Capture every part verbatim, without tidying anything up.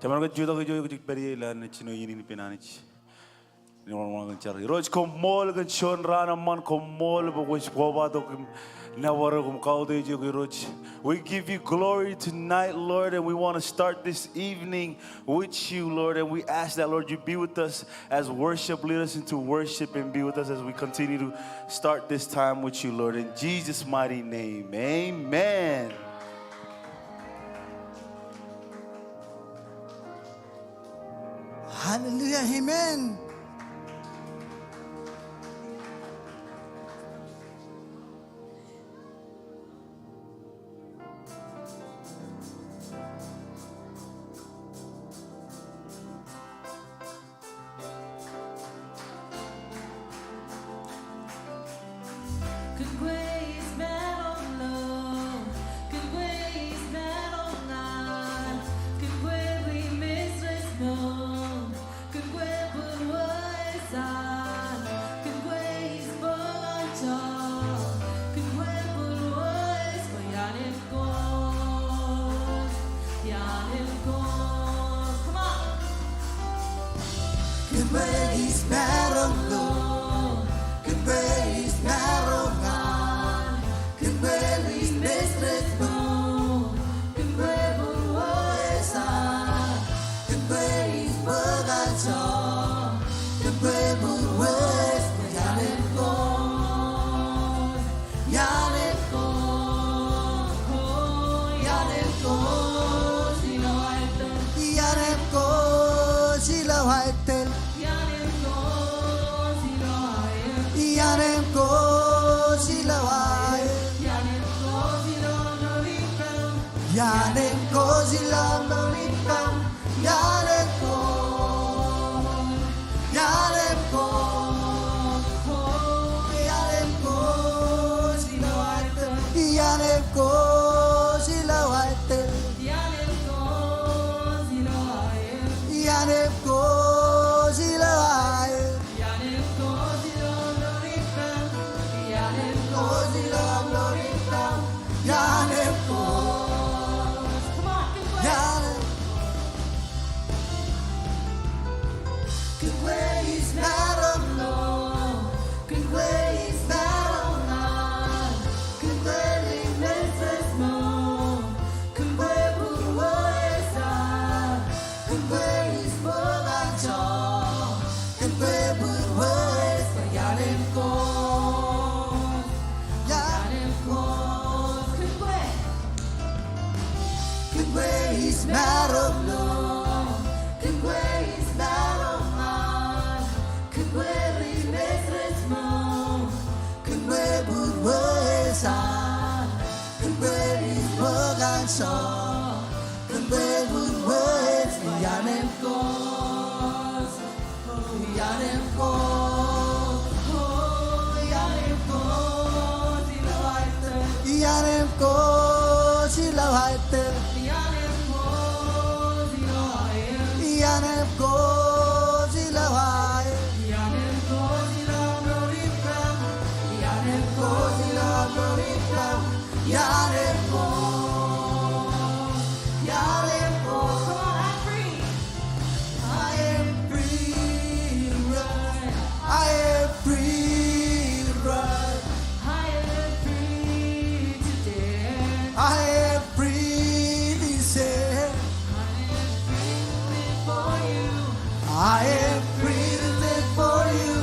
Kōṃṃan kōn jutak ijo ej pād ie ilowaan jino iien in ippān Anij. Irooj, koṃṃool kōn juon raan eṃṃan, koṃṃool bwe kwōj bōktok im nōbar eok im kautiej eok, Irooj. We give you glory tonight, Lord, and we want to start this evening with you, Lord, and we ask that, Lord, you be with us as worship, lead us into worship, and be with us as we continue to start this time with you, Lord. In Jesus' mighty name, amen. Hallelujah, amen. Kōn kwe ej maroñ ḷọk, kōn kwe ej maroñ ñan, kōn kwe ri mejrejmool, kōn kwe būruō ej an, kōn kwe ej bōk anjọ, kōn kwe būruō ej bōk ianen Come on. Kōn kwe ej maroñ ḷọk, kōn kwe ej maroñ ñan, kōn kwe ri mejrejmool, kōn kwe būruō ej an, kōn kwe ej bōk anjọ, kōn kwe būruō ej bōk ianen Irooj. Ianen Irooj, ianen Irooj ilo aer tōl. Ianen Irooj ilo aer tōl. Ianen Irooj ilo aer. Ianen Irooj ilo aer. Ianen Irooj ilo aer. Ianen Irooj ilo aer. Ianen Irooj, ianen Irooj ilo aer tōl. Ianen Irooj ilo aer tōl. Ianen Irooj ilo aer. Ianen Irooj ilo aer. Ianen Irooj ilo aer. Ianen Irooj ilo aer. Ianen Irooj. Come on, good work. Ianen Kōn kwe ij maroñ ḷọk, kōn kwe ij maroñ ñan, kōn kwe ri mejrejmool, kōn kwe būruō ej an, kōn kwe ij bōk anjọ, kōn kwe būruō ej bōk ianen Irooj. Ianen Irooj, kōn kwe. Kōn kwe ij maroñ ḷọk, kōn kwe ij maroñ ñan, kōn kwe ri mejrejmool, kōn kwe būruō ej an, kōn kwe ij bōk anjọ, kōn kwe būruō ej bōk ianen Irooj. Ianen Irooj, ianen Irooj ilo aer tōl. Ianen Irooj ilo aer tōl. Ianen Irooj ilo aer. Ianen Irooj ilo aer. Ianen Irooj ilo aer. Ianen Irooj ilo aer. Ianen Irooj. Ianen Irooj. Come on, I'm free. I am free to run. I am free to run. I am free to dance. I am free to dance. I am free to live for you. I am free to live for you.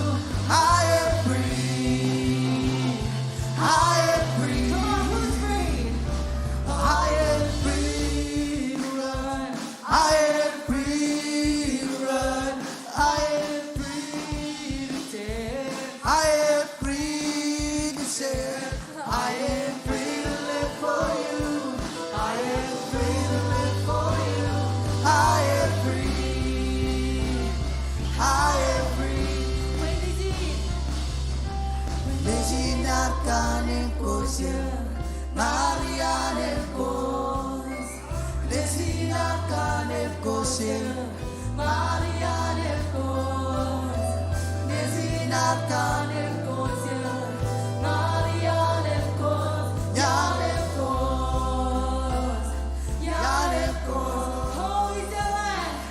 I am free. I am free. Come on, who's free? I am free to run. I am free to run. I am free to dance. I am free to dance. I am free to live for you. I am free to live for you. I am free. I am free. Kwōn nejin. Kwōn nejin ad kanemkwōj, ña ri anemkwōj. Nejin ad kanemkwōj, ña ri anemkwōj. Nejin ad kanemkwōj, ña ri anemkwōj. Ianemkwōj, ianemkwōj. Holy Land.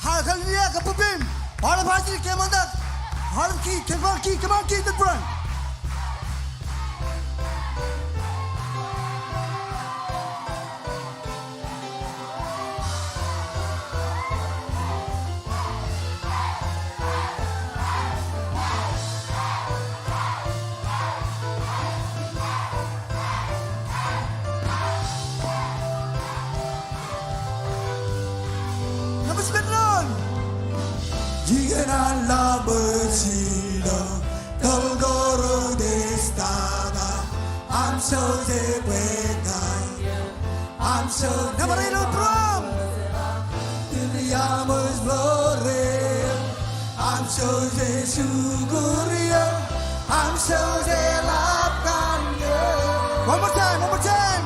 Hallelujah, kab bwebwein. Waḷọk Pastor, kōṃṃan ta. Waḷọk kiiō, kōṃṃan kiiō, kōṃṃan kiiō, tōprak. Nōṃba seven doon. Jikin an lọmọọr jilọk, tōl ko ro ej tata, am souse bwe kain. Am souse. Nōṃba eight, Abraham. Tūriaṃōj ḷoor eō. Am souse jukur eō. Am souse ḷap ñan eō. One more time, one more time.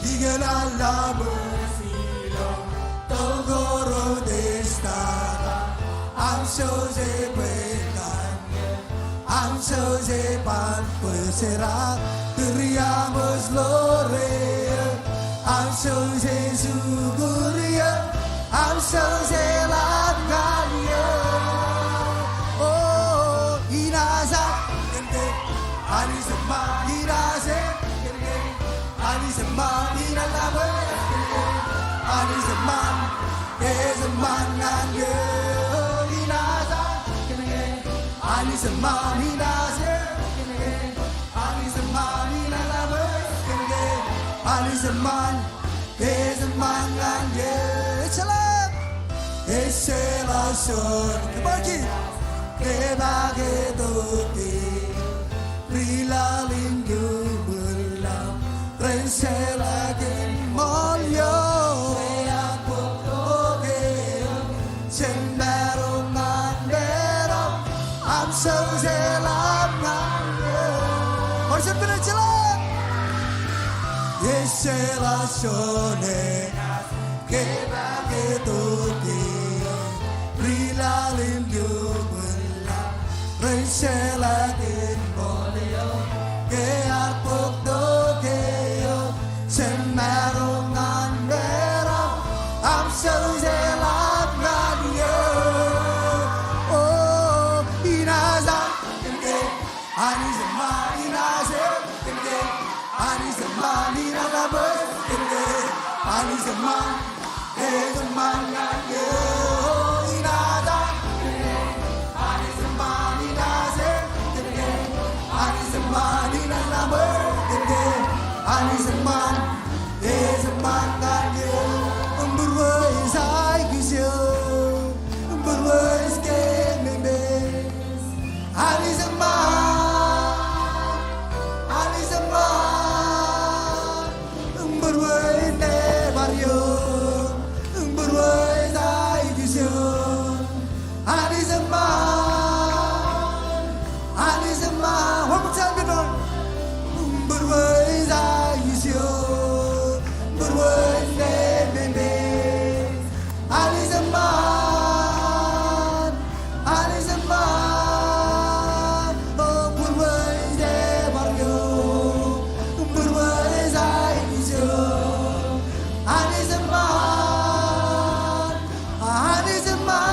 Jikin an lọmọọr jilọk, tōl ko ro ej tata, am souse bwe kain. Am souse ban bōjrak, tūriaṃōj ḷoor eō. Am souse jukur eō, am souse ḷap ñan eō. O, inaaj kōn ke Anij eṃṃan, inaaj kōn ke Anij eṃṃan, inaaj ḷap ñan eō. Anij eṃṃan, ej eṃṃan ñan eō, inaaj kōn ke Anij eṃṃan, inaaj kōn ke Anij eṃṃan, inaaj ḷap ñan eō, kōn ke Anij eṃṃan, ej eṃṃan ñan eō. Ejjeḷọk. Ejjeḷọk juon. Kōṃṃan kiiō. Kōpaak etoke ri laḷ im kōṃṃan ḷap ren jeḷā kōn ṃool eo. Jen maroñ ñan maroñ, am souse ḷap ñan eō. Bar jen pād ejjeḷọk. Ejjeḷọk juon e. Kōpaak etoke ri laḷ im kōṃṃan ḷap ren jeḷā kōn ṃool eo. Ke ear bōk toke eo, jen maroñ ñan maroñ, am souse ḷap ñan eō. O, inaaj kōn ke Anij eṃṃan, inaaj kōn ke Anij eṃṃan, inaaj ḷap kōn ke Anij eṃṃan, ej eṃṃan ñan eō. Inaaj kōn ke Anij eṃṃan, inaaj kōn ke Anij eṃṃan, inaaj ḷap kōn ke Anij eṃṃan, ej eṃṃan ñan eō. Im būruō ej aikuj eō, im būruō ej kememej. Anij eṃṃan, Anij eṃṃan, im būruō ej nebar eō, im būruō ej aikuj eō. Anij eṃṃan, Anij eṃṃan. One more time, Lord. Im būruō ej aikuj eō, im būruō ej kememej. Anij eṃṃan, Anij eṃṃan. O, būruō ej nebar eō, im būruō ej aikuj eō. Anij eṃṃan, Anij eṃṃan.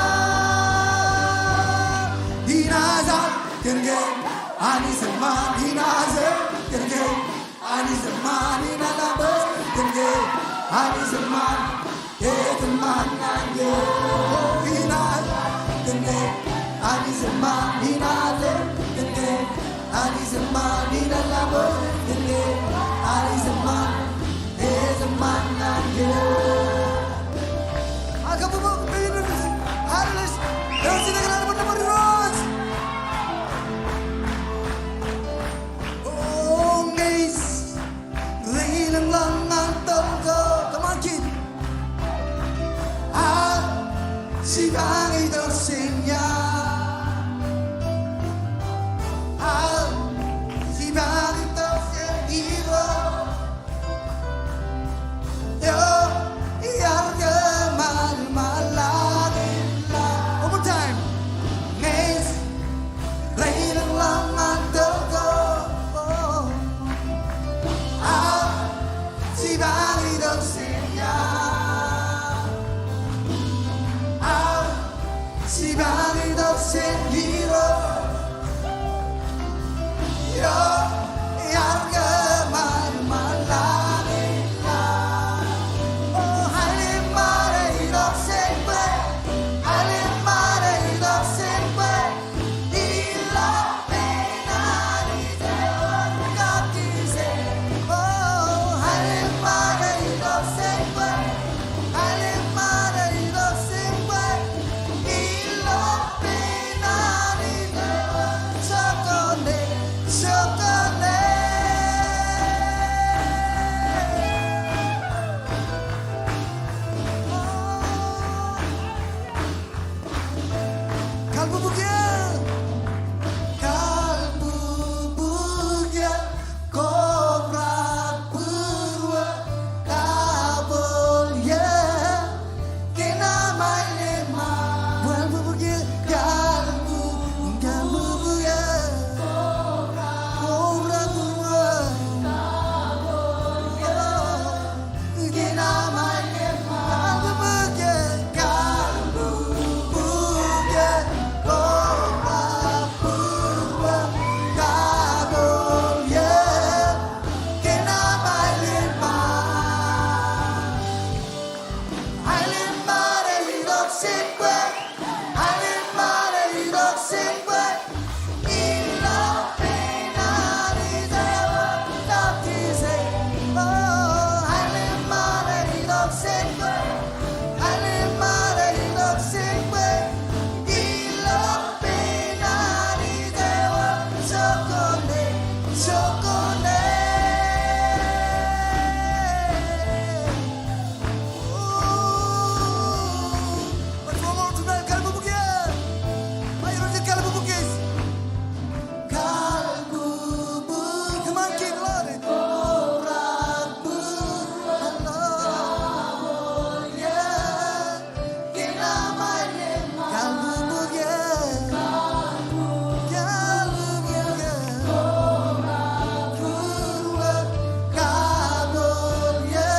Inaaj kōn ke Anij eṃṃan, inaaj kōn ke Anij eṃṃan, inaaj ḷap kōn ke Anij eṃṃan, ej eṃṃan ñan eō. Inaaj kōn ke Anij eṃṃan, inaaj kōn ke Anij eṃṃan, inaaj ḷap kōn ke Kalbubukje. Kalbubukje. Kobrak būruō kapool eō. Kōn aṃ aelōñ ṃaan. Kalbubukje. Kalbu-, kalbubukje. Kobrak būruō. Come on, kid, loud it. Hallelujah. Kalbubukje, kobrak būruō kapool eō.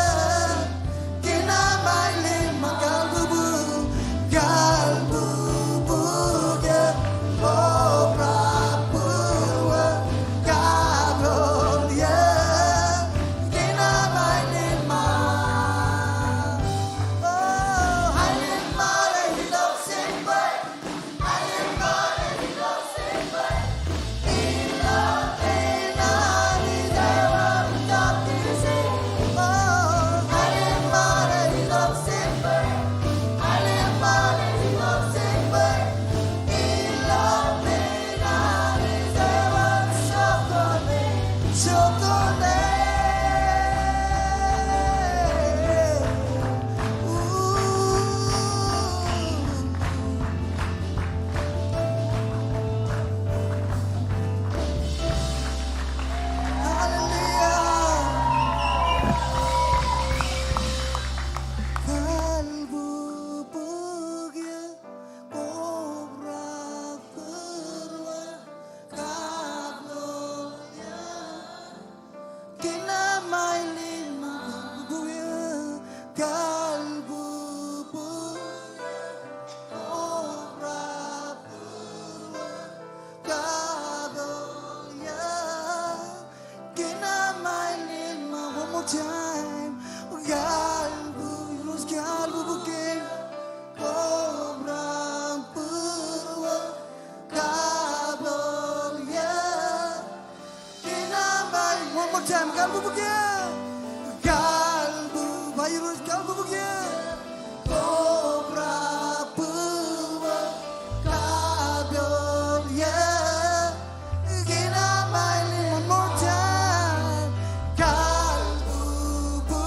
Kōn aṃ aelōñ ṃaan. Kalbubukje, kalbubukje, kobrak būruō kapool eō. Kōn aṃ aelōñ ṃaan. One more time. Kalbu-, Irooj kalbubukje. Kobrak būruō kapool eō. Kōn aṃ aelōñ. One more time. Kalbubukje. Kalbu-, ba Irooj kalbubukje. Kobrak būruō kapool eō. Kōn aṃ aelōñ. One more time. Kalbubukje.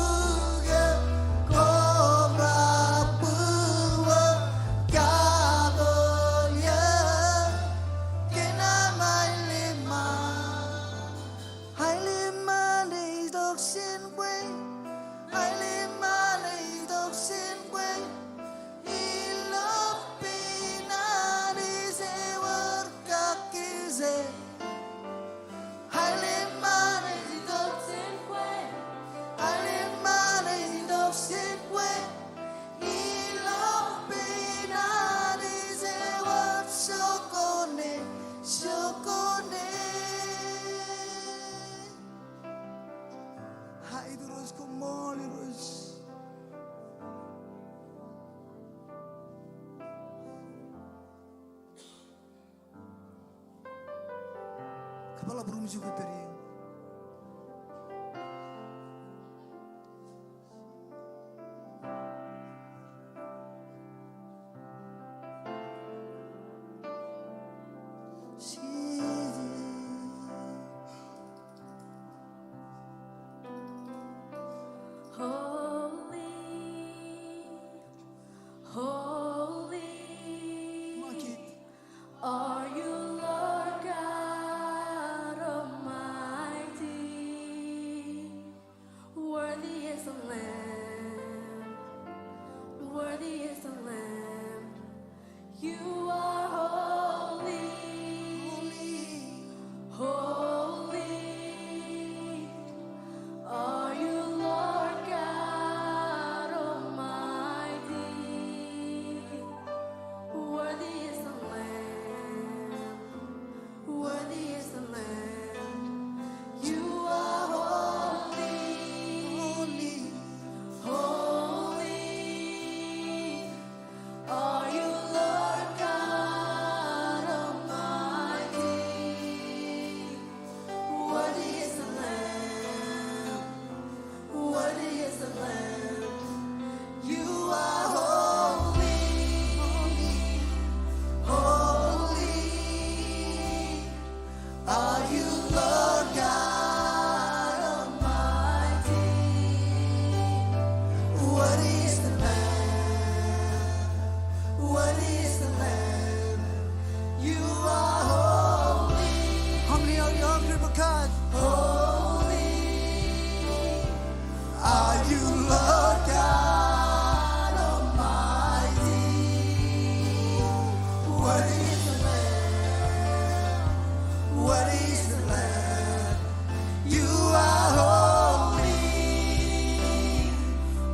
Kobrak būruō kapool eō. Kōn aṃ aelōñ ṃaan. Aelōñ ṃaan ej itok Peḷḷọk būruōm ijo ke pād ie. Holy, holy. Come on, kid. Are you Lord God Almighty? Worthy is the Lamb. Worthy is the Lamb. You are holy. Holy. Holy. Are you Lord God Almighty? Worthy is the Lamb. Worthy is the Lamb. You are holy. Holy. Holy. Are you Lord God Almighty? Worthy is the Lamb. Worthy is the Lamb. You are holy, holy, holy. Are you Lord God Almighty? Worthy is the Lamb. Worthy is the Lamb. You are holy. How many are you hungry for God? Holy. Are you Lord God Almighty? Worthy is the Lamb. Worthy is the Lamb. You are holy,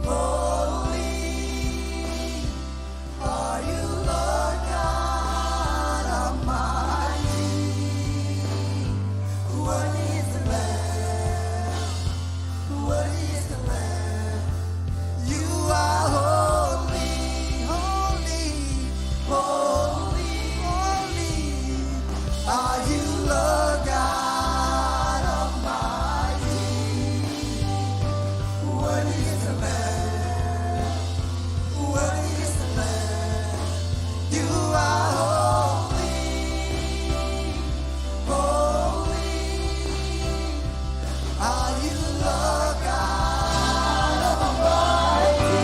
holy. Are you Lord God Almighty? Worthy is the Lamb. Worthy is the Lamb. You are holy, holy, holy, holy. Are you Lord God Almighty? Worthy is the Lamb. Worthy is the Lamb. You are holy, holy. Are you Lord God Almighty?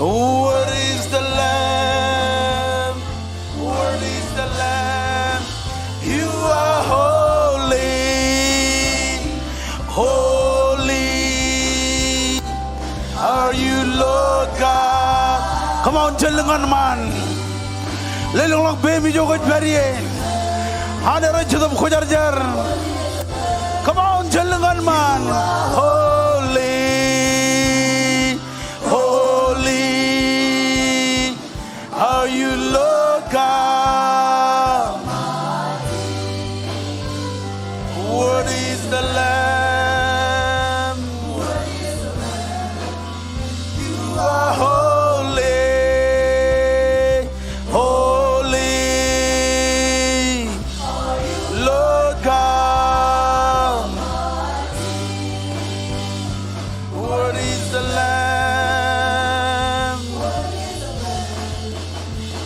Worthy is the Lamb. Worthy is the Lamb. You are holy, holy. Are you Lord God? Come on, jen lōñ ñan ṃaan. Lelōñḷọk peiṃ ijo kwōj pād ie. Āinwōt rej Jetōb Kwōjarjar. Come on, jen lōñ ñan ṃaan. Holy, holy. Are you Lord God? Worthy is the Lamb. You are holy, holy, Lord God. Worthy is the Lamb.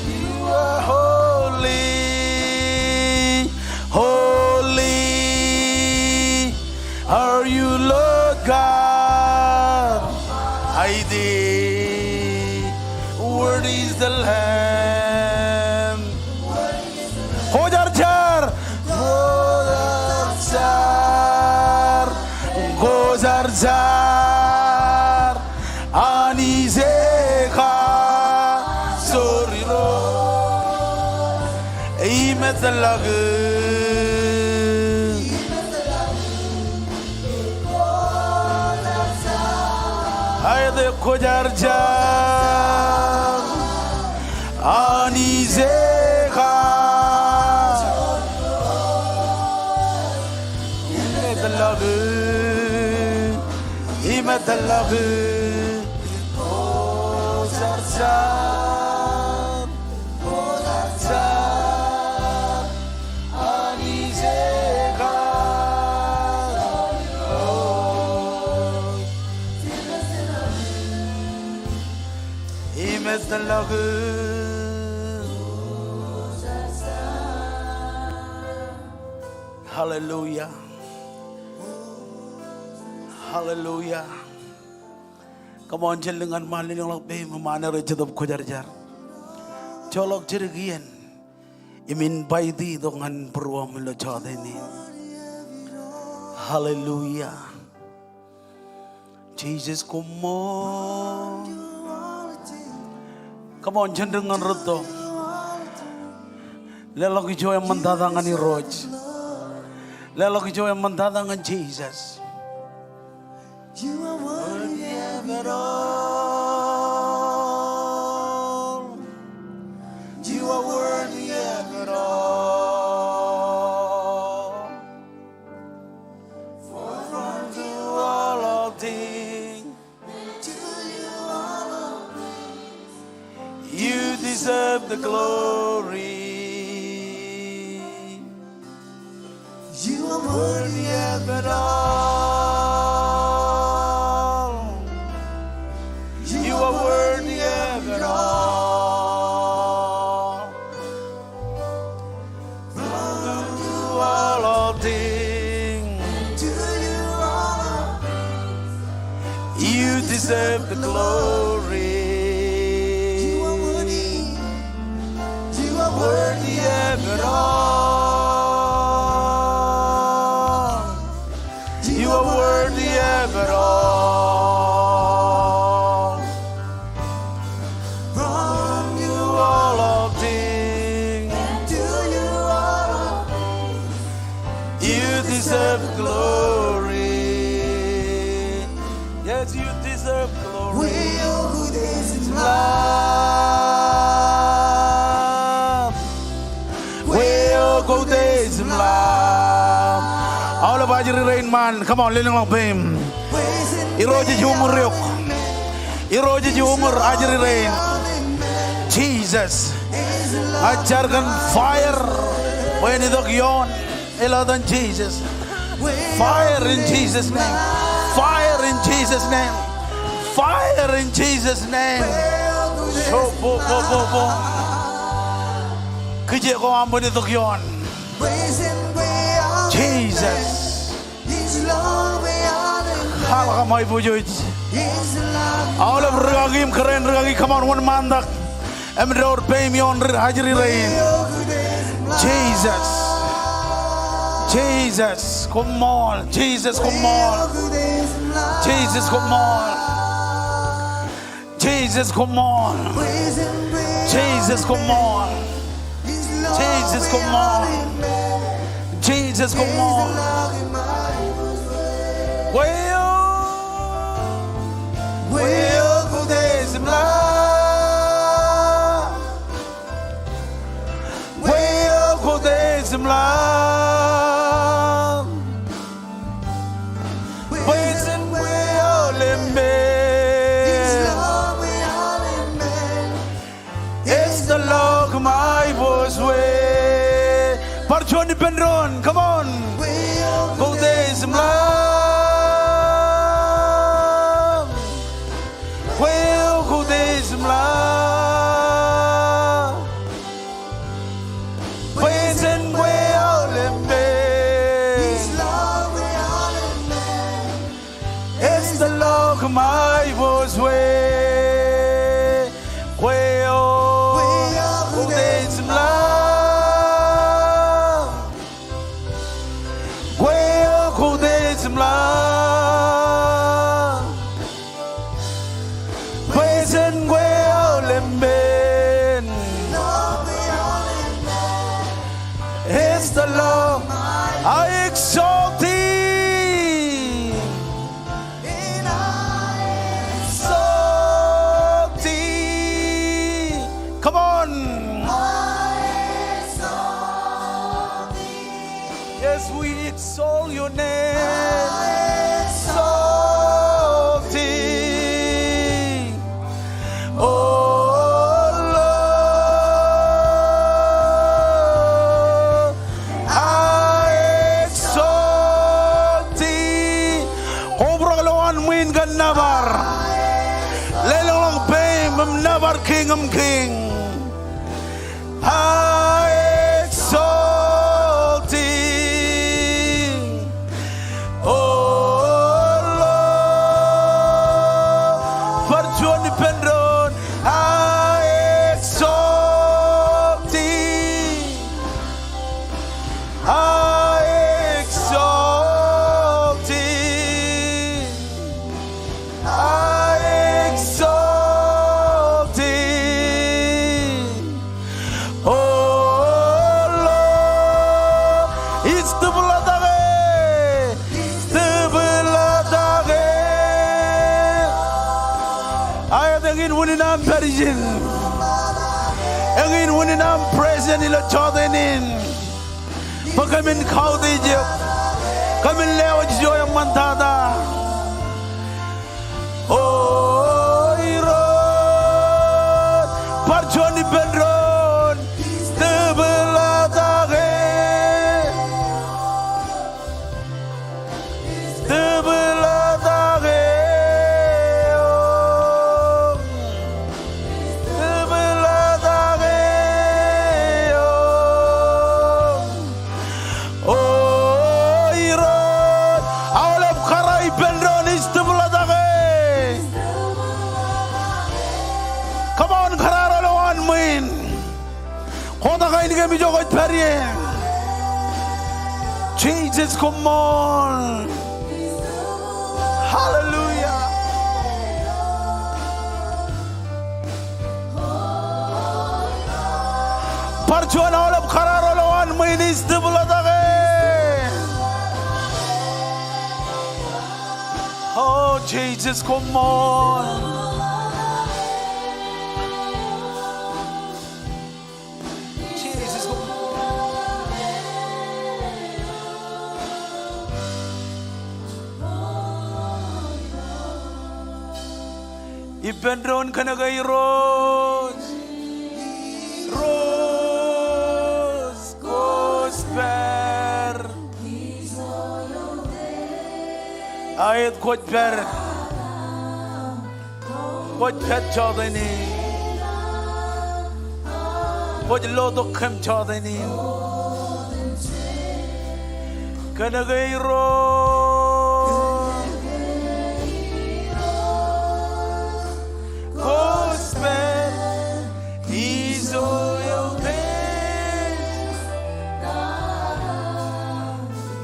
You are holy, holy are you, Lord God Almighty. Worthy is the Lamb. Kwōjarjar. Kwōjarjar, kwōjarjar, Anij eo kasoor Irooj im etōllọk. Aet kwōjarjar, Anij eo kasoor Irooj im etōllọk, im etōllọk. Kwōjarjar, kwōjarjar, Anij eo Hallelujah. Hallelujah. Come on, jen lōñ ñan ṃaan lelōñḷọk peiṃ im ṃaan er ej Jetōb Kwōjarjar. Joḷọk jidik iien im invite e itok ñan būruōṃ ilo jọteen in. Hallelujah. Jesus, koṃṃool. Come on, jen dik ñan rūtto. Leḷọk ijo eṃṃantata ñan Irooj. Leḷọk ijo eṃṃantata ñan Jesus. You are worthy of it all. You are worthy of it all. For from you all things, to you all things. You deserve the glory. You are worthy of it all. You are worthy of it all. From you all things. To you all things. You deserve the glory. You are worthy. You are worthy of it all. You are worthy of it all. From you all things. And to you all things. You deserve glory. Yes, you deserb glory. Weo ko Dejimḷaak. Weo ko Dejimḷaak. Aolep ajri rein ṃaan. Come on, lelōñḷọk peiṃ. Irooj ej uñūr eok. Irooj ej uñūr ajri rein. Jesus. Ña ij jar kōn fire bwe en itok ioon. Ilo etan Jesus. Fire in Jesus' name. Fire in Jesus' name. Fire in Jesus' name. So, bo, bo, bo, bo. Kijeek ko aṃ bwe en itok ioon. Jesus. Kwaḷọk aṃ aiboojoj. Aolep rūkaki im kōrā in rūkaki, come on, wōnṃaantak. Im door peiṃ ioon ajri rein. Jesus. Jesus, koṃṃool. Jesus, koṃṃool. Jesus, koṃṃool. Jesus, koṃṃool. Jesus, koṃṃool. Jesus, koṃṃool. Jesus, koṃṃool. Weo. Weo ko Dejimḷaak. Weo ko Dejimḷaak. Bwe jen kwe aolep men. Ej tōl ḷọk ṃae bōs we. Bar juon ippān doon, come on. Ko Dejimḷaak. Weo ko Dejimḷaak. Bwe jen kwe aolep men. Ej tōl ḷọk ṃae bōs we. Kweo ko Dejimḷaak. Kweo ko Dejimḷaak. Bwe jen kwe aolep men. Ej tōl ḷọk. I exalt thee. Exalt thee. Come on. Yes, we exalt your name. Exalt thee, O Lord. I exalt thee. Obrak lowaan ṃwiin kōn nōbar. Lelōñḷọk peiṃ im nōbar Kiiñ King. I exalt thee, O Lord. Bar juon ippān doon. I exalt thee. I exalt thee. I exalt thee, O Lord. Ij tūbḷatak e. Tūbḷatak e. Aet, eñin unin aṃ pād ijin. Eñin unin aṃ presence ilo jota in. Bwe kōmin kautiej eok. Kōmin lewōj ijo eṃṃan tata. O Irooj, bar juon ippān doon. Tūbḷatak e. Tūbḷatak eok. Tūbḷatak eok. O Irooj, aolep kōrā ippān doon ij tūbḷatak e. Come on, kōrā ro lowaan ṃwiin. Kotak ainikiōṃ ijo kwōj pād ie. Jesus, koṃṃool. Hallelujah. Bar juon aolep kōrā ro lowaan ṃwiin ij tūbḷatak e. O Jesus, koṃṃool. Jesus, koṃṃool. Ippān doon kōnke Irooj, Irooj, kwōj pād. Aet, kwōj pād. Kwōj pād jota in. Kwōj lotok kōm jota in. Kōnke Irooj, kwōj pād ijo eutiej.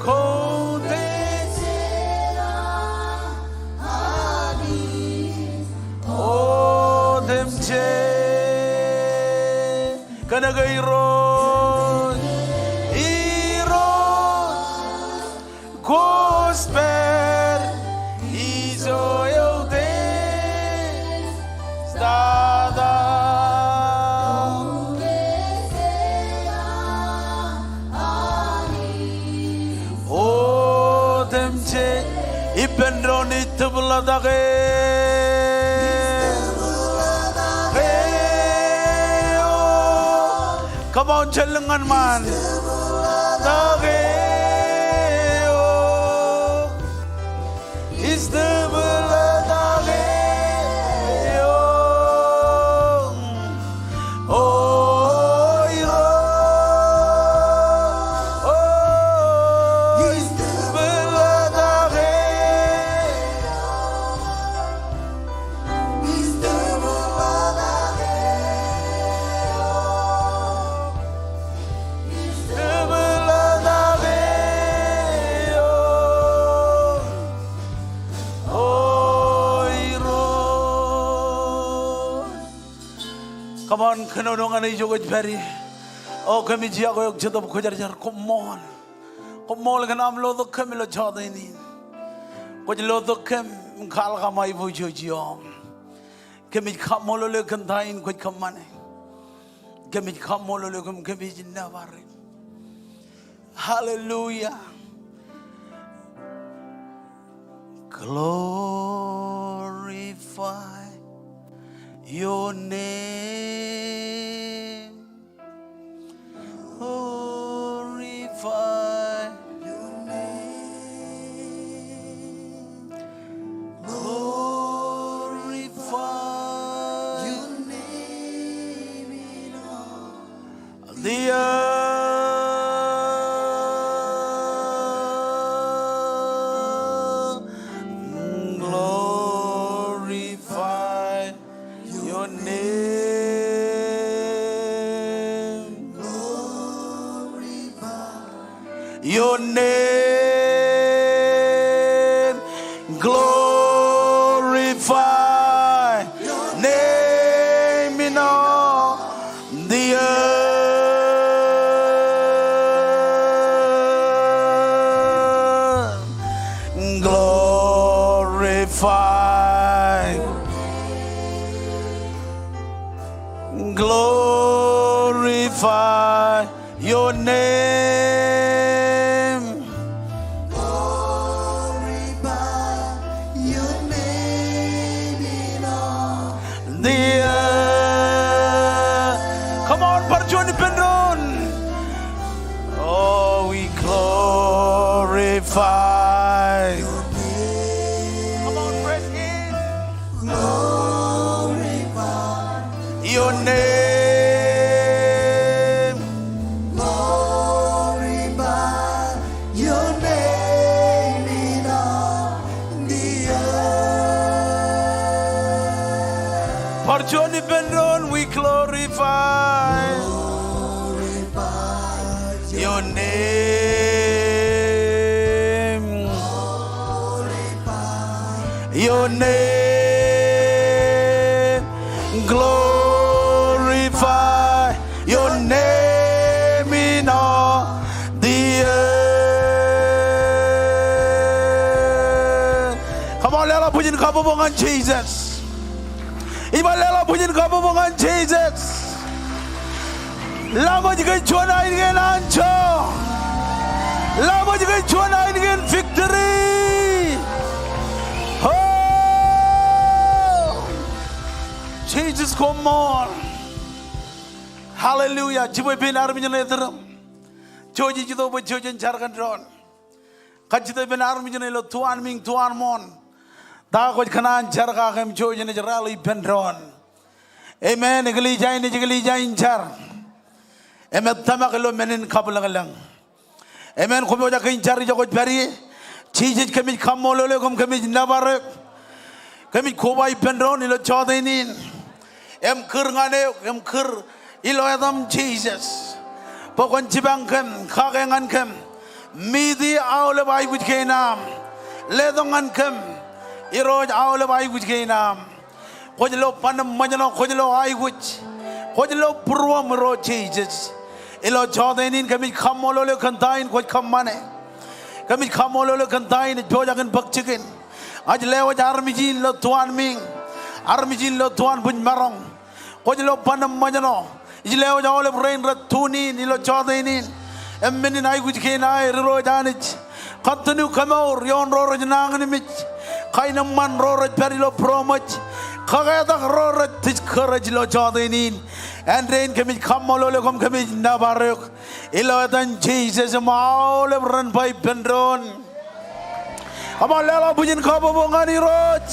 Koutiej Anij otemjej. Kōnke Irooj, Irooj, kwōj pād ijo eutiej tata. Otemjej. Ippān doon ij tūbḷatak e. Come on, jen lōñ ñan ṃaan. Tūbḷatak eok. Ij tūbḷatak eok. O Irooj. O, ij tūbḷatak eok. Ij tūbḷatak eok. Ij tūbḷatak eok. O Irooj. Come on, kōnono ñan ijo kwōj pād ie. O, kōmij iọkwe eok Jetōb Kwōjarjar, koṃṃool. Koṃṃool kōn aṃ lotok kōm ilo jota in. Kwōj lotok kōm im kwaḷọk aṃ aiboojoj ioom. Kōmij kaṃṃoolol eok kōn ta in kwōj kōṃṃane. Kōmij kaṃṃoolol eok im kōmij nōbar eok. Hallelujah. Glorify your name. Glorify your name. Glorify your name. the earth. Glorify your name. Glorify your name. Glorify your name in all the earth. Glorify, glorify your name. Glorify your name in all the earth. Come on, bar juon ippān doon. Oh, we glorify. Come on, praise Him. Glorify your name. Glorify your name in all the earth. Bar juon ippān doon, we glorify. Glorify your name. Your name, glorify your name in all the earth. Come on, leḷọk bwijin kabbokbok ñan Jisōs. Ij bar leḷọk bwijin kabbokbok ñan Jisōs. Laṃōj ke juon ainikien anjọ. Laṃōj ke juon ainikien victory. Oh! Jisōs koṃṃool. Hallelujah. Jibwe pein armej ṇe tūrūṃ. Jouj ej itok bwe jouj jen jar kōn doon. Kajjitōk ippān armej ṇe ilo tuanmiiñ tuanmooṇ. Ta kwōj kōṇaan jar kake im jouj jen ej rally ippān doon. Amen. Eklejia in ej eklejia in jar. Im ej tōmak ilo men in kabwilōñlōñ. Amen. Koṃ eo jab kein jar ijo kwōj pād ie. Jisōs kōmij kaṃṃoolol eok im kōmij nōbar eok. Kōmij koba ippān doon ilo jọteen in. Im kūr ñan eok, im kūr ilo etaṃ Jisōs. Bwe kwōn jipañ kōm, kake ñan kōm. Meet e aolep aikuj kein aṃ. Letok ñan kōm, Irooj, aolep aikuj kein aṃ. Kwōj lo ban im ṃōjṇọ, kwōj lo aikuj. Kwōj lo būruōṃ Irooj Jisōs. Ilo jọteen in kōmij kaṃṃoolol eok kōn ta in kwōj kōṃṃane. Kōmij kaṃṃoolol eok kōn ta in ej pojak in bōk jikin. Ij lewōj armej in ilo tuanmiiñ. Armej in ilo tuanbwijmaroñ. Kwōj lo ban im ṃōjṇọ. Ij lewōj aolep rein rej tune in ilo jọteen in. Im men in aikuj kein aer Irooj Anij. Continue kōmour ioon ro rej nañinmej. Kaenōṃṃan ro rej pād ilo būroṃōj. Kaketak ro rej discourage ilo jọteen in. Āindein kōmij kaṃṃoolol eok im kōmij nōbar eok. Ilo etan Jisōs im aolep ren ba ippān doon. Come on, leḷọk bwijin kabbokbok ñan Irooj.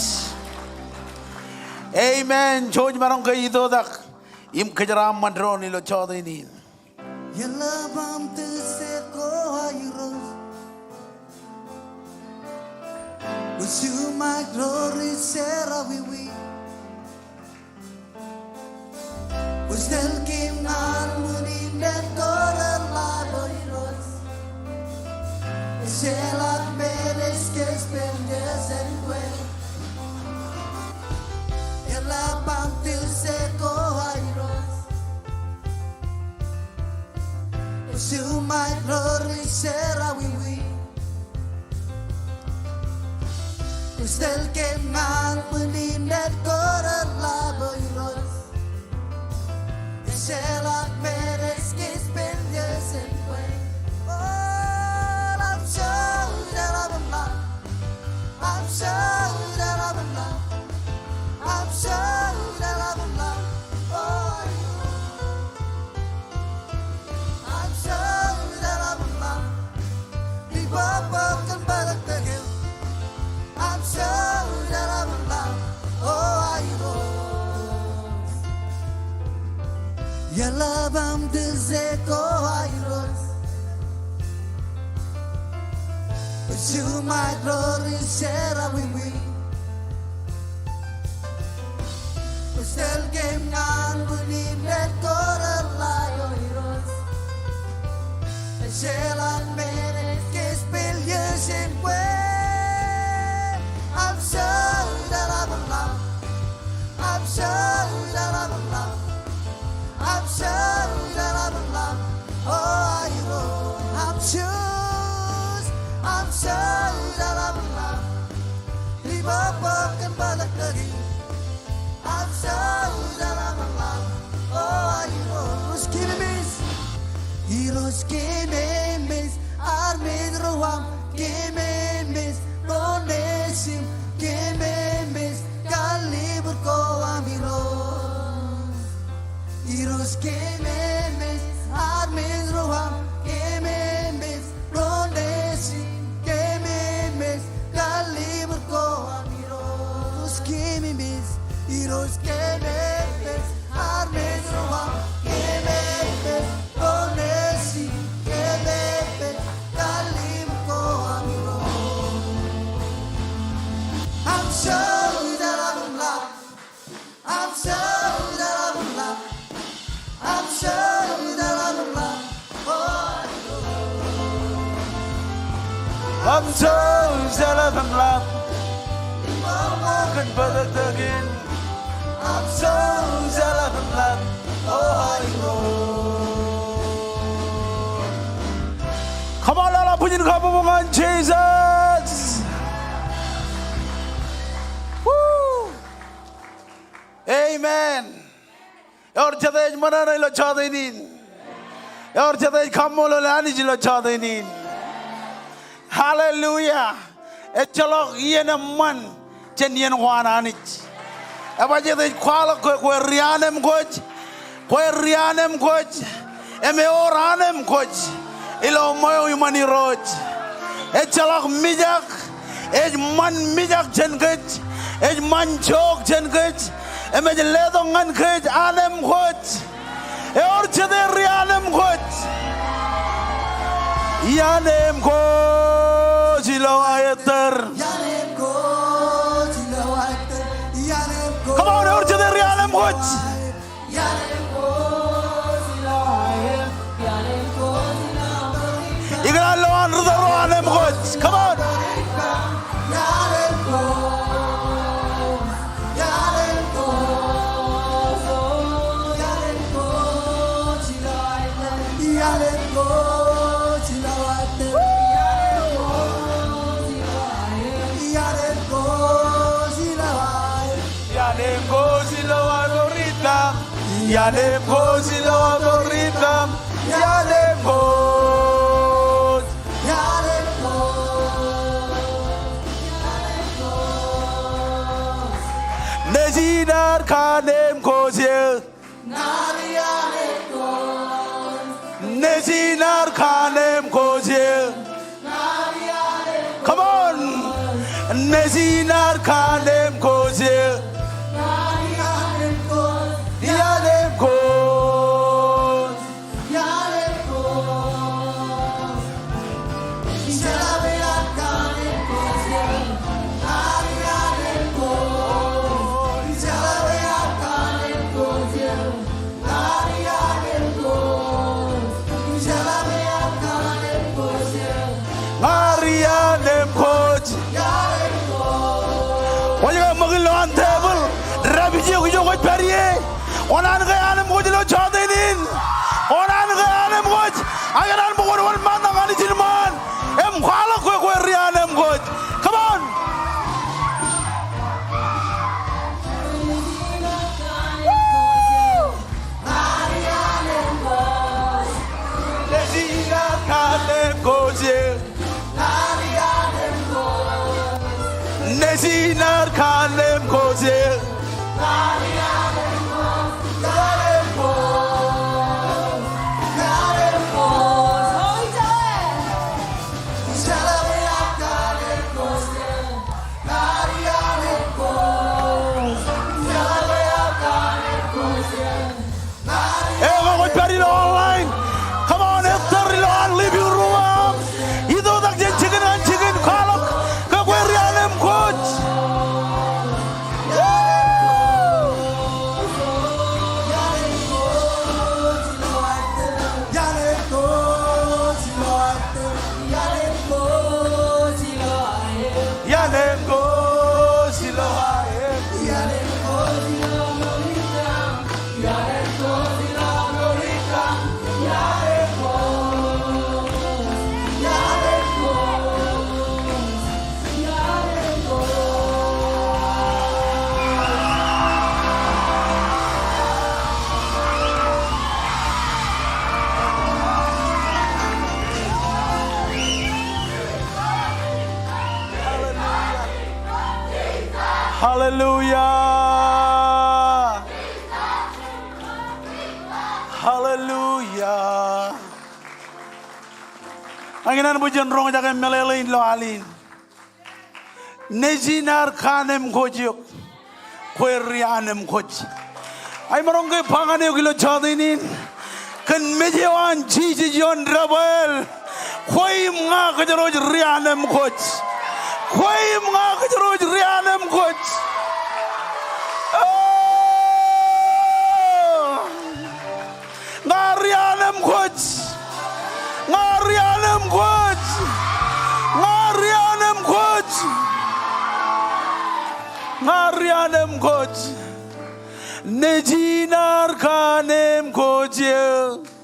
Amen. Jouj maroñ ke itoitak im kōjeraaṃṃan doon ilo jọteen in. Eḷap aṃ tūsek ko Irooj. Kwōj juṃaik ro ri jerọwiwi. Kwōj tōl kein ñan ṃwiin death ko reḷap, O Irooj. Ejeḷọk meḷeḷe ke ej pād jān kwe. Eḷap aṃ tūsek ko Irooj. Kwōj juṃaik ro ri jerọwiwi. Kwōj tōl kein ñan ṃwiin death ko reḷap, O Irooj. Ejeḷọk meḷeḷe ke ej pād jān kwe. Oh, aṃ jouj, eḷap im ḷap. Aṃ jouj, eḷap im ḷap. Aṃ jouj, eḷap im ḷap. Oh, Irooj. Aṃ jouj, eḷap im ḷap. Iboboñ kōn bōtōktōk eok. Aṃ jouj, eḷap im ḷap. Oh, Irooj. Eḷap aṃ tūsek Juṃae ro ri jerọwiwi. Kwōj tōl kōm ñan bwilin jet ko reḷḷā, O Irooj. Ejjeḷọk men ej kōjepel iiō jān kwe. Am so jeḷā ḷap. Am so jeḷā ḷap. Am so jeḷā ḷap. O Irooj. Am so, am so jeḷā ḷap. Ri bōk bōk kōn bōtōktōkin. Am so jeḷā ḷap. O Irooj. Kememej. Irooj kememej. Armej ro aṃ kememej. Ro nejim kememej. Kalliṃur ko aṃ Irooj. Irooj kememej, armej ro aṃ kememej, ro nejim kememej, kalliṃur ko aṃ Irooj. Irooj kememej, Irooj kememej, armej ro aṃ kememej, ro nejim kememej, kalliṃur ko aṃ Irooj. Am so jeḷā ḷap. Am so jeḷā ḷap. Am so jeḷā ḷap. Am so jeḷā ḷap. Kōn bōtōktōkin. Am so jeḷā ḷap. O Irooj. Come on, lale bwijin kabbokbok ñan Jisōs. Woo! Amen. Ewōr jete ej ṃōṇōṇō ilo jota in in? Ewōr jete ej kaṃṃoolol Anij ilo jota in in? Hallelujah. Ejjeḷọk iien eṃṃan jān iien ko an Anij. Ebajjeet ej kwaḷọk kwe, kwe ri anemkwōj. Kwe ri anemkwōj. Im ewōr anemkwōj ilo ṃweo iṃaan Irooj. Ejjeḷọk mijak. Ej ṃan mijak jān kōj, ej ṃan jook jān kōj, im ej letok ñan kōj anemkwōj. Ewōr jete ri anemkwōj? Ianemkwōj ilo aer tōr. Come on, ewōr jete ri anemkwōj? Ikōṇaan lowaan ri tōl ro anemkwōj. Come on. Ianemkwōj ilo aō ri itaṃ. Ianemkwōj ilo aō ri itaṃ. Ianemkwōj. Ianemkwōj. Nejin ear kanemkwōj eō. Nejin ear kanemkwōj eō. Come on. Nejin ear kanemkwōj eō. Ianemkwōj. Ña ri anemkwōj. Kwōj ke ṃōk in lowaan tebōḷ, dāpij eok ijo kwōj pād ie. Kōṇaan ke anemkwōj ilo jota in in. Kōṇaan ke anemkwōj. Ak ikōṇaan bwe kwōn wōnṃaantak ñan ijin ṃaan im kwaḷọk kwe, kwe ri anemkwōj. Come on. Nejin ear kanemkwōj eō. Nejin ear kanemkwōj eō. Eñin kwōj pād ilo online. Come on, ettōr ilo an living room eo aṃ. Itoitak jān jikin ñan jikin. Hallelujah. Hallelujah. Ak ikōṇaan bwe jen roñjake meḷeḷein ilo al in. Nejin ear kaanemkwōj eok, kwe ri anemkwōj. Ij maroñ ke ba ñan eok ilo jota in, kōn mej eo an Jisōs ioon debwāāl, kwe im ña kōjro ej ri anemkwōj. Kwe im ña kōjro ej ri anemkwōj. Oh! Ña ri anemkwōj. Ña ri anemkwōj. Ña ri anemkwōj. Ña ri anemkwōj. Nejin ear kaanemkwōj eō.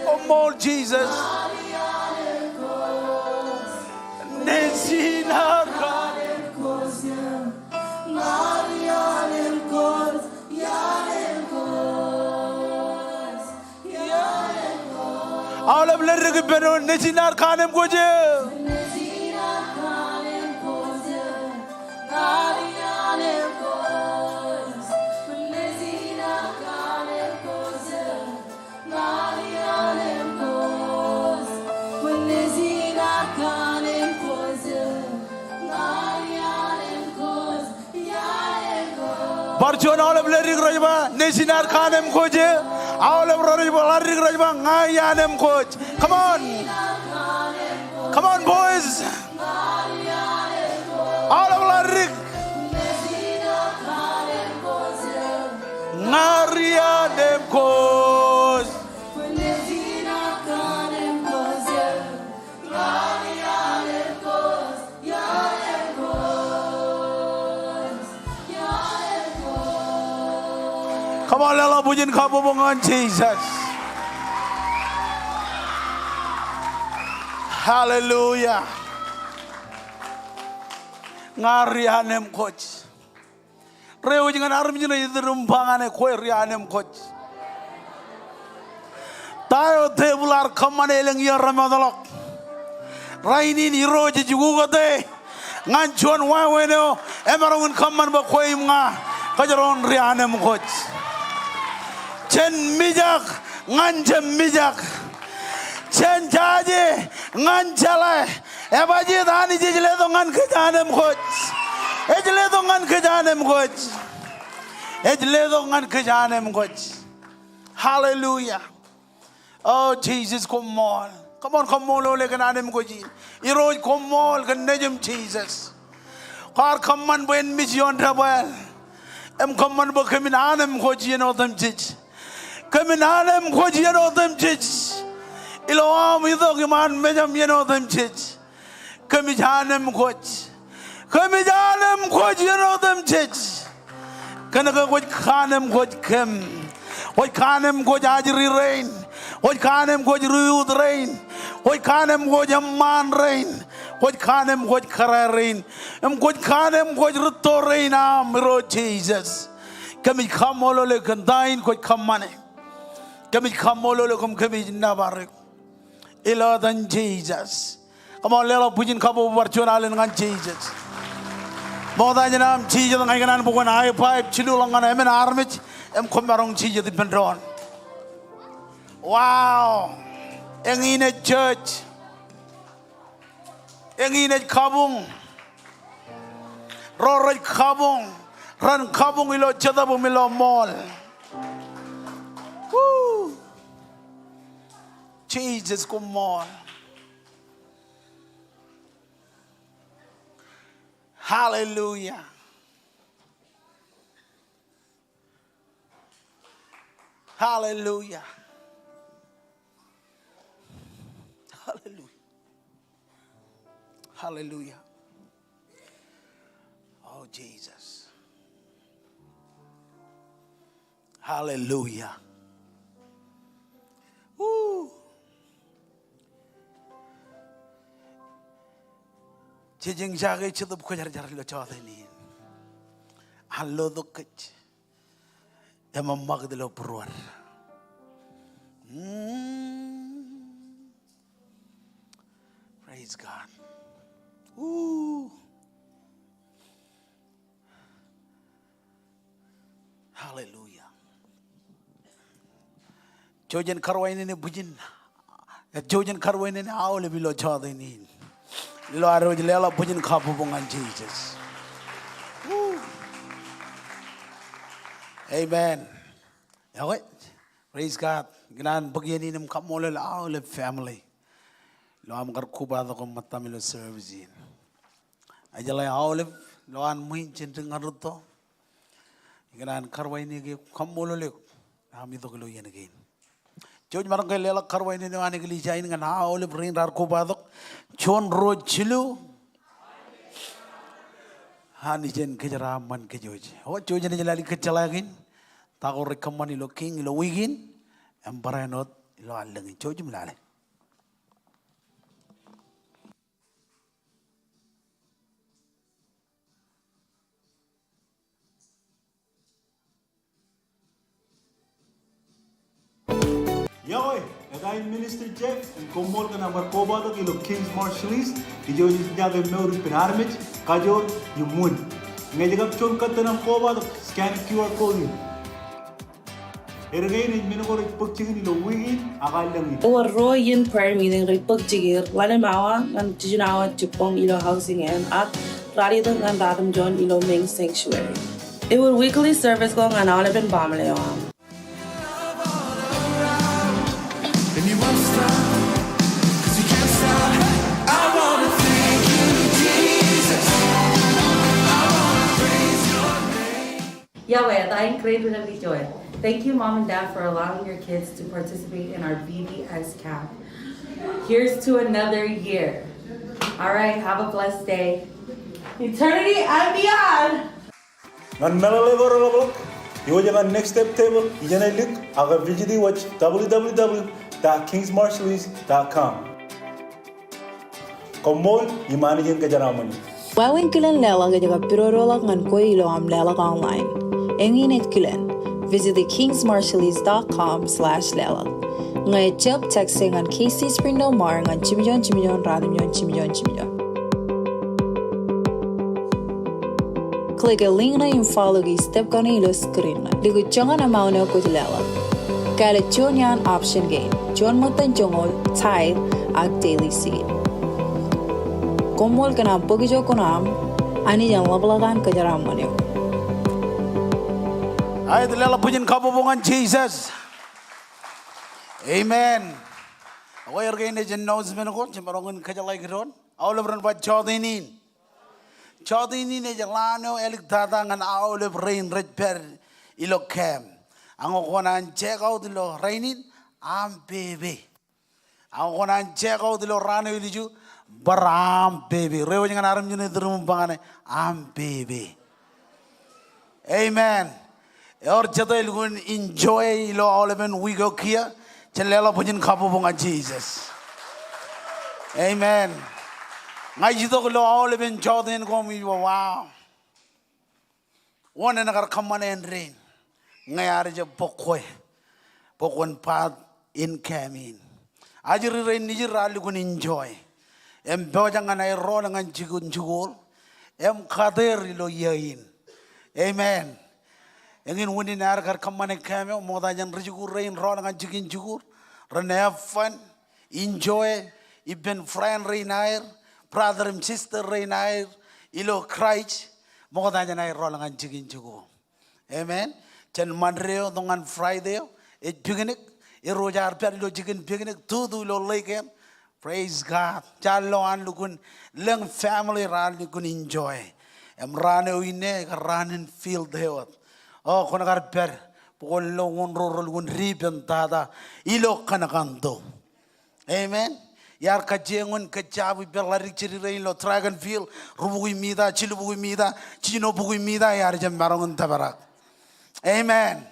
Koṃṃool Jisōs. Nejin ear ka- Aolep leddik ippān doon, nejin ear kaanemkwōj eō. Bar juon aolep leddik rej ba, nejin ear kaanemkwōj eō. Aolep leddik rej ba, ña ij anemkwōj. Come on. Come on, boys. Aolep leddik. Ña ri anemkwōj. Come on, leḷọk bwijin kabbokbok ñan Jisōs. Hallelujah. Ña ri anemkwōj. Reiwōj ñan armej ṇe ej itok im ba ñan e, kwe ri anemkwōj. Ta eo tepil ear kōṃṃane elōñ iiō remootḷọk? Rainin Irooj ej ukōte ñan juon wāween eo emaroñ in kōṃṃan bwe kwe im ña kōjro en ri anemkwōj. Jen mijak ñan jemijak. Jen jaje ñan jeḷā. Ebajjeet Anij ej letok ñan kōj anemkwōj. Ej letok ñan kōj anemkwōj. Ej letok ñan kōj anemkwōj. Hallelujah. O Jisōs, koṃṃool. Come on, koṃṃool eo ḷe kōn anemkwōj in. Irooj, koṃṃool kōn nejiṃ Jisōs. Kwaar kōṃṃan bwe en mej ioon debwāāl im kōṃṃan bwe kōmin anemkwōj iien otemjej. Kōmin anemkwōj iien otemjej. Ilo aṃ itok im an mejaṃ iien otemjej. Kōmij anemkwōj. Kōmij anemkwōj iien otemjej. Kōnke kwōj kaanemkwōj kōm. Kwōj kaanemkwōj ajri rein. Kwōj kaanemkwōj ri-ut rein. Kwōj kaanemkwōj eṃṃaan rein. Kwōj kaanemkwōj kōrā rein. Im kwōj kaanemkwōj rūtto rein aṃ, Irooj Jisōs. Kōmij kaṃṃoolol eok kōn ta in kwōj kōṃṃane. Kōmij kaṃṃoolol eok im kōmij nōbar eok. Ilo etan Jisōs. Come on, leḷọk bwijin kabbokbok bar juon alen ñan Jisōs. Ṃokta jān aṃ jijet, ña ikōṇaan bwe kwōn high five jilu ḷọk ñan emān armej im kwōmaroñ jijet ippān doon. Wow. Eñin ej church. Eñin ej kabuñ. Ro rej kabuñ. Ren kabuñ ilo jetōb im ilo ṃool. Woo. Jisōs, koṃṃool. Hallelujah. Hallelujah. Hallelujah. Hallelujah. O Jisōs. Hallelujah. Woo. Jej eñjake Jetōb Kwōjarjar ilo jota in. Ear lotok kōj im eṃṃakūt ilo būruod. Mm. Hallelujah. Jouj im karwaineneik bwijin. Jouj im karwaineneik aolep ilo jota in. Ilo ad wōj leḷọk bwijin kabbokbok ñan Jisōs. Woo. Amen. Ekwe, praise God. Ikōṇaan bōk iien in im kaṃṃoolol aolep family ilo aṃ kar kobatok im ṃōttaṃ ilo service in. Ij jeḷā aolep ilo an ṃwiin jān dik ñan rūtto. Ikōṇaan karwaineik eok, kaṃṃoolol eok aṃ itok ilo iien kein. Jouj maroñ ke leḷọk karwainene eo an eklejia in ñan aolep rein raar kobatok. Juon, ruo, jilu. Anij en kōjeraaṃṃan kōj. O, jouj im lale kōjjeḷā kein. Ta ko rej kōṃṃan ilo kiiñ ilo wiik in im barāinwōt ilo allōñ in. Jouj im lale. Iọkwe, eta in Minister Jeff, im koṃṃool kōn aṃ kar kobatok ilo King's Marshallese. Ijo ij jab emour ippān armej, kajoor im wūn. Ñe ej kab juon kōttan aṃ kobatok, scan Q R code in. Erkein ej men ko rej bōk jikin ilo wiik in ak allōñ in. Ewōr ruo iien prayer meeting rej bōk jikier, ḷalem awa ñan jiljino awa jibboñ ilo housing eo an, ak ralitōk ñan ratimjuon ilo main sanctuary. Ewōr weekly service ko ñan aolepen baaṃle eo aṃ. Yahweh, thine great love joy. Thank you, Mom and Dad, for allowing your kids to participate in our V B S camp. Here's to another year. All right, have a blessed day. Eternity and beyond. Ñan meḷeḷe ko reḷapḷọk, iwōj ñan Next Step Table, ijeṇe lik, ak visit wōj W W W dot kings marshallese dot com. Koṃṃool im Anij en kōjeraaṃṃan eok. Wāween kilen leḷọk ej kab pidodoḷọk ñan kwe ilo aṃ leḷọk online. Eñin ej kilen, visit kings marshallese dot com slash leḷọk. Ñe ejjab, text e ñan K C Springdale Mar ñan jimjuon jimjuon ratimjuon jimjuon jimjuon. Click e link ṇe im follow e step kaṇe ilo screen ṇe. Likūt joñan amount eo kwōj leḷọk. Kāālōt juon iaan option kein. Juon ṃōttan joñoul, tithe, ak daily seed. Koṃṃool kōn aṃ bōk ijo kuṇaaṃ. Anij en ḷapḷọk an kōjeraaṃṃan eok. Aet, leḷọk bwijin kabbokbok ñan Jisōs. Amen. Ekwe, erkein ej announcement ko, jemaroñ in kōjeḷāik doon. Aolep ren ba jota in in. Jota in in ej ḷaan eo āliktata ñan aolep rein rej pād ilo camp. Ak ñe kwōn an check out ilo rainin, aṃ pepe. Ak ñe kwōn an check out ilo raan eo ilju, bar aṃ pepe. Reiwōj ñan armej eo ej iturūṃ im ba ñane, aṃ pepe. Amen. Ewōr jete lukkuun enjoy ilo aolepen wiik eo kiiō, jen leḷọk bwijin kabbokbok ñan Jisōs. Amen. Ña ij itok ilo aolepen jota in ko im ij ba, wow. Wōn en kar kōṃṃane āindein rein? Ñe ear jab bōk kwe, bōk kwe in part in camp in. Ajri rein nejid raar lukkuun enjoy im pojak ñan aer rọọl ñan jikin jikuuḷ im kate er ilo iiō in. Amen. Eñin unin aer kar kōṃṃane camp eo, ṃokta jān ri-jikuuḷ rein rọọl ñan jikin jikuuḷ, ren have fun, enjoy ippān friend rein aer, brother im sister rein aer ilo Christ, ṃokta jān aer rọọl ñan jikin jikuuḷ. Amen. Jān Monday eo tok ñan Friday eo, ej picnic. Irooj ear pād ilo jikin picnic, tutu ilo lake eṇ. Praise God. Jaar lo an lukkuun lōñ, family raar lukkuun enjoy. Im raan eo inne, ekar raan in field eo wōt. O, kwōn kar pād bwe kwōn lo wōn ro relukkuun depend tata ilo kankanto. Amen. Iar kajjioñ in kōjjab ippān ḷadik jidikdik rein ilo track and field, rubukwi mita, jilubukwi mita, jiljino bukwi mita, iar jab maroñ in tōprak. Amen.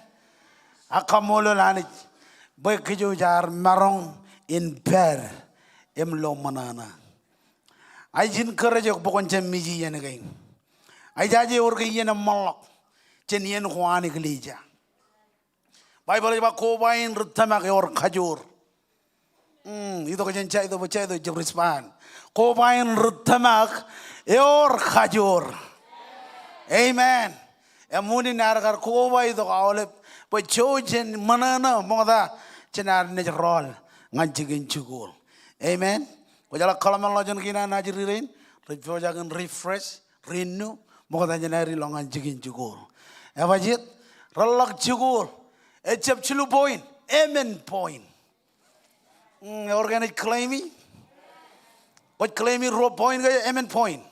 Ak kaṃṃoolol Anij bwe kōjwōj ar maroñ in pād im lo ṃōṇōṇō. Ij encourage eok bwe kwōn jab mej iien kein. Ij jaje ewōr ke iien eṃṃanḷọk jān iien ko an eklejia. Baibōḷ ej ba, koba in ri tōmak ewōr kajoor. Hmm, itok jān jaito, bwe jaito ejjab respond. Koba in ri tōmak ewōr kajoor. Amen. Im unin ad kar koba itok aolep bwe jouj jān ṃōṇōṇō ṃokta jān ad naaj rọọl ñan jikin jikuuḷ. Amen. Kwōjeḷā kōḷmānḷọkjeṇ kein an ajri rein, rej pojak in refresh, renew, ṃokta jān ad ilọk ñan jikin jikuuḷ. Ebajeet, reḷḷọk jikuuḷ ejjab jilu point, emān point. Mm, ewōr ke enaaj claim e? Kwōj claim e ruo point ke emān point?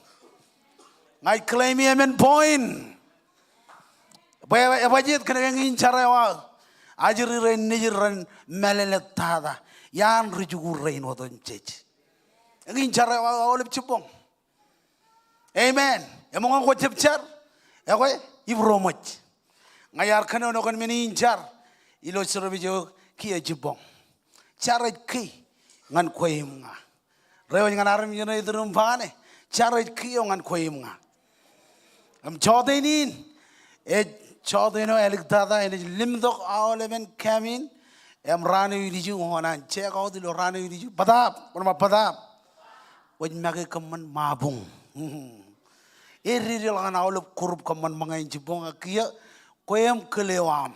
Ña ij claim e emān point. Bwe ebajeet kōnke eñin jar eo aō, ajri rein nejid ren mālōtlōt tata iaan ri-jikuuḷ rein otemjej. Eñin jar eo aō aolep jibboñ. Amen. Im ñe kwō jab jar, ekwe, ibūroṃōj. Ña iar kōnono kōn men in jar ilo service eo kiiō jibboñ. Jar ej key ñan kwe im ña. Reiwōj ñan armej eo ej iturūṃ bane, jar ej key eo ñan kwe im ña. Im jọteen in ej jọteen eo āliktata, enaaj limtok aolepen camp in. Im raan eo ilju, ñe kwō kōṇaan check out ilo raan eo ilju, bōtaab, kwōn ba bōtaab. Kwōj make kōṃṃan ṃabuñ. Ededeḷọk an aolep group kōṃṃan ṃōñā in jibboñ ak kiiō kwe im kile eo aṃ.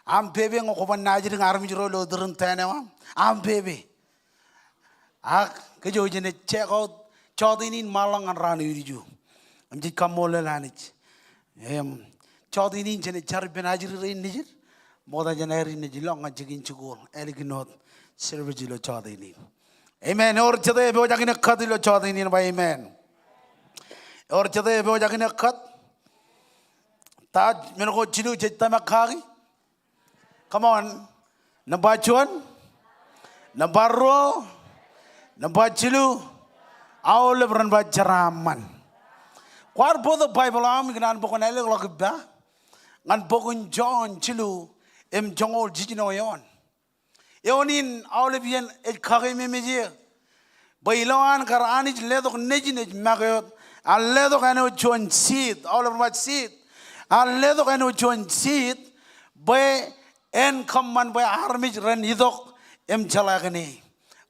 Aṃ pepe ñe kwō ban naajdik armej ro ilo iturin tent eo aṃ. Aṃ pepe. Ak kōj eo jenaaj check out jọteen in ṃaanḷọk ñan raan eo ilju. Im jej kaṃṃoolol Anij. Im jọteen in jenaaj jar ippān ajri rein nejid ṃokta jān ad naaj ilọk ñan jikin jikuuḷ ālikin wōt service ilo jọteen in. Amen. Ewōr jete epojak in ekkat ilo jọteen in, ba amen. Ewōr jete epojak in ekkat? Ta men ko jilu jej tōmak kaki? Come on. Nōṃba juon, nōṃba ruo, nōṃba jilu, aolep ren ba jeraaṃṃan. Kwaar bōktok Baibōḷ eo aṃ ikōṇaan bwe kwōn ālōkḷọk ippa ñan bok in Jon jilu im joñoul jiljino eoon. Eoon in aolep iien ej kakeememej eō bwe ilowaan kar Anij letok nejin ej make wōt, ear letok āinwōt juon seed, aolep rej ba seed, ear letok āinwōt juon seed bwe en kōṃṃan bwe armej ren itok im jeḷā kōn e.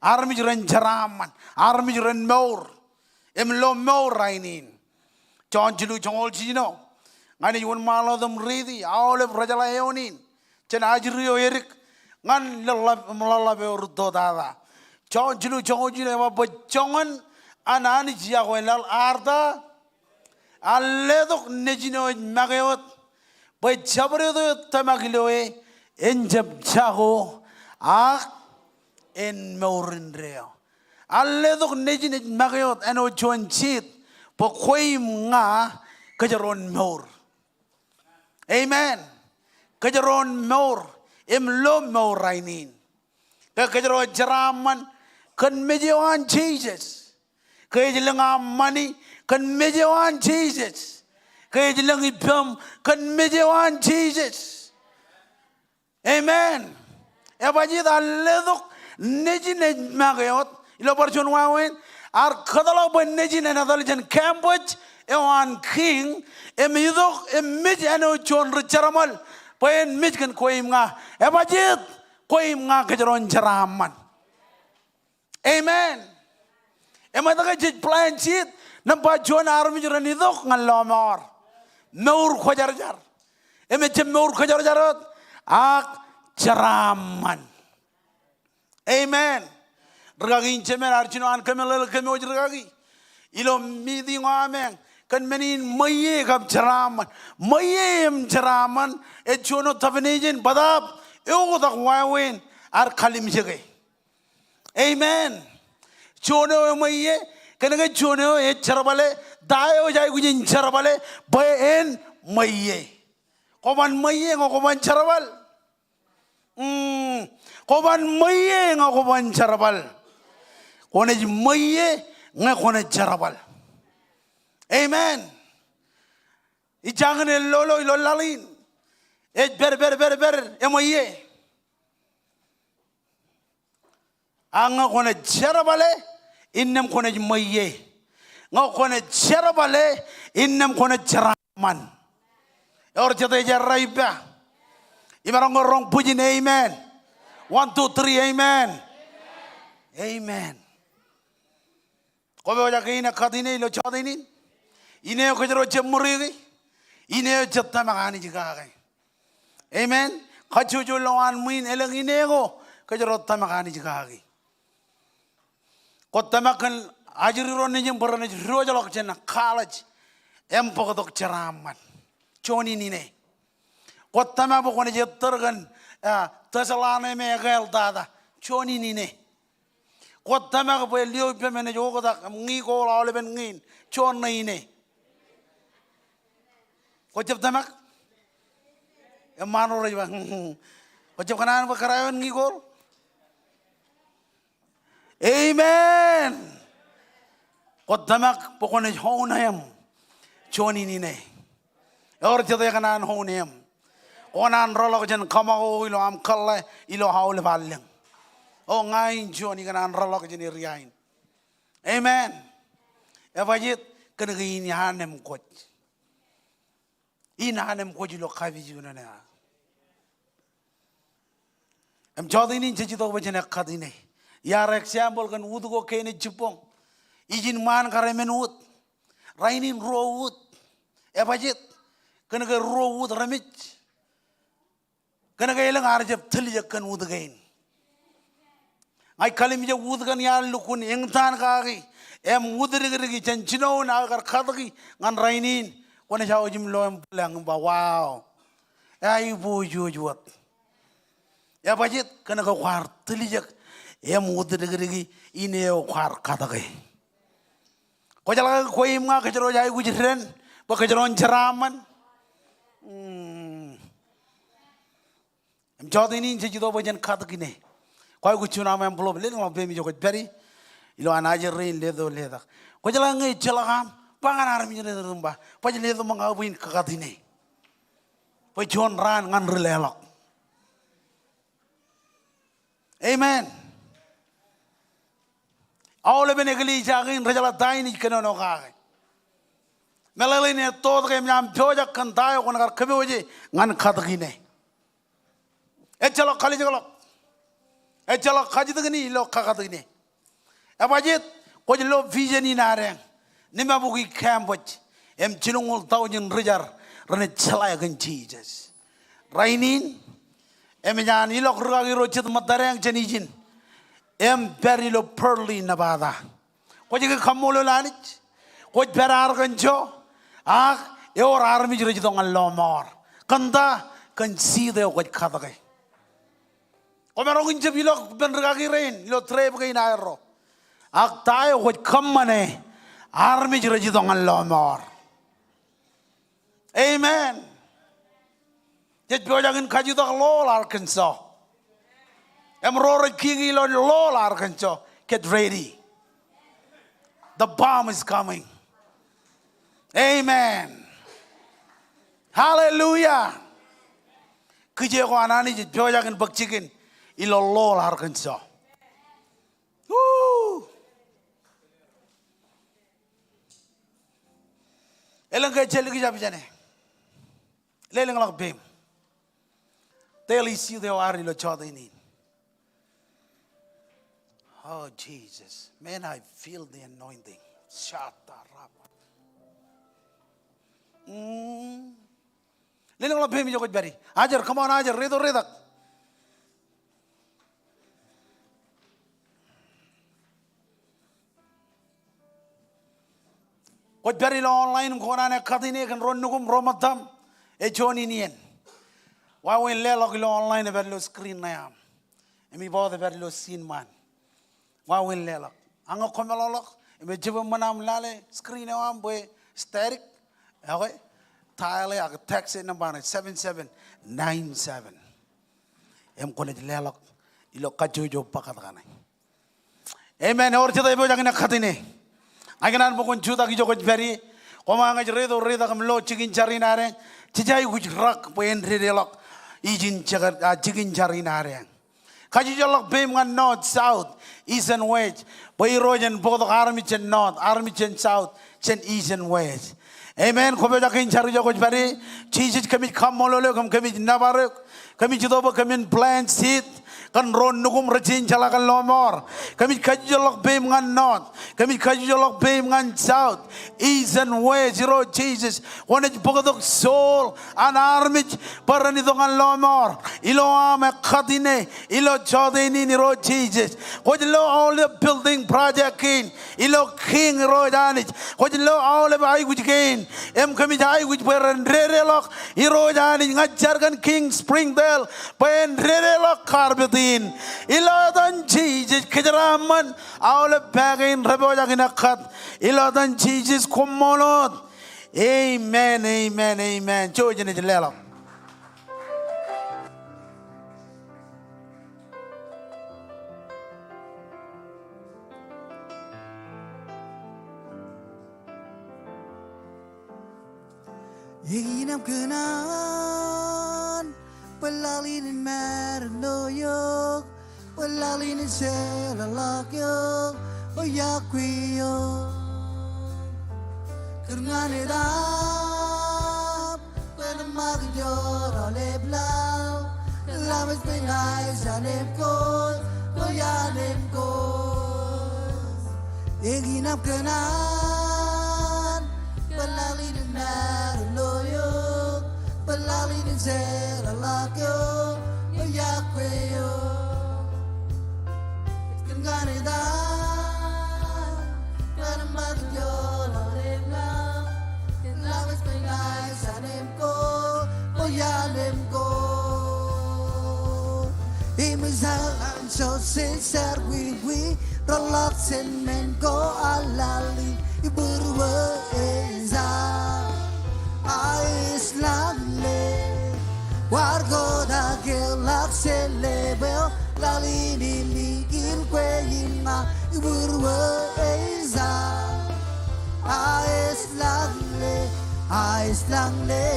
Armej ren jeraaṃṃan, armej ren mour im lo mour rainin. Jon jilu joñoul jiljino. Ña ij wōnṃaanḷọk im riiti, aolep rejeḷā eoon in jān ajri eo edik ñan ḷōḷḷap, ḷōḷḷap eo rūtto tata. Jon jilu joñoul jiljino ej ba bwe joñan an Anij iọkwe laḷ ear ta? Ear letok nejin eo ej make wōt bwe jabdewōt eo tōmak ilo e en jab jako ak en mour indeeo. Ear letok nejin ej make wōt āinwōt juon seed bwe kwe im ña kōjro en mour. Amen. Kōjro en mour im lo mour rainin. Ke kōjro ej jeraaṃṃan kōn mej eo an Jisōs. Ke ej lōñ aṃ ṃani kōn mej eo an Jisōs. Ke ej lōñ ippaṃ kōn mej eo an Jisōs. Amen. Ebajeet? Ear letok nejin ej make wōt. Ilo bar juon wāween ear kōtḷọk bwe nejin en etal jān campus eo an kiiñ im itok im mej āinwōt juon ri-jerbal bwe en mej kōn kwe im ña. Ebajeet? Kwe im ña kōjro en jeraaṃṃan. Amen. Eṃōj ke jej plant seed? Nōṃba juon, armej ren itok ñan lọmọọr. Mour kwōjarjar. Im ejjab mour kwōjarjar wōt, ak jeraaṃṃan. Amen. Rikaki in jemān, ear jino an kōmeḷeḷe kōm wōj rikaki ilo meeting eo aṃ eñ kōn men in ṃweiie kab jeraaṃṃan. Ṃweiie im jeraaṃṃan ej juon wōt definition, bōtaab eoktak wāween ear kalimjeke. Amen. Juon eo eṃweiie, kōnke juon eo ej jerbale ta eo ej aikuj in jerbale bwe en ṃweiie. Kwō ban ṃweiie ñe kwō ban jerbal? Mm, kwō ban ṃweiie ñe kwō ban jerbal? Kwōnaaj ṃweiie ñe kwōnaaj jerbal. Amen. Ijañin ellolo ilo laḷ in ej pād, pād, pād, pād, eṃweiie. Ak ñe kwōnaaj jerbale, innām kwōnaaj ṃweiie. Ñe kwōnaaj jerbale, innām kwōnaaj jeraaṃṃan. Ewōr jete ej errā ippa? Imaroñ ke roñ bwijin amen? One, two, three, amen. Amen. Kwō pojak ke ine ekkat ine ilo jọteen in? Ine eo kōjro jab ṃuri ke? Ine eo ej tōmak Anij kake. Amen. Kajjojo lowaan ṃwiin elōñ ine ko kōjro tōmak Anij kaki. Kwōj tōmak kōn ajri ro nejin bwe renaaj diwōjḷọk jān college im bōktok jeraaṃṃan. Juon in ine. Kwōj tōmak bwe kwōnaaj ettōr kōn, ah, tōsōḷḷaanḷọk im ekāāl tata. Juon in ine. Kwōj tōmak bwe lio ippem enaaj oktak im ñi kool aolepen ñiin. Juon ṇe ine. Kwōj jab tōmak? Eṃṃaan ro rej ba, kwōj jab kōṇaan bwe kōrā eo en ñi kool? Amen. Kwōj tōmak bwe kwōnaaj own home. Juon in ine. Ewōr jete ekōṇaan own home? Kwōkōṇaan rōḷọk jān kōṃako ilo aṃ kōḷḷā ilo aolep allōñ. O ña in juon ikōṇaan rōḷọk jān area in. Amen. Ebajeet? Kōnke in an im kwōj. In an im kwōj ilo kapijuknen eo. Im jọteen in jej itok bwe jen ekkat ine. Iar example kōn ut ko kein ej jibboñ. Ijin ṃaan kar emān ut. Rainin ruo ut. Ebajeet? Kōnke ruo ut remej. Kōnke elōñ ar jab tiljek kōn ut kein. Ña ij kallimjek ut kōn iar lukkuun eñtaan kaki im utdikdiki jān jinoin aō kar katōki ñan rainin. Kwōnaaj aujim lo im bōk lōñ im ba, wow. Āiboojoj wōt. Ebajeet? Kōnke kwaar tiljek im utdikdiki ine eo kwaar katōke. Kwōjeḷā ke kwe im ña kōjro ej aikuj dān bwe kōjro en jeraaṃṃan? Mm. Im jọteen in jej itok bwe jen katōk ine. Kwaikuj juon aṃ envelope, lelōñḷọk peiṃ ijo kwōj pād ie. Ilo an ajri rein leto letak. Kwōjeḷā ñe ejjeḷọk aṃ, ba ñan armej ṇe rej ba, baj letok ṃōk aō bwe in kakat ine. Bwe juon raan ñan ri leḷọk. Amen. Aolepen eklejia kein rejeḷā ta in ij kōnono kake. Meḷeḷein ettoot ke eṃōj aṃ pojak kōn ta eo kwōn kar kōpooje ñan katōk ine. Ejjeḷọk kalijekḷọk. Ejjeḷọk kajjitōk ine ilo kakatōk ine. Ebajeet? Kwōj lo vision in adeañ. Ṇe ṃōk bwe ke campus im jilñuul taujin ri jar renaaj jeḷā kōn Jisōs. Rainin, eṃōj an ilọk rūkaki ro jet ṃōttadeañ jān ijin im pād ilo Burley, Nevada. Kwōj ke kaṃṃoolol Anij? Kwōj pād Arkansas, ak ewōr armej rej itok ñan lọmọọr. Kōn ta? Kōn seed eo kwōj katōke. Kwōmaroñ in jab ilọk ippān rūkaki rein ilo trip kein aerro. Ak ta eo kwōj kōṃṃane, armej rej itok ñan lọmọọr. Amen. Jej pojak in kajjitōk Lowell, Arkansas. Im ro rej kiki ilo Lowell, Arkansas, get ready. The bomb is coming. Amen. Hallelujah. Kijeek ko an Anij ej pojak in bōk jikin ilo Lowell, Arkansas. Woo! Elōñ ke ejjeḷọk ijab jāne. Lelōñḷọk peiṃ. Teli seed eo ad ilo jọteen in. Oh, Jesus. Man, I feel the anointing. Shataraba. Mm. Lelōñḷọk peiṃ ijo kwōj pād ie. Ajri, come on, ajri, reto retak. Kwōj pād ilo online im kwōkōṇaan ekkat ine kōn ro nukuṃ, ro ṃōttaṃ. Ej juon in iien. Wāween leḷọk ilo online epād ilo screen ṇe aṃ. Im ibout epād ilo screen ṃaan. Wāween leḷọk. Ak ñe kwōmeḷọkḷọk im ejjab eṃṃan aṃ lale screen eo aṃ bwe static, okay? Dial e ak text e nōṃba ṇe, seven seven nine seven. Im kwōnaaj leḷọk ilo kajjojo bōktok kaṇe. Amen. Ewōr jete epojak in ekkat ine? Ña ikōṇaan bwe kwōn jutak ijo kwōj pād ie. Koṃ ñe ej reto retak im lo jikin jar in adeañ, jej aikuj rak bwe en dedeḷọk ijin jekar, ah, jikin jar in adeañ. Kajjojo ḷọk peiṃ ñan north, south, east and west. Bwe Irooj en bōktok armej jān north, armej jān south, jān east and west. Amen. Kwō pojak in jar ijo kwōj pād ie. Jisōs, kōmij kaṃṃoolol eok im kōmij nōbar eok. Kōmij itok bwe kōmin plant seed. Kōn ro nukum rej jañin jeḷā kōn lọmọọr. Kōmij kajjitōk ḷọk peiṃ ñan north. Kōmij kajjitōk ḷọk peiṃ ñan south, east and west, Irooj Jisōs. Kwōnaaj bōktok soul an armej bwe ren itok ñan lọmọọr ilo aṃ ekkat ine, ilo jọteen in, Irooj Jisōs. Kwōj lo aolep building project kein ilo King, Irooj Anij. Kwōj lo aolep aikuj kein im kōmij aikuj bwe ren dedeḷọk, Irooj Anij. Ña ij jar kōn King Springdale bwe en dedeḷọk carpet in. Ilo etan Jisōs, kōjeraaṃṃan aolep pā kein rej pojak in ekkat. Ilo etan Jisōs, koṃṃool wōt. Amen, amen, amen. Jouj im ej leḷọk. Eñin aṃ kōṇaan bwe laḷ in en mad ilo eok, bwe laḷ in en jeḷāḷọk eok, bwe iọkwe eok. Kūr ñan etaṃ bwe en ṃakūt ioon aolep laḷ, laṃōj bwe ña ij anemkwōj, bwe iar anemkwōj. Eñin aṃ kōṇaan bwe laḷ in en mad ilo eok, bwe laḷ in en jeḷāḷọk eok, bwe iọkwe eok. Kūr ñan etaṃ bwe en ṃakūt ioon aolep laḷ, laṃōj bwe ña ij anemkwōj, bwe iar anemkwōj. Im ejjeḷọk anjọ jān jerọwiwi, reḷọk jān men ko aḷaḷ in, ibūruō ej ja. Aislañle, kwaar kotak eḷak jelepeo, laḷ in ilikin kwe im ña, ibūruō ej ja. Aislañle, aislañle.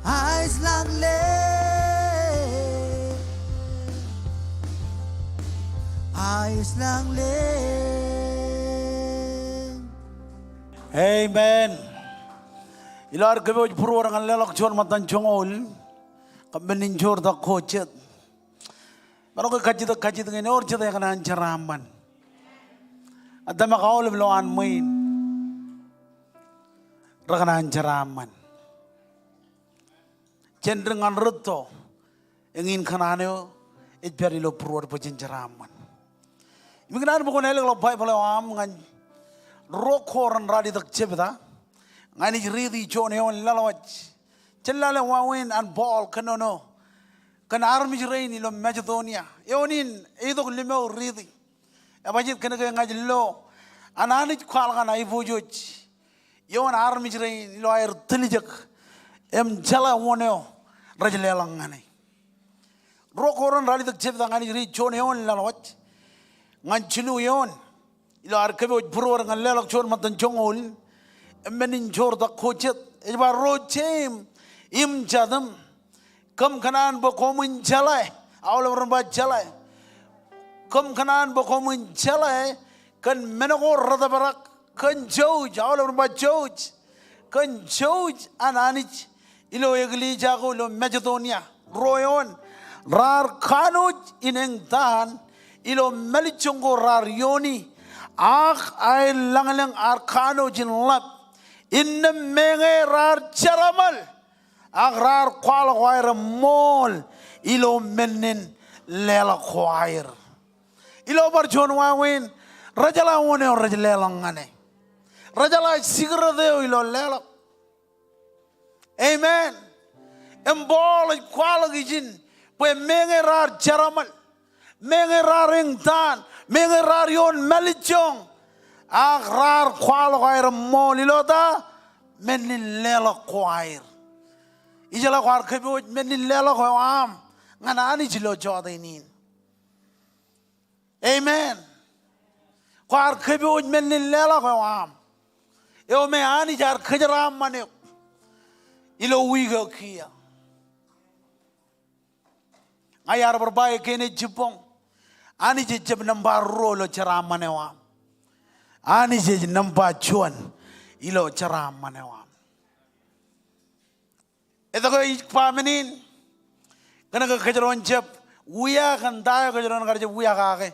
Aislañle. Aislañle. Amen. Ilo ad kōpooj būruod ñan leḷọk juon ṃōttan joñoul, kab men in joortak ko jet. Maroñ ke kajjitōk kajjitōk in, ewōr jet ekōṇaan jeraaṃṃan? Ak tōmak aolep ilowaan ṃwiin rekōṇaan jeraaṃṃan. Jen dik ñan rūtto, eñin kōṇaan eo ej pād ilo būruod bwe jen jeraaṃṃan. Im ikōṇaan bwe kwōn ālōkḷọk Baibōḷ eo aṃ ñan Ruo Korint ralitōk jebta, ña ij riiti juon eoon laḷwaj. Jen lale wāween an Paul kōnono kōn armej rein ilo Masedonia. Eoon in eitok limo riiti. Ebajeet kōnke ña ij lo an Anij kwaḷọk an aiboojoj ioon armej rein ilo aer tiljek im jeḷā wōn eo rej leḷọk ñan e. Ruo Korint ralitōk jebta, ña ij riiti juon eoon laḷwaj ñan jilu eoon. Ilo ad kōpooj būruod ñan leḷọk juon ṃōttan joñoul im men in joortak ko jet, ej ba, ro jeiṃ im jatūṃ, kōm kōṇaan bwe koṃwin jeḷā, aolep ren ba jeḷā. Kōm kōṇaan bwe koṃwin jeḷā kōn men ko retōprak kōn jouj, aolep ren ba jouj, kōn jouj an Anij ilo eklejia ko ilo Masedonia. Ruo eoon, raar kanooj in eñtaan ilo mālejjoñ ko raar iooni, ak aer lañlōñ ar kanooj in ḷap, innām meñe raar jeraaṃṃan, ak raar kwaḷọk aer ṃool ilo men in leḷọk ko aer. Ilo bar juon wāween, rejeḷā wōn eo rej leḷọk ñan e. Rejeḷā secret eo ilo leḷọk. Amen. Im Paul ej kwaḷọk ijin bwe meñe raar jeraaṃṃan, meñe raar eñtaan, meñe raar ioon mālejjoñ, ak raar kwaḷọk aer ṃool ilo ta? Men in leḷọk ko aer. Ijeḷā kwaar kōpooj men in leḷọk eo aṃ ñan Anij ilo jọteen in? Amen. Kwaar kōpooj men in leḷọk eo aṃ, eo me Anij ear kōjeraaṃṃan eok ilo wiik eo kiiō? Ña iar bar ba e kein ej jibboñ, Anij ejjab nōṃba ruo ilo jeraaṃṃan eo aṃ. Anij ej nōṃba juon ilo jeraaṃṃan eo aṃ. Etke ij ba men in? Kōnke kōjro en jab wia kōn ta eo kōjro en kar jab wia kake,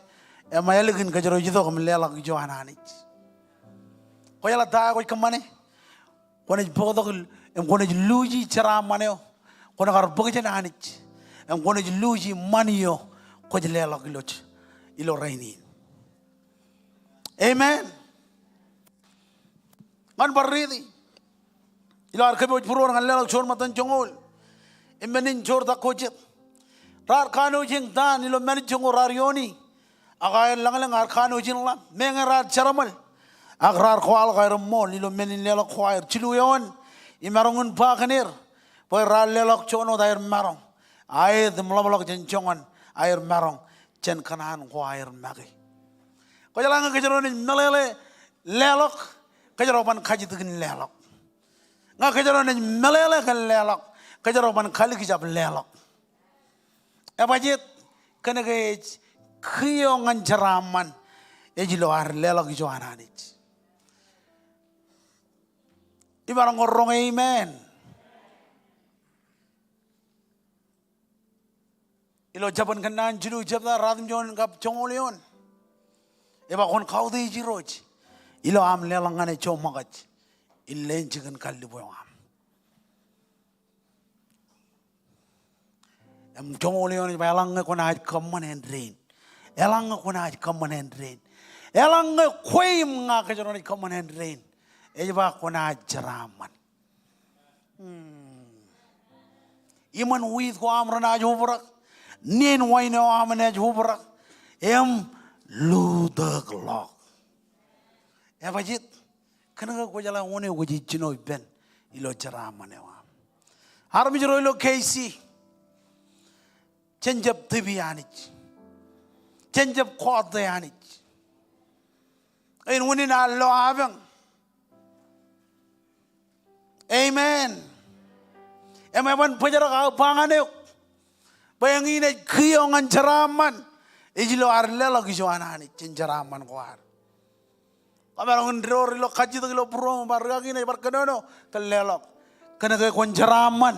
im ālikin kōjro itok im leḷọk ijo an Anij. Kwōjeḷā ta eo kwōj kōṃṃane? Kwōnaaj bōktok im kwōnaaj luuji jeraaṃṃan eo kwōn kar bōk jān Anij, im kwōnaaj luuji ṃan eo kwōj leḷọk ilo, ilo rainin. Amen. Ñan bar riiti ilo ad kōpooj būruod ñan leḷọk juon ṃōttan joñoul im men in joortak ko jet. Raar kanooj eñtaan ilo mālejjoñoul raar iooni, ak aer lañlōñ, raar kanooj in ḷap. Meñe raar jeraṃōl, ak raar kwaḷọk aer ṃool ilo men in leḷọk ko aer. Jilu eoon imaroñ in ba kōn er bwe raar leḷọk juon wōt aer maroñ aet im ḷapḷọk jān joñan aer maroñ jān kōṇaan ko aer make. Kwōjeḷā ñe kōjro naaj meḷeḷe leḷọk, kōjro ban kajjitōk in leḷọk. Ñe kōjro naaj meḷeḷe kōn leḷọk, kōjro ban kalikjab leḷọk. Ebajet? Kōnke ej kiiō ñan jeraaṃṃan ej ilo ad leḷọk ijo an Anij. Imaroñ ke roñ amen. Ilo Jabōn Kōnnaan jilu jebta, ratimjuon kab joñoul eoon, ej ba, kwōn kautiej Irooj ilo aṃ leḷọk ñan e joṃōkaj in leen jikin kallib eo aṃ. Im joñoul eoon ej ba, eḷaññe kwōnaaj kōṃṃan āindein, eḷaññe kwōnaaj kōṃṃan āindein, eḷaññe kwe im ña kōjro naaj kōṃṃan āindein, ej ba kwōnaaj jeraaṃṃan. Hmm. Iṃōn wiit ko aṃ renaaj obrak, nien wain eo aṃ enaaj obrak, im lutōkḷọk. Ebajet? Kōnke kwōjeḷā wōn eo kwōj jino ippān ilo jeraaṃṃan eo aṃ. Armej ro ilo K C, jen jab tipi Anij. Jen jab kọọte Anij. Āinwōt in an lo apañ. Amen. Im eban bōjrak aō ba ñan eok bwe eñin ej kiiō ñan jeraaṃṃan ej ilo ad leḷọk ijo an Anij jān jeraaṃṃan ko ad. Kwōmaroñ in door ilo kajjitōk ilo būruōṃ im ba, rikaki, inaaj bar kōnono kōn leḷọk. Kōnke kwōn jeraaṃṃan.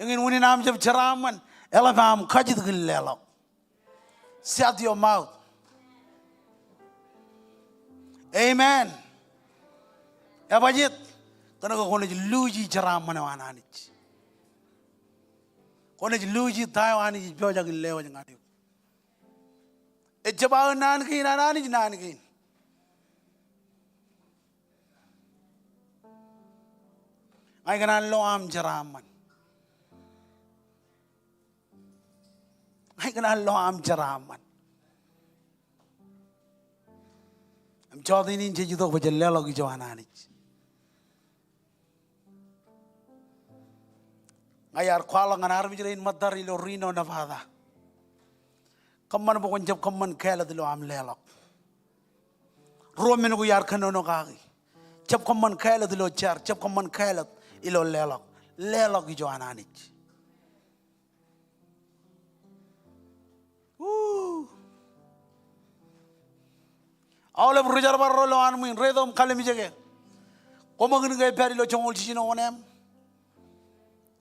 Eñin wūnin aṃ jab jeraaṃṃan, eḷap aṃ kajjitōk in leḷọk. Shut your mouth. Amen. Ebajet? Kōnke kwōnaaj luuji jeraaṃṃan eo an Anij. Kwōnaaj luuji ta eo Anij ej pojak in lewōj ñan eok. Ejjab aō naan kein, an Anij naan kein. Ña ikōṇaan lo aṃ jeraaṃṃan. Ña ikōṇaan lo aṃ jeraaṃṃan. Im jọteen in jej itok bwe jen leḷọk ijo an Anij. Ña iar kwaḷọk ñan armej rein ṃōttad ilo Reno, Nevada. Kōṃṃan bwe kwōn jab kōṃṃan kāālōt ilo aṃ leḷọk. Ruo men ko iar kōnono kaki. Jab kōṃṃan kāālōt ilo jar, jab kōṃṃan kāālōt ilo leḷọk. Leḷọk ijo an Anij. Woo. Aolep ri-jerbal ro ilowaan ṃwiin, reito im kallimjeke. Koṃ ṃōk in ke ej pād ilo joñoul jiljino wōṇāān?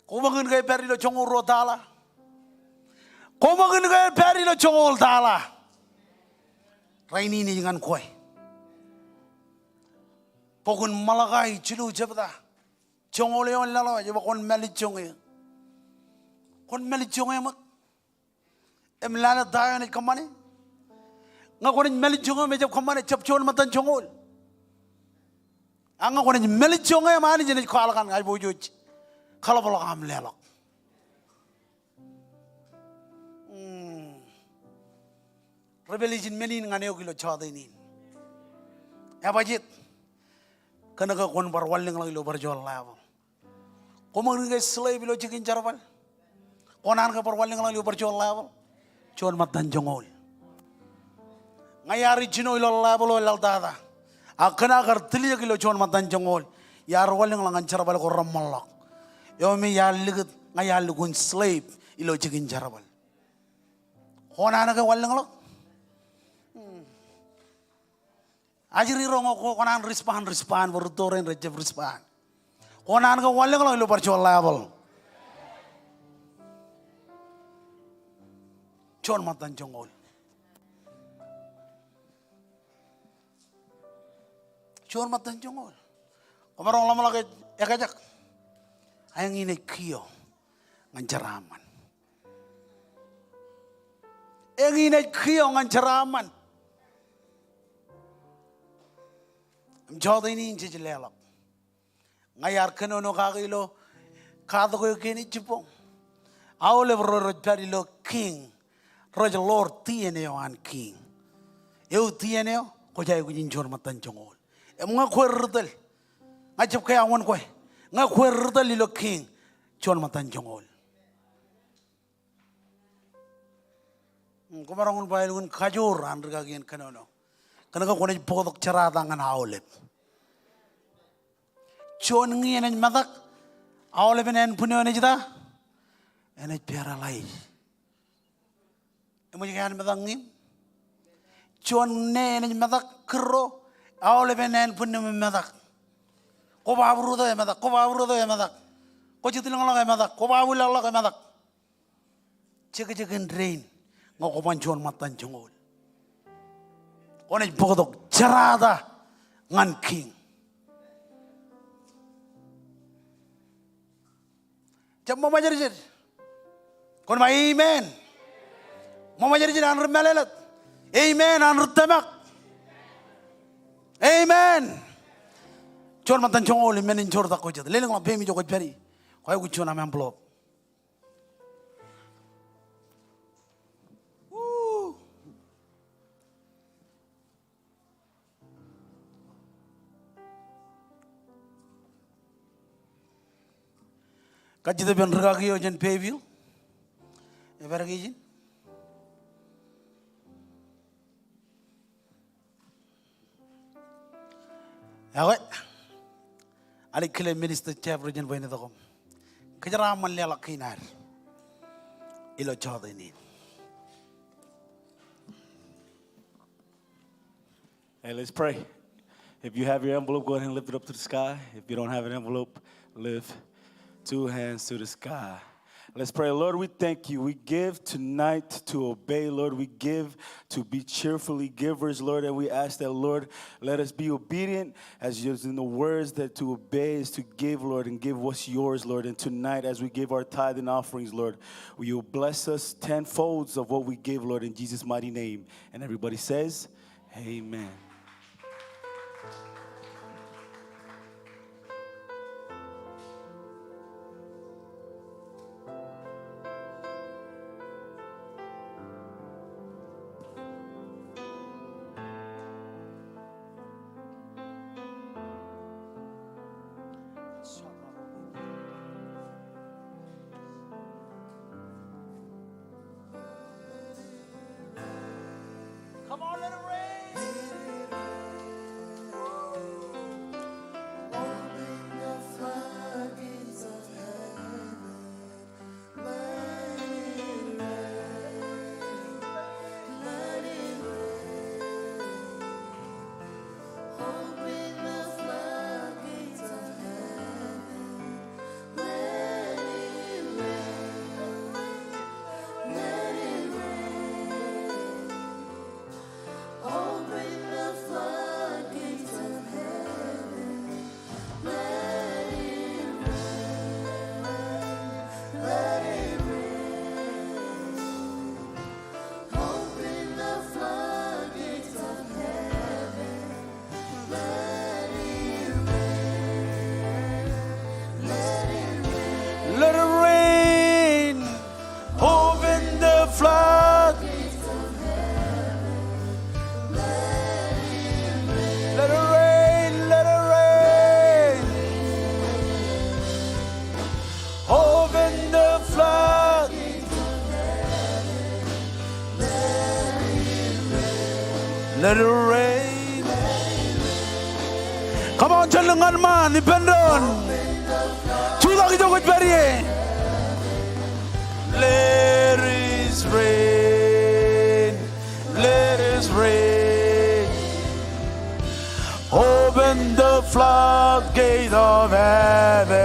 Koṃ ṃōk in ke ej pād ilo joñoul ruo tala? Koṃ ṃōk in ke ej pād ilo joñoul tala? Rainin ej ñan kwe. Bok in Malakai jilu jebta, joñoul eoon laḷ eo ej ba kwōn mālejjoñe. Kwōn mālejjoñe ṃōk im lale ta eo enaaj kōṃṃane. Ñe kwōnaaj mālejjoñe im ejab kōṃṃane, jab juon ṃōttan joñoul. Ak ñe kwōnaaj mālejjoñe im Anij enaaj kwaḷọk an aiboojoj kaḷapḷọk aṃ leḷọk. Hmm. Revelation men in ñan eok ilo jọteen in. Ebajet? Kōnke kwōn bar wanlōñḷọk ilo bar juon level. Koṃ ṃōk in ke slave ilo jikin jerbal? Kwō naan ke bar wanlōñḷọk ilo bar juon level? Juon ṃōttan joñoul. Ña iar jino ilo level eo laḷ tata. Ak kōn aō kar tiljek ilo juon ṃōttan joñoul, iar wanlōñḷọk ñan jerbal ko reṃṃanḷọk. Eo me iar likūt, ña iar lukkuun slave ilo jikin jerbal. Kwō naan ke wanlōñḷọk? Hmm. Ajri ro ñe kwō kōṇaan respond, respond, bwe rūtto rein rejjab respond. Kwō naan ke wanlōñḷọk ilo bar juon level. Juon ṃōttan joñoul. Juon ṃōttan joñoul. Kwōmaroñ ḷōmṇak ej ekajak. Eñin ej kiiō ñan jeraaṃṃan. Eñin ej kiiō ñan jeraaṃṃan. Im jọteen in jej leḷọk. Ña iar kōnono kake ilo katok eo kein ej jibboñ. Aolep ro rej pād ilo king rej ḷoor tien eo an king. Eutiej tien eo, kwōj aikuj in juon ṃōttan joñoul. Im ñe kwe ri tōl, ña ij jab kea wōn kwe, ñe kwe ri tōl ilo king, juon ṃōttan joñoul. Kwōmaroñ in ba elukkuun kajoor an rikaki en kōnono. Kōnke kwōnaaj bōktok jerata ñan aolep. Juon ñi enaaj metak, aolepen ānbwin eo enaaj ta? Enaaj paralyze. Eṃōj ke an metak ñiim? Juon ñe enaaj metak kōrro, aolepen ānbwin eo eṃōj metak. Kwō ba būruō eo emetak, kwō ba būruō eo emetak. Kwō jitlōñḷọk emetak, kwō ba wūlọkḷọk emetak. Jekjek in dein ñe kwō ban juon ṃōttan joñoul. Kwōnaaj bōktok jerata ñan king. Jab ṃōṃajerjer. Kwōn ba amen. Ṃōṃajerjer an ri mālōtlōt. Amen an ri tōmak. Amen. Juon ṃōttan joñoul im men in joortak ko jet. Lelōñḷọk peim ijo kwōj pād ie. Kwōj aikuj juon aṃ envelope. Woo. Kajjitōk ippān rikaki eo jān Bayview. Epād ke ijin? Ekwe, Anij kile Minister Jeff ri jān bwe en itok im kōjeraaṃṃan leḷọk kein ad ilo jọteen in. Hey, let's pray. If you have your envelope, go ahead and lift it up to the sky. If you don't have an envelope, lift two hands to the sky. Let's pray. Lord, we thank you. We give tonight to obey. Lord, we give to be cheerfully givers, Lord, and we ask that, Lord, let us be obedient as is in the words that to obey is to give, Lord, and give what's yours, Lord. And tonight, as we give our tithe and offerings, Lord, will you bless us tenfolds of what we give, Lord, in Jesus' mighty name. And everybody says, Amen. Come on, let it rain. Open the floodgates of heaven. Let it rain. Let it rain. Open the floodgates of heaven. Let it rain. Let it rain. Open the floodgates of heaven. Let it rain. Let it rain. Open the floodgates of heaven. Let it rain. Let it rain. Open the flood. Let it rain, let it rain. Open the flood. Let it rain. Come on, jen lōñ ñan ṃaan ippān doon. Jutak ijo kwōj pād ie. Let it rain. Let it rain. Open the floodgate of heaven.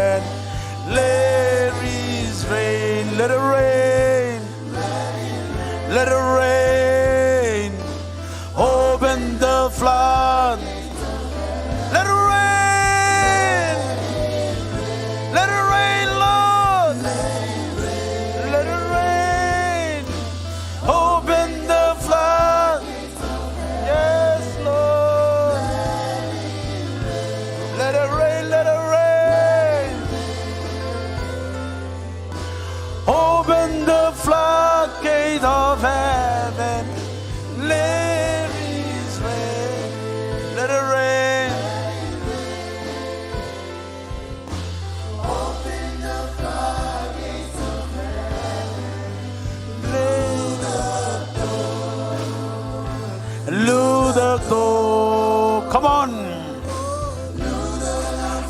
Let it rain. Let it rain. Open the flood. Let it rain. Let it rain, Lord. Let it rain. Open the flood. Yes, Lord. Let it rain, let it rain. Open the floodgate of heaven. Let it rain. Let it rain. Lutōktok. Come on.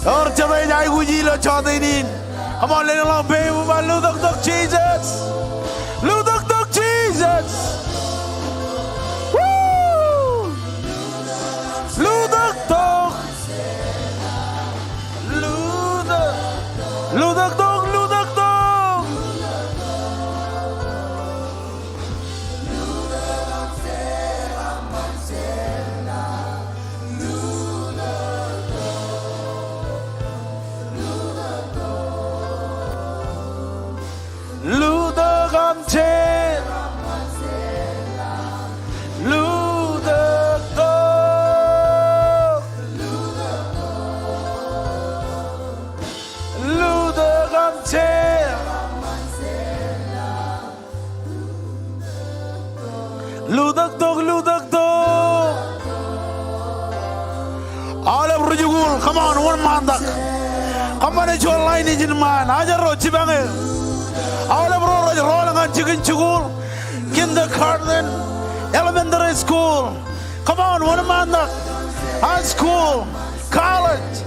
Ewōr jete ej aikuji ilo jota in? Come on, leḷọk peim eo bar lutōktok Jisōs. Lutōktok Jisōs. Woo! Lutōktok. Lutōk. Lutōktok, lutōktok. Lutōk aṃ jeḷā. Lutōktok. Lutōk aṃ jeḷā. Lutōktok, lutōktok. Aolep ri-jikuuḷ, come on, wōnṃaantak. Kōṃṃane juon line ijin ṃaan, ajri ro jipañ e. Aolep ro rej rọọl ñan jikin jikuuḷ, kindergarten, elementary school. Come on, wōnṃaantak. High school, college.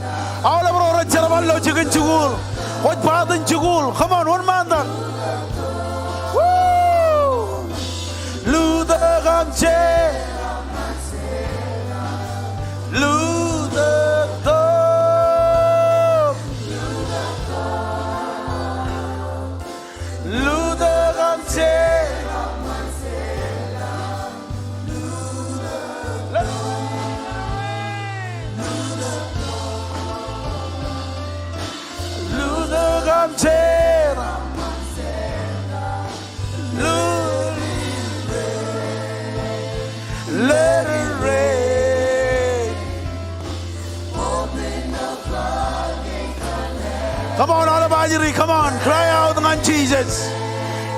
Aolep ro rej jerbal ilo jikin jikuuḷ, kwōj part in jikuuḷ. Come on, wōnṃaantak. Woo! Lutōk aṃ jeḷā. Lutōktok. Lutōk aṃ jeḷā. Lutōk aṃ jeḷā. Let it rain. Come on, aolep ajri, come on, cry out ñan Jisōs.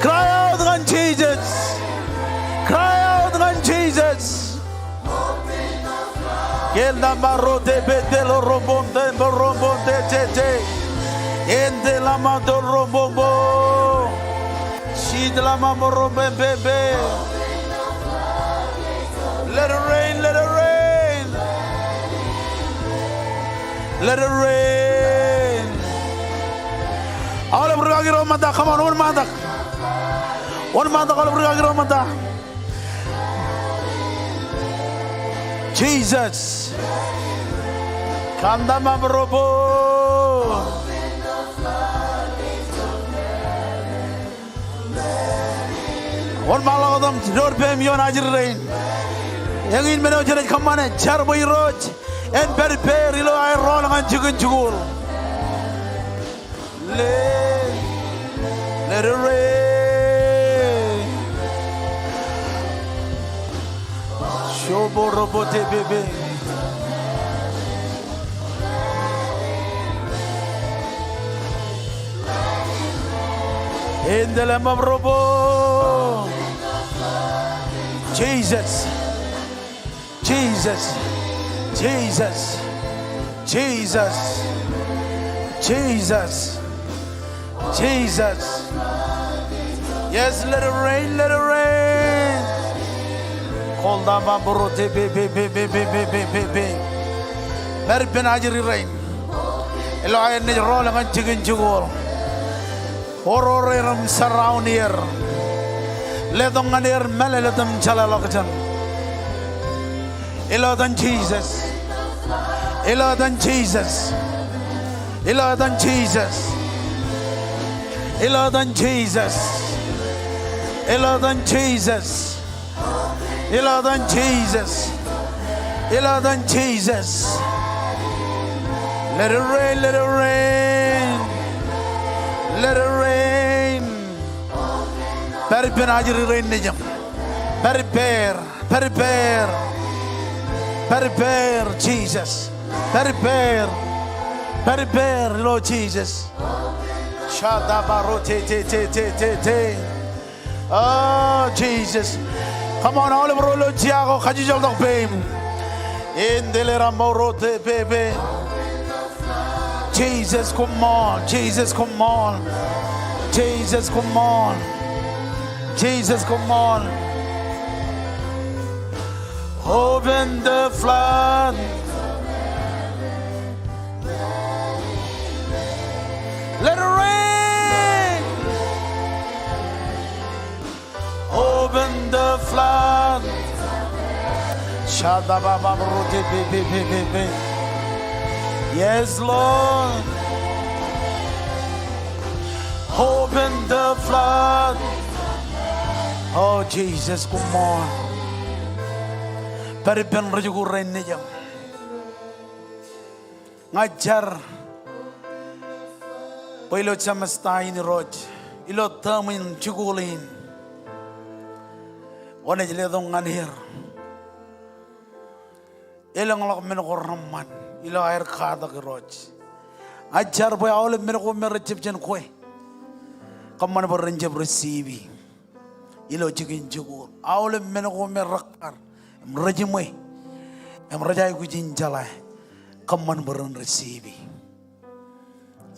Cry out ñan Jisōs. Cry out ñan Jisōs. Kōn ta ṃarote pete lo rombonte, rombonte jeje. Ente lama to rombombo. Sitla ma boro bebebe. Let it rain, let it rain. Let it rain. Aolep rikaki ro ṃōtta, come on, wōnṃaantak. Wōnṃaantak aolep rikaki ro ṃōtta. Jisōs. Kōn ta ṃarobo. Wōnṃaanḷọk wōt im door peiṃ ioon ajri rein. Eñin men eo jenaaj kōṃṃane, jar bwe Irooj en pād ippāer ilo aer rọọl ñan jikin jikuuḷ. Let, let it rain. Shoborobotepepe. Endelemabrobo. Jesus. Jesus. Jesus. Jesus. Jesus. Jesus. Yes, let it rain, let it rain. Koldama borotepepe. Pād ippān ajri rein. Ilo aer naaj rọọl ñan jikin jikuuḷ. Oror er im surround er. Letok ñan er mālōtlōt im jeḷāḷọkjeṇ. Ilo etan Jesus. Ilo etan Jesus. Ilo etan Jesus. Ilo etan Jisōs. Ilo etan Jisōs. Ilo etan Jisōs. Ilo etan Jisōs. Let it rain, let it rain. Let it rain. Pād ippān ajri rein nejiṃ. Pād ippāer. Pād ippāer. Pād ippāer, Jisōs. Pād ippāer. Pād ippāer, Lord Jesus. Shadabaro te, te, te. Oh, Jesus. Come on, aolep ro ilo jea ko kajjojo ḷọk peiṃ. Indelera moro te pepe. Jesus, come on. Jesus, come on. Jesus, come on. Jesus, come on. Open the flood. Let it rain. Open the flood. Shadabababrote pe, pe, pe, pe, pe. Yes, Lord. Open the flood. Oh, Jesus, come on. Pād ippān rijikuuḷ rein nejiṃ. Ña ij jar bwe ilo Jemās ta in Irooj, ilo term in jikuuḷ in, kwōnaaj letok ñan er elōñḷọk men ko reṃṃan ilo aer katak Irooj. Ña ij jar bwe aolep men ko me rej jab jān kwe, kōṃṃan bwe ren jab receive ilo jikin jikuuḷ. Aolep men ko me rekkar im rejiṃwe im rej aikuj in jeḷā, kōṃṃan bwe ren receive.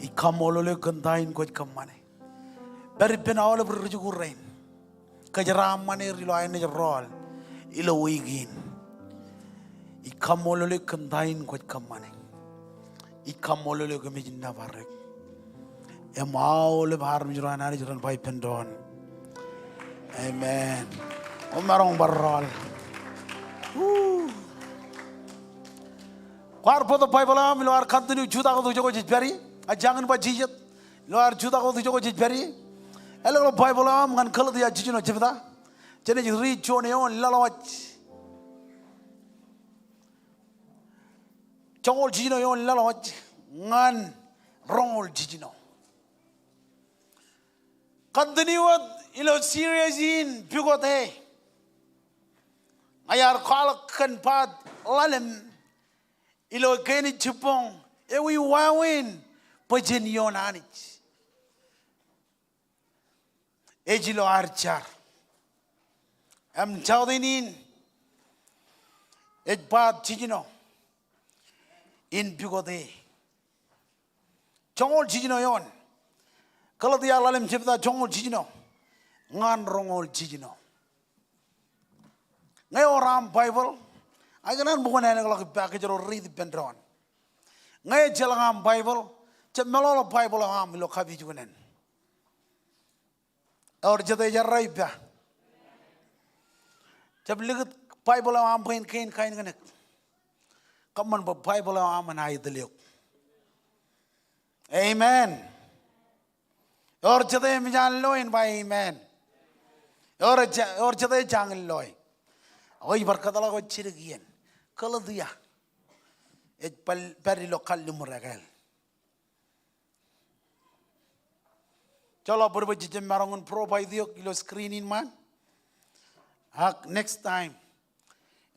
Ij kaṃṃoolol eok kōn ta in kwōj kōṃṃane. Pād ippān aolep rijikuuḷ rein kōjeraaṃṃan er ilo aer naaj rọọl ilo wiik in. Ij kaṃṃoolol eok kōn ta in kwōj kōṃṃane. Ij kaṃṃoolol eok im ij nōbar eok. Im aolep armej ro an Anij ren ba ippān doon, amen. Komaroñ bar rọọl. Woo. Kwaar bōktok Baibōḷ eo aṃ ilo ad continue jutak wōt ijoko jej pād ie. Ak jañin ba jijet. Ilo ad jutak wōt ijoko jej pād ie, ālọk ḷọk Baibōḷ eo aṃ ñan Galetia jiljino jebta. Jenaaj riit juon eoon laḷwaj. Joñoul jiljino eoon laḷwaj ñan roñoul jiljino. Continue wōt ilo series in pukot e. Ña iar kwaḷọk kōn part ḷalem ilo kein jibboñ, ewi wāween bwe jen ioon Anij. Ej ilo ad jar. Im jọteen in ej part jiljino in pukot e. Joñoul jiljino eoon. Galetia ḷalem jebta joñoul jiljino ñan roñoul jiljino. Ñe ewōr aṃ Baibōḷ, ak ikōṇaan bwe kwōn ālọk ḷọk ippa kōjro riit ippān doon. Ñe ejjeḷọk aṃ Baibōḷ, jab meḷọkḷọk Baibōḷ eo aṃ ilo kapijuknen. Ewōr jete ej errā ippa? Jab likūt Baibōḷ eo aṃ bwe en kein kain kōnōk. Kōṃṃan bwe Baibōḷ eo aṃ en aetōl eok. Amen. Ewōr jete emōj an loe en ba amen. Ewōr je-, ewōr jete ej jañin loe. Ak ij bar kōtḷọk wōt jidik iien. Galetia ej pād, pād ilo kalliṃur ekāāl. Joḷọk bōd bwe jej jab maroñ in provide eok ilo screen in ṃaan. Ak next time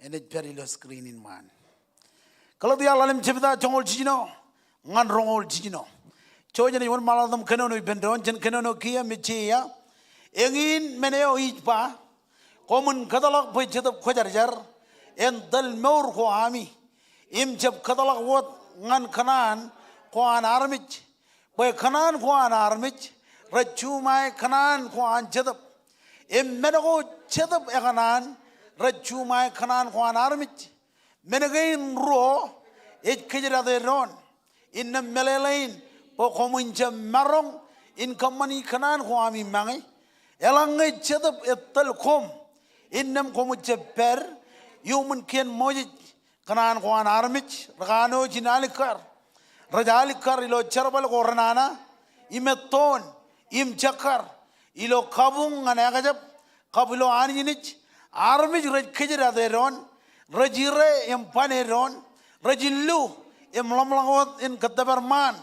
enaaj pād ilo screen in ṃaan. Galetia ḷalem jebta joñoul jiljino ñan roñoul jiljino. Jouj jenaaj wōnṃaanḷọk im kōnono ippān doon, jen kōnono kiiō im ejjeia. Eñin men eo ij ba, koṃwin kōtḷọk bwe Jetōb Kwōjarjar en tōl mour ko ami im jab kōtḷọk wōt ñan kōṇaan ko an armej. Bwe kōṇaan ko an armej rej juṃae kōṇaan ko an Jetōb. Im men ko Jetōb ekōṇaan rej juṃae kōṇaan ko an armej. Men kein ruo ej kōjdate doon. Innām meḷeḷein bwe koṃwin jab maroñ in kōṃṃani kōṇaan ko ami mañe. Eḷaññe Jetōb etōl koṃ, innām koṃij jab pād iuṃwin kien Moses. Kōṇaan ko an armej rekanooj in alikkar. Rej alikkar ilo jerbal ko renana im ettoon im jekkar ilo kabuñ ñan ekjab kab ilo anijnij. Armej rej kōjdat e doon, rej ire im bane doon, rej illu im ḷōmṇak wōt in kōttōpar ṃaan.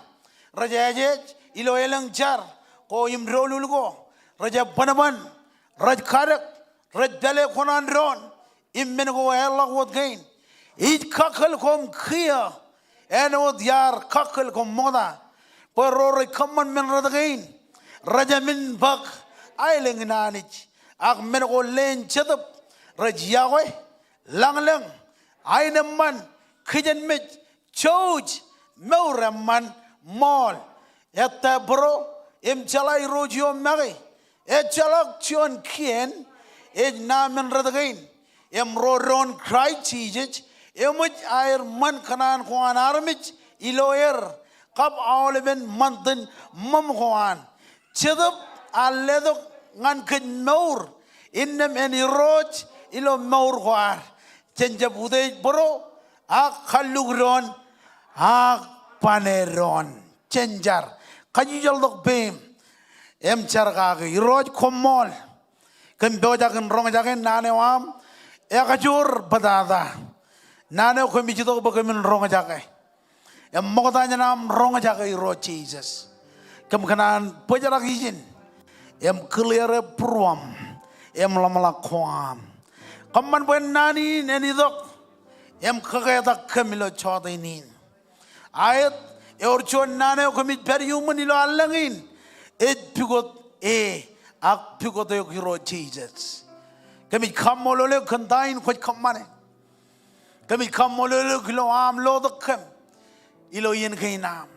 Rej ājej ilo elōñ jar ko im doulul ko. Rej ebbōnbōn, rej kadek, rej pāle kuṇaan doon im men ko eḷḷọk wōt kein. Ij kakkōl koṃ kiiō āinwōt iar kakkōl koṃ ṃokta, bwe ro rej kōṃṃan men rot kein rejāmin bōk aelōñ in Anij. Ak men ko leen Jetōb rej iọkwe, lañlōñ, aenōṃṃan, kijenmej, jouj, mour eṃṃan, ṃool. Ettā bōro im jeḷā Irooj ioon make. Ejjeḷọk juon kien ej ṇa men rot kein. Im ro doon Kraist Jisōs eṃōj aer ṃan kōṇaan ko an armej ilo er kab aolepen ṃantin ṃōṃ ko an. Jetōb ear letok ñan kōj mour innām en irooj ilo mour ko ad. Jen jab utiej bōro ak kalluk doon ak bane doon. Jen jar. Kajjojo ḷọk peiṃ im jar kake. Irooj koṃṃool. Kōm pojak in roñjake naan eo aṃ ekajoor bōtata. Naan eo kōmij itok bwe kōmin roñjake im ṃokta jān aṃ roñjake Irooj Jisōs. Kōm kōṇaan bōjrak ijin im clear e būruōṃ im ḷōmṇak ko aṃ. Kōṃṃan bwe naan in en itok im kaketak kōm ilo jọteen in. Aet, ewōr juon naan eo kōmij pād iuṃwin ilo allōñ in, ej pukot e ak pukot eok Irooj Jisōs. Kōmij kaṃṃoolol eok kōn ta in kwōj kōṃṃane. Kōmij kaṃṃoolol eok ilo aṃ lotok kōm ilo iien kein am.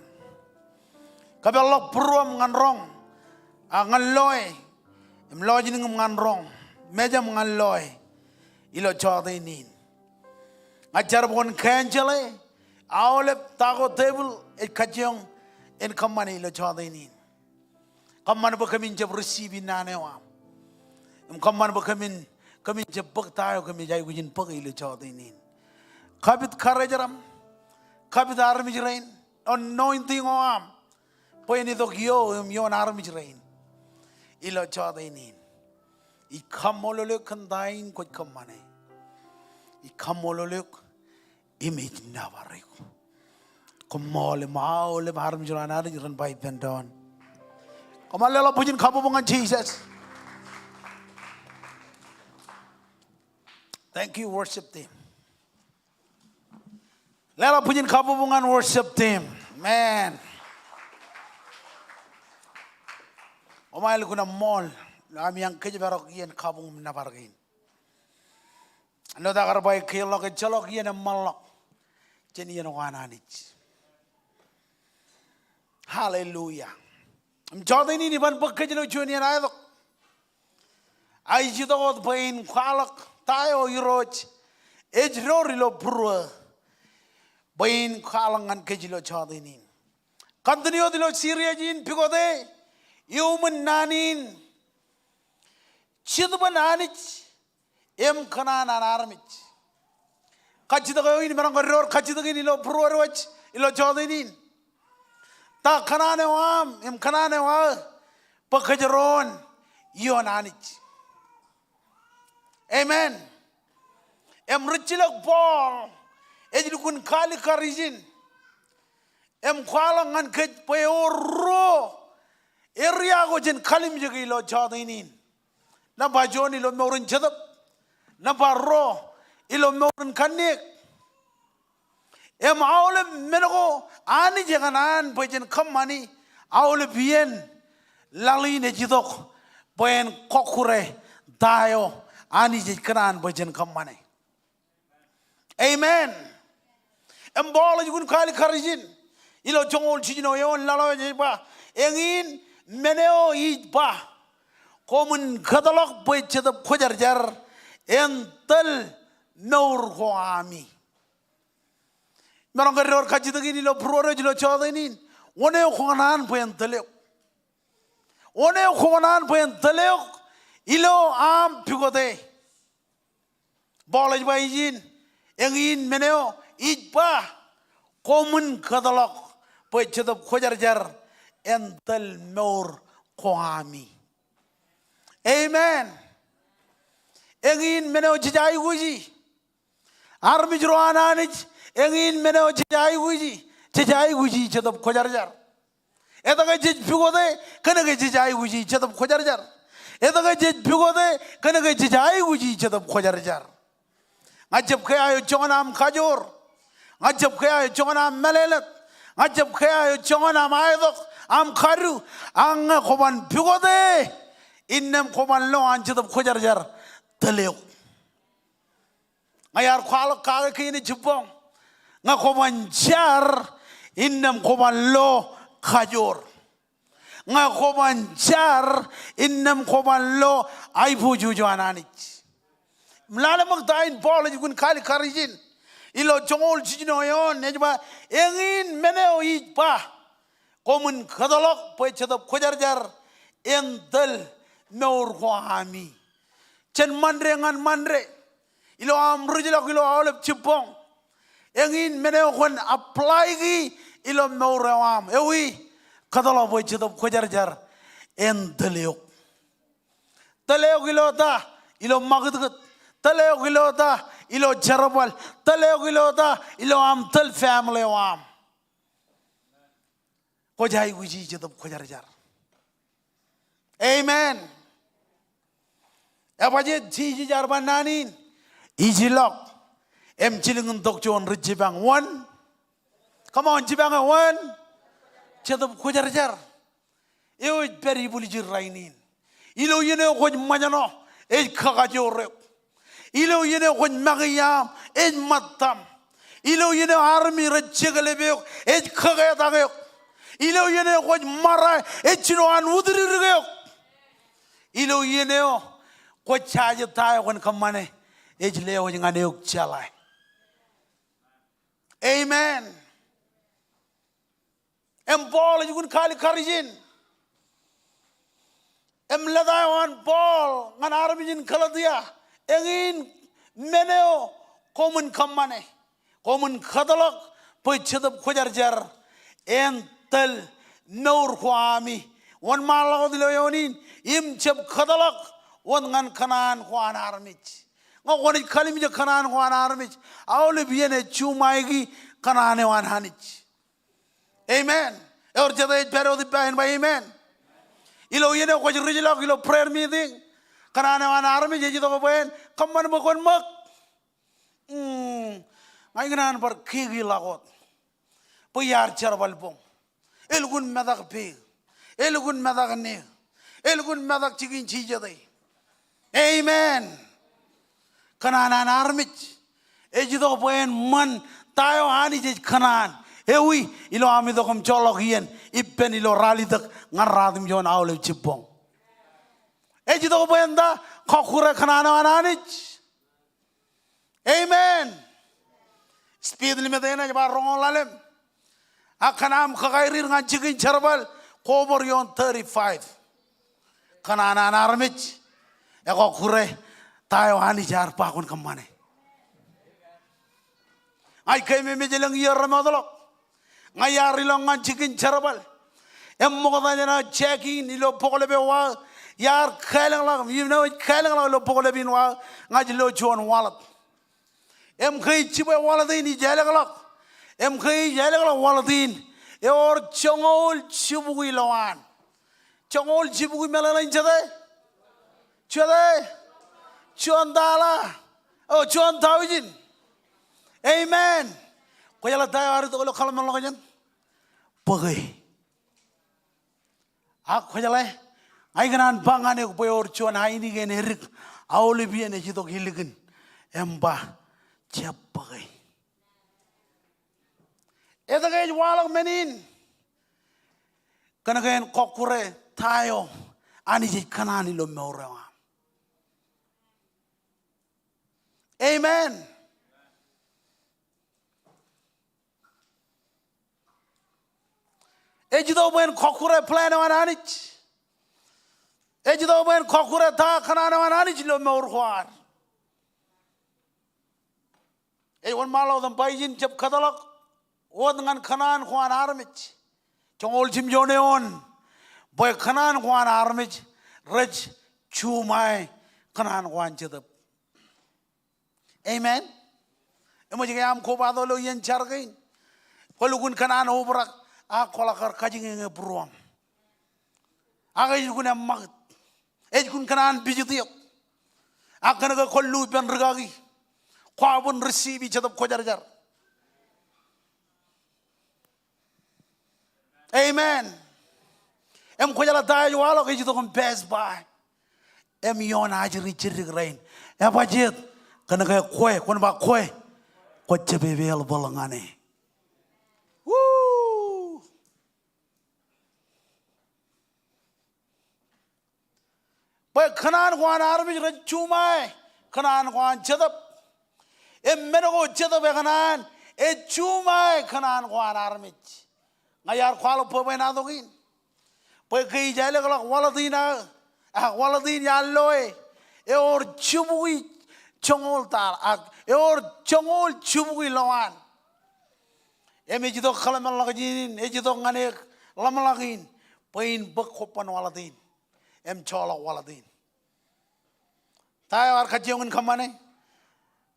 Kōpeḷḷọk būruōṃ ñan roñ ak ñan loe im lọjilñim ñan roñ, mejaṃ ñan loe ilo jọteen in. Ña ij jar bwe kwōn cancel e aolep ta ko devil ej kajjioñ in kōṃṃane ilo jọteen in. Kōṃṃan bwe kōmin jab receive naan eo aṃ. Im kōṃṃan bwe kōmin, kōmin jab bōk ta eo kōmij aikuj in bōke ilo jọteen in. Kapit karijeraṃ, kapit armej rein, anointing eo aṃ bwe en itok ioō im ioon armej rein ilo jọteen in. Ij kaṃṃoolol eok kōn ta in kwōj kōṃṃane. Ij kaṃṃoolol eok im ij nōbar eok. Koṃṃool im aolep armej ro an Anij ren ba ippān doon. Koṃ ar leḷọk bwijin kabbokbok ñan Jisōs. Thank you, worship team. Leḷọk bwijin kabbokbok ñan worship team. Amen. Koṃ ar lukkuun ṃool ilo ami kōjparok iien kabuñ im nōbar kein. Āinwōt aō kar ba, ekkein ḷọk ejjeḷọk iien eṃṃanḷọk jān iien ko an Anij. Hallelujah. Im jọteen in iban bōk kōj ilo juon iien aetok. A ij itok wōt bwe in kwaḷọk ta eo Irooj ej door ilo būruō bwe in kwaḷọk ñan kōj ilo jọteen in. Continue wōt ilo series in, pukot e iuṃwin naan in, Jetōb an Anij im kōṇaan an armej. Kajjitōk eo in, imaroñ ke door kajjitōk in ilo būruō wōj ilo jọteen in. Ta kōṇaan eo aṃ im kōṇaan eo aō bwe kōjro en ioon Anij? Amen. Im rijjilōk Paul ej lukkuun kaalikkar ijin im kwaḷọk ñan kōj bwe ewōr ruo area ko jen kalimjeke ilo jọteen in. Nōṃba juon ilo mour in jetōb. Nōṃba ruo ilo mour in kanniōk. Im aolep men ko Anij ekōṇaan bwe jen kōṃṃani, aolep iien laḷ in ej itok bwe en kọkkure ta eo Anij ej kōṇaan bwe jen kōṃṃane. Amen. Im Paul ej lukkuun kaalikkar ijin ilo joñoul jiljino eoon laḷ eo ej ba, eñin men eo ij ba, koṃwin kōtḷọk bwe Jetōb Kwōjarjar en tōl mour ko ami. Imaroñ ke door kajjitōk in ilo būruō wōj ilo jọteen in. Wōn eo kwō kōṇaan bwe en tōl eok? Wōn eo kwō kōṇaan bwe en tōl eok ilo aṃ pukot e? Paul ej ba ijin, eñin men eo ij ba, koṃwin kōtḷọk bwe Jetōb Kwōjarjar en tōl mour ko ami. Amen. Eñin men eo jej aikuji. Armej ro an Anij, eñin men eo jej aikuji, jej aikuji Jetōb Kwōjarjar. Etke jej pukote? Kōnke jej aikuji Jetōb Kwōjarjar. Etke jej pukote? Kōnke jej aikuji Jetōb Kwōjarjar. Ña ij jab kea eo joñan aṃ kajoor. Ña ij jab kea eo joñan aṃ mālōtlōt. Ña ij jab kea eo joñan aṃ aetok, aṃ kadu. Ak ñe kwōban pukote, innām kwōban lo an Jetōb Kwōjarjar tōl eok. Ña iar kwaḷọk kake kein ej jibboñ. Ñe kwōban jar, innām kwōban lo kajoor. Ñe kwōban jar, innām kwōban lo aiboojoj eo an Anij. Im lale ṃōk ta in Paul ej lukkuun kalikkar ijin. Ilo joñoul jiljino eoon, ej ba, eñin men eo ij ba, koṃwin kōtḷọk bwe Jetōb Kwōjarjar en tōl mour ko ami. Jān Ṃande ñan Ṃande, ilo aṃ rijḷọk ilo aolep jibboñ, eñin men eo kwōn apply-ki ilo mour eo aṃ. Ewi? Kōtḷọk bwe Jetōb Kwōjarjar en tōl eok. Tōl eok ilo ta? Ilo ṃakūtkūt. Tōl eok ilo ta? Ilo jerbal. Tōl eok ilo ta? Ilo aṃ tōl family eo aṃ. Kwōj aikuji Jetōb Kwōjarjar. Amen. Ebajeet, Jisōs ear ba naan in, ijḷọk im jilkintok juon ri jipañ wōn. Come on, jipañ eo wōn? Jetōb Kwōjarjar. Eo ej pād ibwiljid rainin. Ilo iien eo kwōj ṃōjṇọ, ej kakajoor eok. Ilo iien eo kwōj make iaam, ej ṃōttaṃ. Ilo iien eo armej rej jeklep eok, ej kaketak eok. Ilo iien eo kwōj ṃōrā, ej jino an utdikdik eok. Ilo iien eo kwōj jaje ta eo kwōn kōṃṃane, ej lewōj ñan eok jeḷā. Amen. Im Paul ej lukkuun kalikkar ijin. Im lōta eo an Paul ñan armej in Galetia, eñin men eo koṃwin kōṃṃane, koṃwin kōtḷọk bwe Jetōb Kwōjarjar en tōl mour ko ami. Wōnṃaanḷọk wōt ilo eoon in, im jab kōtḷọk wōt ñan kōṇaan ko an armej. Ñe kwōnaaj kalimjek kōṇaan ko an armej, aolep iien ej juṃaiki kōṇaan eo an Anij. Amen. Ewōr jete ej pād wōt ippa en ba amen. Ilo iien eo kwōj rijḷọk ilo prayer meeting, kōṇaan eo an armej ej itok bwe en kōṃṃan bwe kwōn ṃōk. Hmm, ña ikōṇaan bar kiki ḷọk wōt. Bwe iar jerbal boñ. Elukkuun metak peik. Elukkuun metak nik. Elukkuun metak jikin jijete. Amen. Kōṇaan an armej ej itok bwe en ṃan ta eo Anij ej kōṇaan. Ewi? Ilo aṃ itok im joḷọk iien ippān ilo ralitōk ñan ratimjuon aolep jibboñ. Ej itok bwe en ta? Kọkkure kōṇaan eo an Anij. Amen. Speed limit eṇ ej ba roñoul ḷalem. Ak kōn aṃ kakairir ñan jikin jerbal, kobor ioon thirty-five. Kōṇaan an armej ekọkkure ta eo Anij ear ba kwōn kōṃṃane. Ña ij keememej elōñ iiō remootḷọk. Ña iar ilọk ñan jikin jerbal. Im ṃokta jān aō check in ilo boklep eo aō, iar kālōñḷọk, im ij kālōñḷọk ilo boklep in aō, ña ij lo juon wallet. Im ke ij jibwe wallet in, ij ālōkḷọk. Im ke ij ālōkḷọk wallet in, ewōr joñoul jibukwi ilowaan. Joñoul jibukwi meḷeḷein jete? Jete? Juon tala. O, juon taujin. Amen. Kwōjeḷā ta eo ear itok ilo kōḷmānḷọkjeṇ? Bōke. Ak kwōjeḷā, ña ikōṇaan ba ñan eok bwe ewōr juon ainikien edik aolep iien ej itok ilikin im ba, jab bōke. Etke ej waḷọk men in? Kōnke en kọkkure ta eo Anij ej kōṇaan ilo mour eo aṃ. Amen. Ej itok bwe en kọkkure plan eo an Anij. Ej itok bwe en kọkkure ta kōṇaan eo an Anij ilo mour ko ad. Ej wōnṃaanḷọk wōt im ba ijin jab kōtḷọk wōt ñan kōṇaan ko an armej. Joñoul jimjuon eoon. Bwe kōṇaan ko an armej rej juṃae kōṇaan ko an Jetōb. Amen. Eṃōj ke aṃ kobatok ilo iien jar kein? Kwōlukkuun kōṇaan obrak, ak kwōḷak kar kajjioñ eñin būruōṃ. Ak ej lukkuun eṃṃakūt. Ej lukkuun kōṇaan pijit eok. Ak kōnke kwōn lukkuun rikaki, kwaar ban receive Jetōb Kwōjarjar. Amen. Im kwōjeḷā ta ej waḷọk, ej itok im pass by. Im ioon ajri jiddik rein. Ebajjeet? Kōnke kwe, kwōn ba kwe, kwō jab available ñan e. Woo! Bwe kōṇaan ko an armej rej juṃae kōṇaan ko an Jetōb. Im men ko Jetōb ekōṇaan, ej juṃae kōṇaan ko an armej. Ña iar kwaḷọk bwebwenato kein bwe ke ij ālōkḷọk waḷọt in aō, ak waḷọt in iar loe, ewōr jibukwi joñoul taḷa, ak ewōr joñoul jibukwi lowaan. Im ej itok kōḷmānḷọkjeṇ in, ej itok ñan eok ḷōmṇak in, bwe in bōk kobban waḷọt in im joḷọk waḷọt in. Ta eo ear kajjioñ in kōṃṃane?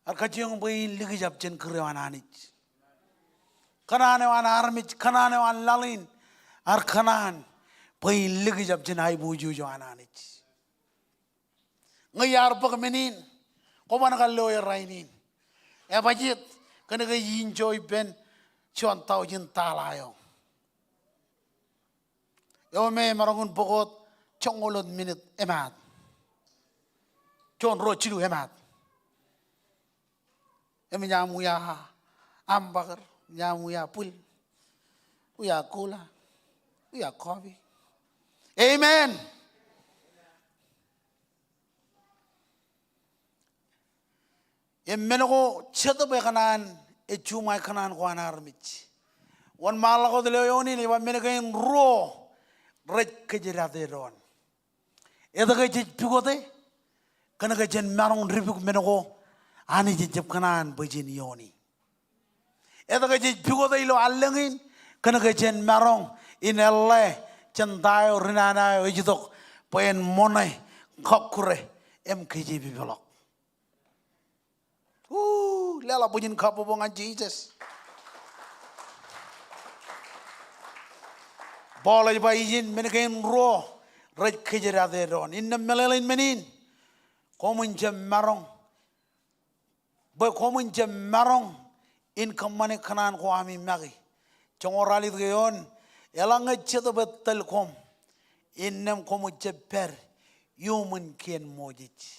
Ear kajjioñ bwe in likjab jān kūr eo an Anij. Kōṇaan eo an armej, kōṇaan eo an laḷ in, ear kōṇaan bwe in likjab jān aiboojoj eo an Anij. Ñe iar bōk men in, kwō ban kar loe rainin. Ebajjeet? Kōnke ij enjoy ippān juon taujin taḷa eo. Eo me emaroñ in bōk wōt joñoul wōt minit emaat. Juon, ruo, jilu, emaat. Im ijaṃ wia hamburger, ijaṃ wia bwil, wia cola, wia coffee. Amen. Im men ko Jetōb ekōṇaan ej juṃae kōṇaan ko an armej. Wōnṃaanḷọk wōt ilo eoon in, ej ba men kein ruo rej kōjdate doon. Etke jej pukot e? Kōnke jen maroñ dipuk men ko Anij ejjab kōṇaan bwe jen iooni. Etke jej pukot e ilo allōñ in? Kōnke jen maroñ in eḷḷā jān ta eo ri nana eo ej itok bwe en ṃoṇe, kọkkure im kōjepepḷọk. Woo, leḷọk bwijin kabbokbok ñan Jisōs. Paul ej ba ijin men kein ruo rej kōjdate doon. Innām meḷeḷein men in, koṃwin jab maroñ, bwe koṃwin jab maroñ in kōṃṃane kōṇaan ko ami make. Joñoul ralitōk eoon, eḷaññe Jetōb ettōl koṃ, innām koṃij jab pād iuṃwin kien Moses.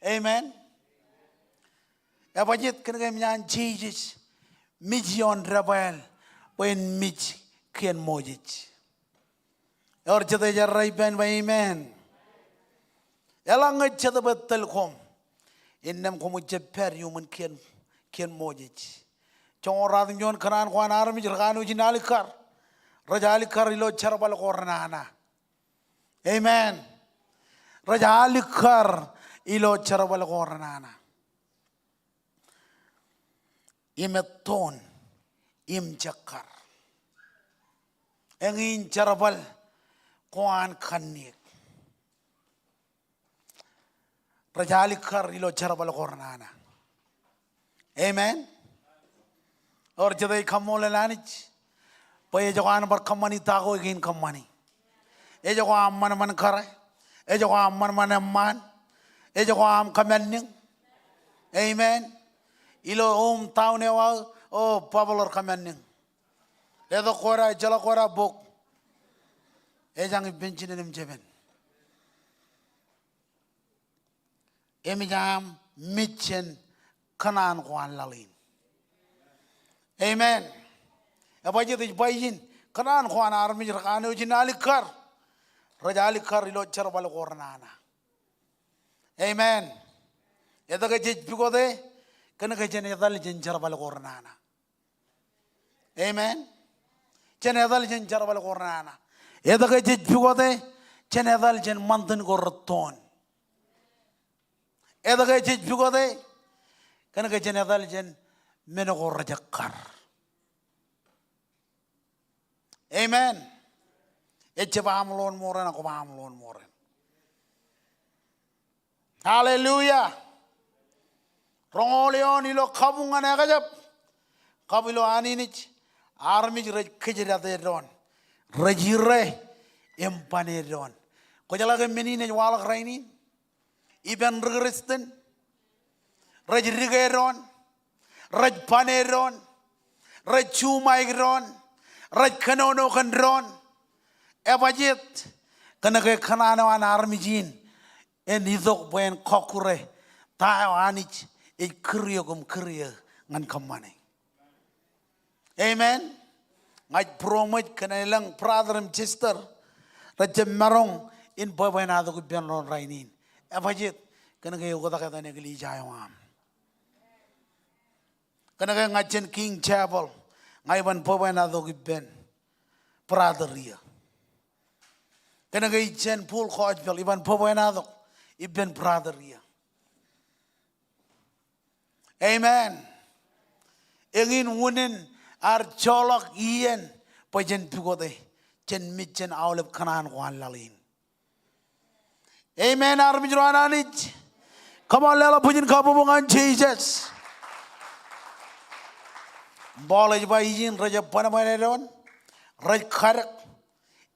Amen. Ebajjeet? Kōnke eṃōj an Jisōs mej ioon debwāāl bwe en mej kien Moses. Ewōr jet ej errā ippān ba amen. Eḷaññe Jetōb ettōl koṃ, innām koṃij jab pād iuṃwin kien, kien Moses. Joñoul ratimjuon, kōṇaan ko an armej rekanooj in alikkar. Rej alikkar ilo jerbal ko renana. Amen. Rej alikkar ilo jerbal ko renana. Im ettoon im jekkar. Eñin jerbal ko an kanniōk. Rej alikkar ilo jerbal ko renana. Amen. Ewōr jet ej kaṃṃoolol Anij bwe ejako an bar kōṃṃani ta ko ekein kōṃṃani. Ejako aṃ ṃanṃan kōrā. Ejako aṃ ṃanṃan eṃṃaan. Ejako aṃ kōmālniñ. Amen. Ilo hometown eo aō, o, bubble eo kōmālniñ. Letok ko ad, ejjeḷọk ko ad bok. Ej jañ ippān jinen im jepen. Eṃōj aṃ mej jān kōṇaan ko an laḷ in. Amen. Ebajjeet? Ej ba ijin, kōṇaan ko an armej rekanooj in alikkar. Rej alikkar ilo jerbal ko renana. Amen. Etke jej pukot e? Kōnke jen etal jān jerbal ko renana. Amen. Jen etal jān jerbal ko renana. Etke jej pukot e? Jen etal jān ṃantin ko rettoon. Etke jej pukot e? Kōnke jen etal jān men ko rejekkar. Amen. Ejjab aṃ ḷoon mour eṇ, ak kwōb aṃ ḷoon mour eṇ. Hallelujah. Roñoul eoon ilo kabuñ ñan ekjab. Kab ilo āninij, armej rej kōjdate doon. Rej ire im bane doon. Kwōjeḷā ke men in ej waḷọk rainin? Ippān ri-Kristian rej dike doon, rej bane doon, rej juṃaik doon, rej kōnono kōn doon. Ebajeet? Kōnke kōṇaan eo an armej in en itok bwe en kọkkure ta eo Anij ej kūr eok im kūr eō ñan kōṃṃane. Amen. Ña ij būroṃōj kōn elōñ brother im sister rejjab maroñ in bwebwenato ippān doon rainin. Ebajeet? Kōnke eoktak etan eklejia eo aṃ. Kōnke ña jān King Chapel, ña iban bwebwenato ippān brother eō. Kōnke ij jān Full Gospel, iban bwebwenato ippān brother eō. Amen. Eñin unin ad joḷọk iien bwe jen pukote, jen mej jān aolep kōṇaan ko an laḷ in. Amen, armej ro an Anij. Come on, leḷọk bwijin kabbokbok ñan Jisōs. Paul ej ba ijin, rej bwebwene doon, rej kadek,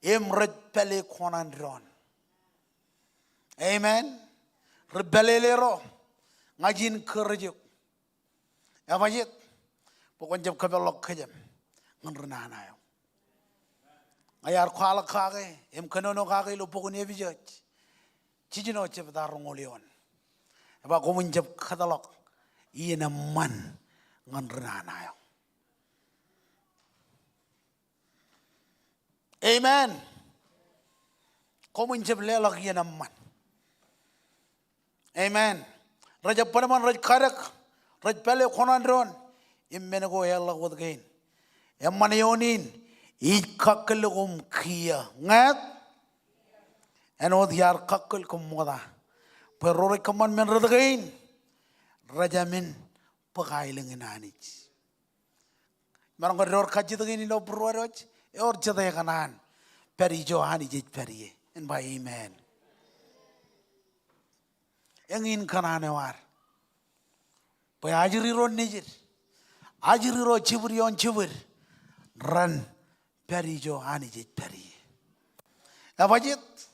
im rej pāle koṇaan doon. Amen. Ri-pālele ro, ña ij encourage eok. Ebajeet? Bwe kwōn jab kōpeḷḷọk kōjām ñan ri nana eo. Ña iar kwaḷọk kake im kōnono kake ilo bok in Epesōs jiljino jebta roñoul eoon. Ej ba koṃwin jab kōtḷọk iien eṃṃan ñan ri nana eo. Amen. Koṃwin jab leḷọk iien eṃṃan. Amen. Rej bwebwenato, rej kadek, rej pāle koṇaan doon. Im men ko eḷḷọk wōt kein. Eṃṃan eoon in, ij kakkōl koṃ kiiō. Ñāāt? Āinwōt iar kakkōl koṃ ṃokta. Bwe ro rej kōṃṃan men rot kein, rej jāmin bōk aelōñ in Anij. Maroñ ke door kajjitōk in ilo būruod eo, ewōr jete ekōṇaan pād ijo Anij ej pād ie? En ba amen. Eñin kōṇaan eo ad. Bwe ajri ro nejid, ajri ro jibwid ioon jibwid, ren pād ijo Anij ej pād ie. Ebajeet?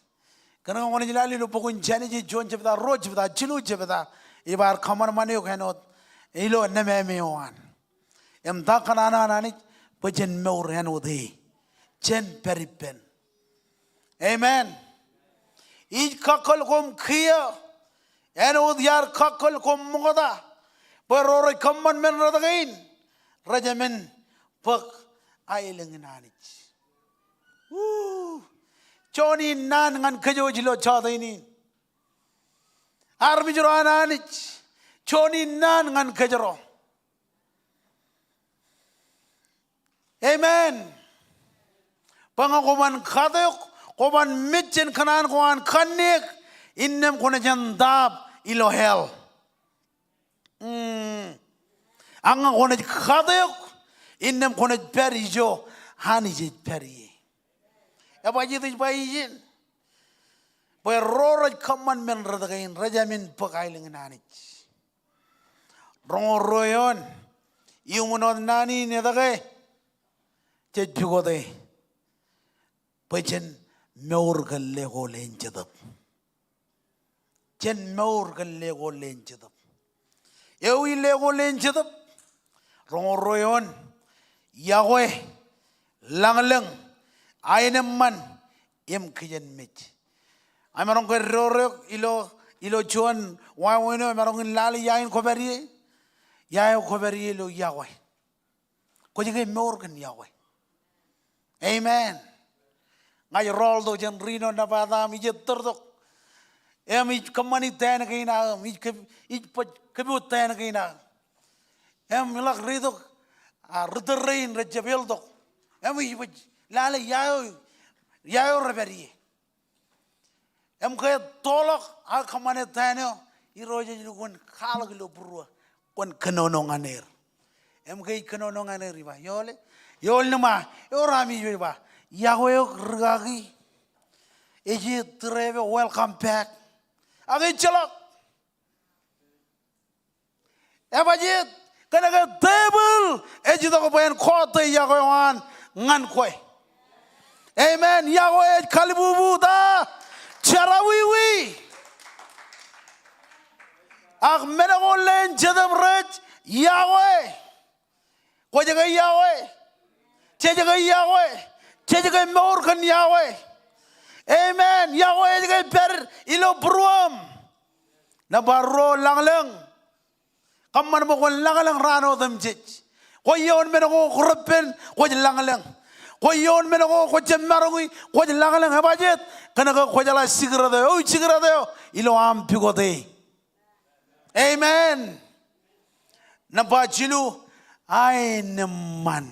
Kōnke kwōnaaj lale ilo bok in Jenesis juon jebta, ruo jebta, jilu jebta, ej bar kōṃanṃan eok āinwōt ilo nemāmeowan. Im ta kōṇaan eo an Anij? Bwe jen mour āinwōt e. Jen pād ippān. Amen. Ij kakkōl koṃ kiiō āinwōt iar kakkōl koṃ ṃokta. Bwe ro rej kōṃṃan men rot kein, rej jāmin bōk aelōñ in Anij. Woo. Juon in naan ñan kōj wōj ilo jota in. Armej ro an Anij, juon in naan ñan kōjro. Amen. Bwe ñe kwōban kate eok, kwōban mej jān kōṇaan ko an kanniōk, innām kwōnaaj entaab ilo hell. Mm. Ak ñe kwōnaaj kate eok, innām kwōnaaj pād ijo Anij ej pād ie. Ebajeet? Ij ba ijin. Bwe ro rej kōṃṃan men rot kein, rej jāmin bōk aelōñ in Anij. Roñoul ruo eoon, iuṃwin wōt naan in etke jej pukote? Bwe jen mour kōn leko leen jetōb. Jen mour kōn leko leen jetōb. Ewi leko leen jetōb? Roñoul ruo eoon, iọkwe, lañlōñ, aenōṃṃan, im kijenmej. Emaroñ ke door eok ilo, ilo juon wāween eo, emaroñ in lale ia in kwōpād ie. Ia eo kwōpād ie ilo iọkwe. Kwōj ke mour kōn iọkwe? Amen. Ña ij rọọltok jān Reno, Nevada im ij ettōrtok. Im ij kōṃṃani tōn kein aō im ij kōp-, ij bōk kōpooj tōn kein aō. Im ilọk reitok, a, ri tōl rein rejjab eltok. Im ij bōk lale ia eo, ia eo repād ie. Im ke ettoḷọk aō kōṃṃane tōn eo, Irooj ej lukkuun kwaḷọk ilo būruō, kwōn kōnono ñan er. Im ke ij kōnono ñan er, ij ba, eole, eol ṇe ma, ewōr ami ej ba, iọkwe eok rikaki ej ej tūreep eo, welcome back. Ak ejjeḷọk. Ebajjeet, kōnke tepil ej itok bwe en kọọte iọkwe eo an ñan kwe. Amen. Iọkwe ej kalbubu ta jerọwiwi. Ak men ko leen Jetōb rej iọkwe. Kwōj ke iọkwe? Jej ke iọkwe? Jej ke mour kōn iọkwe? Amen. Iọkwe ej ke pād ilo būruōṃ. Nōṃba ruo, lañlōñ. Kōṃṃan bwe kwōn lañlōñ raan otemjej. Kwōj iioon men ko reppen, kwōj lañlōñ. Kwōj iioon men ko kwōjjab maroñi, kwōj lañlōñ. Ebajjeet, kōnke kwōjeḷā secret eo, secret eo ilo aṃ pukot e. Amen. Nōṃba jilu, aenōṃṃan.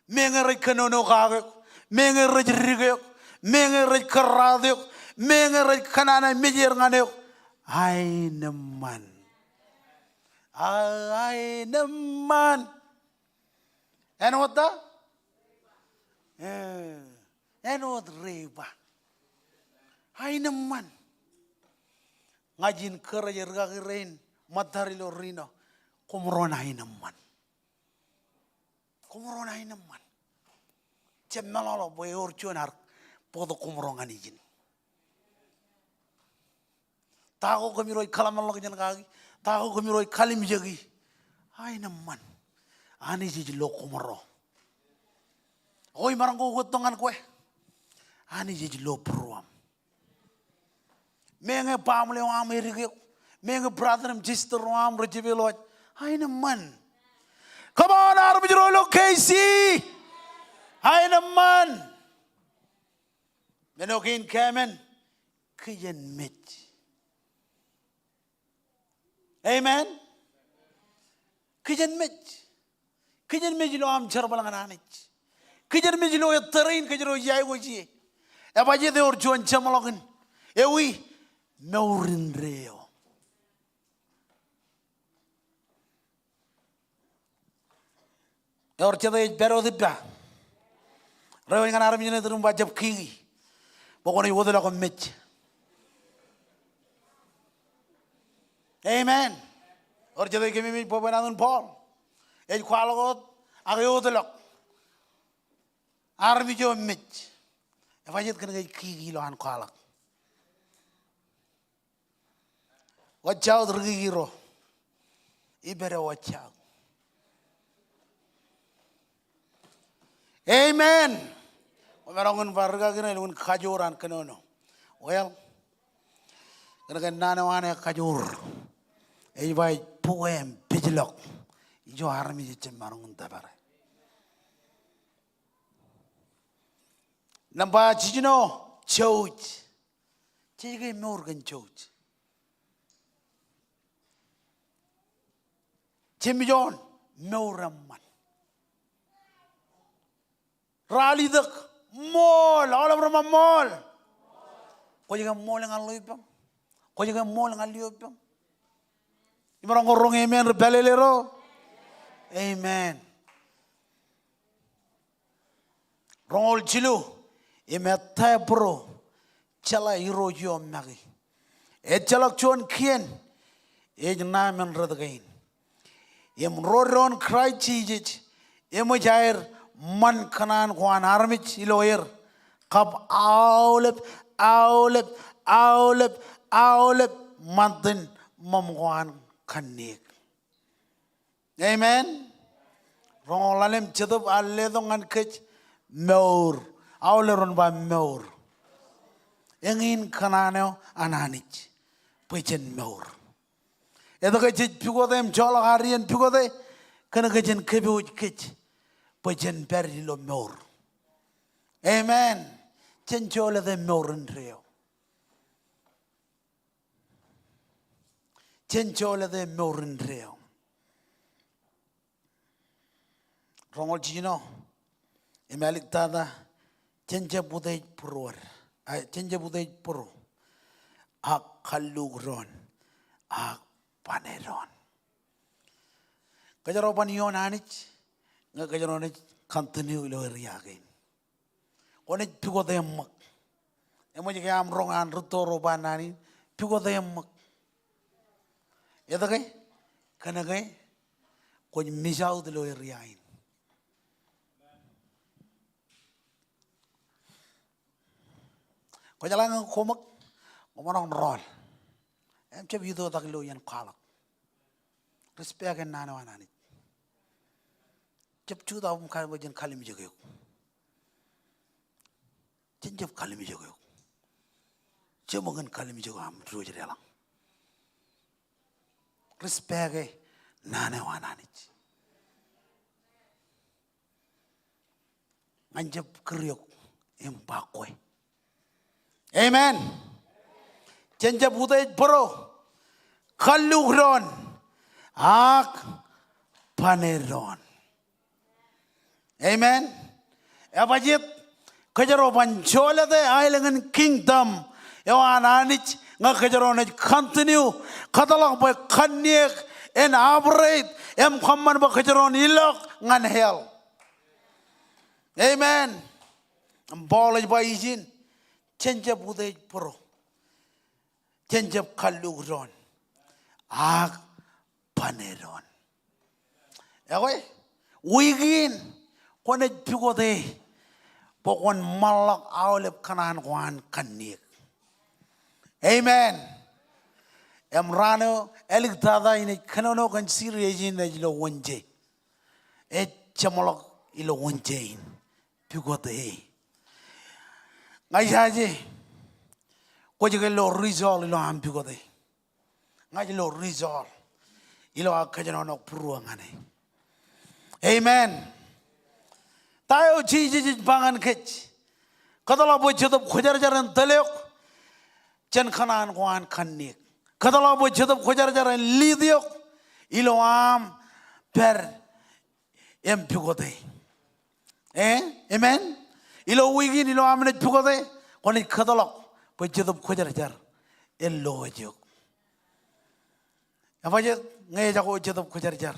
Meñe rej kōnono kake eok, meñe rej dik eok, meñe rej kōrraat eok, meñe rej kōnana mej er ñan eok, aenōṃṃan. A, aenōṃṃan. Āinwōt ta? Eh, āinwōt reiba. Aenōṃṃan. Ña ij encourage rikaki rein ṃōttad ilo Reno. Koṃro en aenōṃṃan. Koṃro en aenōṃṃan. Jab meḷọkḷọk bwe ewōr juon ear bōktok koṃro ñan ijin. Ta ko kōmiro ej kōḷmānḷọkjeṇ kaki, ta ko kōmiro ej kalimjeki. Aenōṃṃan. Anij ej lo koṃro. Ak imaroñ ko kwōj itok ñan kwe. Anij ej lo būruōṃ. Meñe baaṃle eo aṃ edik eok, meñe brother im sister ro aṃ rej jepel wōj, aenōṃṃan. Come on, armej ro ilo K C. Aenōṃṃan. Men eo kein kāmen, kijenmej. Amen. Kijenmej. Kijenmej ilo aṃ jerbal ñan Anij. Kijenmej ilo ettōr in kōjro ej aikuj ie. Ebajjeet, ewōr juon jeṃḷọkin. Ewi? Mour indeeo. Ewōr jete ej pād wōt ippa? Reiwōj ñan armej ṇe iturūṃ ba jab kiki. Bwe kwōnaaj wōtlọk im mej. Amen. Ewōr jete ej kememej bwebwenato in Paul. Ej kwaḷọk wōt ak ewōtlọk. Armej eo mej. Ebajjeet, kōnke ej kiki ilo an kwaḷọk. Watch out, rikiki ro. Ippād eo watch out. Amen. Kwōmaroñ in ba rikaki ṇe elukkuun kajoor an kōnono. Well, kōnke naan eo an ekajoor ej ba ej bukwe im pejlọk. Ijo armej ejjab maroñ in tōpare. Nōṃba jiljino, jouj. Jej ke mour kōn jouj? Jemjoon, mour eṃṃan. Ralitōk, ṃool, aolep ro ṃōṃool. Kwōj ke ṃool ñan ḷeo ippaṃ? Kwōj ke ṃool ñan lio ippaṃ? Imaroñ ko roñ amen ri pālele ro? Amen. Roñoul jilu, im ettā būro jeḷā irooj eo make. Ejjeḷọk juon kien, ej ṇa men rot kein. Im ro doon Kraist Jisōs, eṃōj aer ṃan kōṇaan ko an armej ilo er, kab aolep, aolep, aolep, aolep ṃantin ṃōṃ ko an kanniōk. Amen. Roñoul ḷalem, Jetōb ear letok ñan kōj mour. Aolep ren ba mour. Eñin kōṇaan eo an Anij bwe jen mour. Etke jej pukote im joḷọk ad iien pukote? Kōnke jen kōpooj kōj bwe jen pād ilo mour. Amen. Jen jolōte mour indeeo. Jen jolōte mour indeeo. Roñoul jiljino, im āliktata, jen jab utiej būruod, a, jen jab utiej būru, ak kalluuk doon, ak bane doon. Kōjro ban ioon Anij, ñe kōjro naaj continue ilo area kein. Kwōnaaj pukote ṃōk. Eṃōj ke aṃ roñ an rūtto ro ba naan in, pukot eṃṃōk. Etke? Kōnke kwōj miss out ilo area in. Kwōjeḷā ñe koṃōk, koṃ maroñ rọọl. Im jab itoitak ilo iien kwaḷọk. Respect e naan eo an Anij. Jab jutak im kar bwe jen kalimjek eok. Jen jab kalimjek eok. Jeṃōk in kalimjek eok aṃ diwōj deḷọñ. Respect e naan eo an Anij. Ña ij jab kūr eok im ba kwe. Amen. Jen jab utiej bōro, kalluuk doon, ak bane doon. Amen. Ebajeet? Kōjro ban jolōte aelōñ in kingdom eo an Anij ñe kōjro naaj continue kōtḷọk bwe kanniōk en operate im kōṃṃan bwe kōjro en ilọk ñan hell. Amen. Im Paul ej ba ijin, jen jab utiej bōro, jen jab kalluuk doon, ak bane doon. Ekwe, wiik in kwōnaaj pukote bwe kwōn ṃanḷọk aolep kōṇaan ko an kanniōk. Amen. Im raan eo āliktata in ej kōnono kōn series in ej ilo Wednesday. Ej jeṃḷọk ilo Wednesday in. Pukote. Ña ij jaje kwōj ke lo result ilo aṃ pukote. Ña ij lo result ilo aō kōjenolọk būruō ñan e. Amen. Ta eo Jisōs ej ba ñan kōj? Kōtḷọk bwe Jetōb Kwōjarjar en tōl eok jān kōṇaan ko an kanniōk. Kōtḷọk bwe Jetōb Kwōjarjar en lead eok ilo aṃ pād im pukote. Eh? Amen? Ilo wiik in, ilo aṃ naaj pukote, kwōnaaj kōtḷọk bwe Jetōb Kwōjarjar en lo eok. Ebajeet? Ñe ejako Jetōb Kwōjarjar,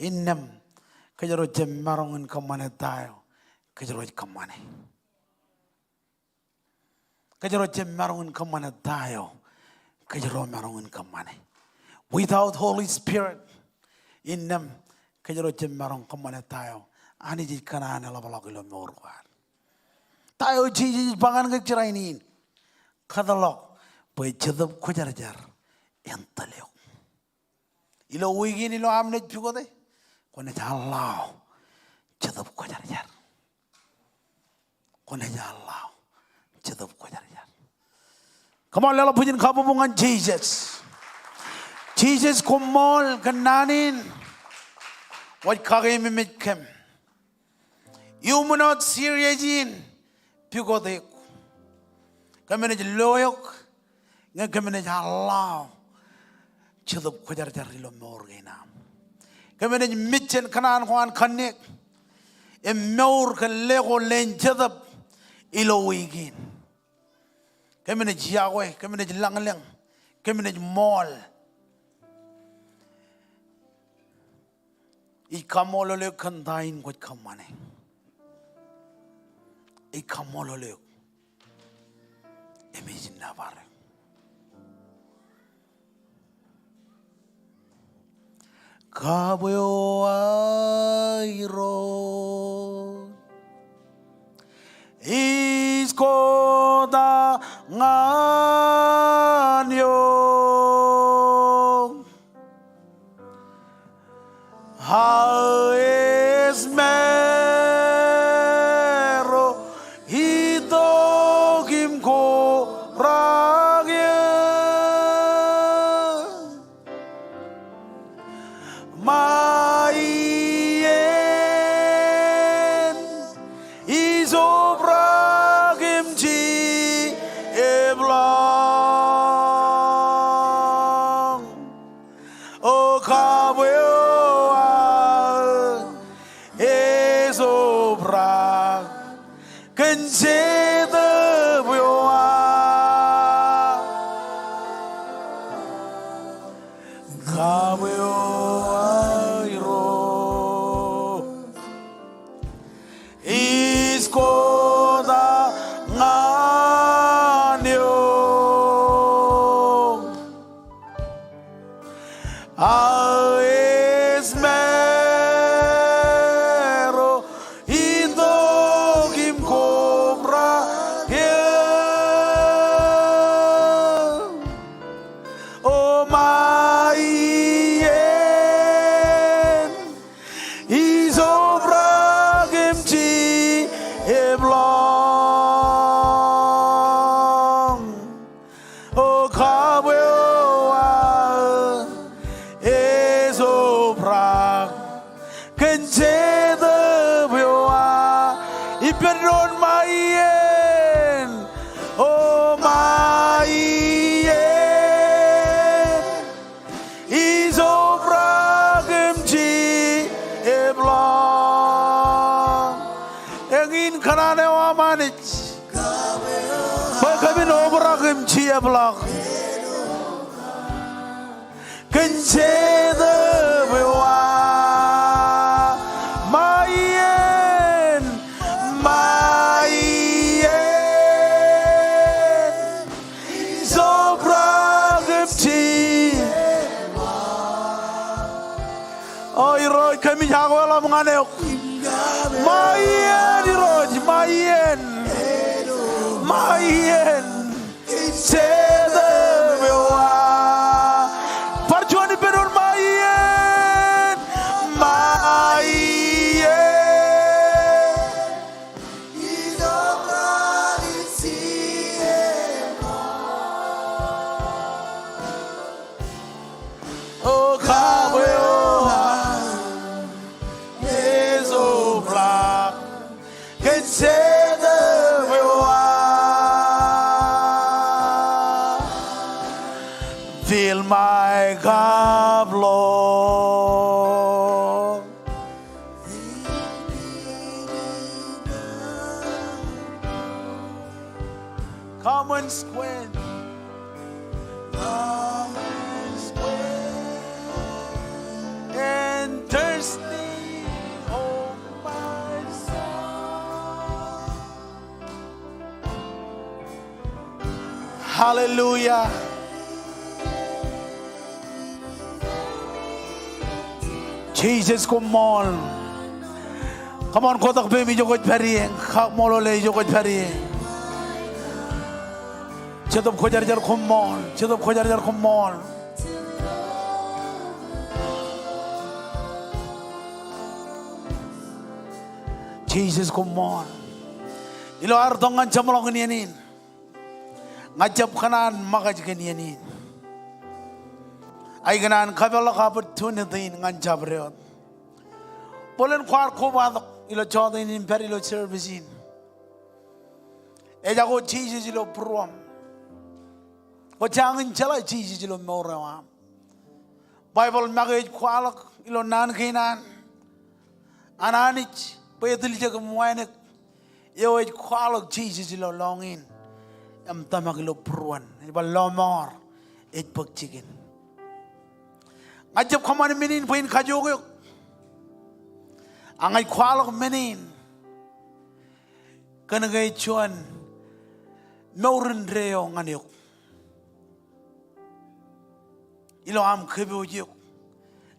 innām kōjro jab maroñ in kōṃṃane ta eo kōjro ej kōṃṃane. Kōjro jab maroñ in kōṃṃane ta eo kōjro maroñ in kōṃṃane. Without Holy Spirit, innām kōjro jab maroñ kōṃṃane ta eo Anij ej kōṇaan eḷapḷọk ilo mour ko ad. Ta eo Jisōs ej ba ñan kōj rainin? Kōtḷọk bwe Jetōb Kwōjarjar en tōl eok. Ilo wiik in, ilo aṃ naaj pukote, kwōnaaj allow Jetōb Kwōjarjar. Kwōnaaj allow Jetōb Kwōjarjar. Come on, leḷọk bwijin kabbokbok ñan Jisōs. Jisōs, koṃṃool kōn naan in wōj kakeememej kōm. Iuṃwin wōt series in, pukote eok. Kōm naaj lo eok ñe kōm naaj allow Jetōb Kwōjarjar ilo mour kein aṃ. Kōm naaj mej jān kōṇaan ko an kanniōk im mour kōn leko leen Jetōb ilo wiik in. Kōm naaj yokwe, kōm naaj lañlōñ, kōm naaj ṃool. Ij kaṃṃoolol eok kōn ta in kwōj kōṃṃane. Ij kaṃṃoolol eok im ij nōbar eok. Kab eo aerot ij kotak ñan eok. Aō esmaro itok im korak eō. Ṃae iien ij obrak im jilebḷọk. jepḷaak kōn Jetōb eo aō. Ṃae iien, ṃae iien, jobrak im jepḷaak. O Irooj, kōmij akweḷap ñan eok. Ṃae iien Irooj, ṃae iien. Ṃae iien. Jetōb eo aō. Bar juon ippān wōt, ṃae iien. Ṃae iien. O kakwe eo aō, ejobrak kōn Jetōb eo aō. Fill my cup, Lord. Come and quench, come and quench and thirsty of my soul. Hallelujah. Jisōs koṃṃool. Come on, kotak peiṃ ijo kwōj pād ie, kaṃṃoolol e ijo kwōj pād ie. Jetōb Kwōjarjar koṃṃool, Jetōb Kwōjarjar koṃṃool. Jisōs koṃṃool. Ilo ad tok ñan jeṃḷọkin iien in, ña jab kōṇaan ṃōkaj kōn iien in. Ak ikōṇaan kapeḷḷọk opportunity in ñan jabdewōt bōlen kwaar kobatok ilo jota in im pād ilo service in. Ejako Jisōs ilo būruōṃ. Kwō jañin jeḷā Jisōs ilo mour eo aṃ. Baibōḷ make ej kwaḷọk ilo naan kein an, an Anij bwe etiljek im wānōk eo ej kwaḷọk Jisōs ilo lọñiin im tōmak ilo būruon. Ej bar lọmọọr, ej bōk jikin. Ña jab kōṃṃan men in bwe in kajook eok. Ak ña ij kwaḷọk men in kōnke ej juon mour indeeo ñan eok. Ilo aṃ kōpooj eok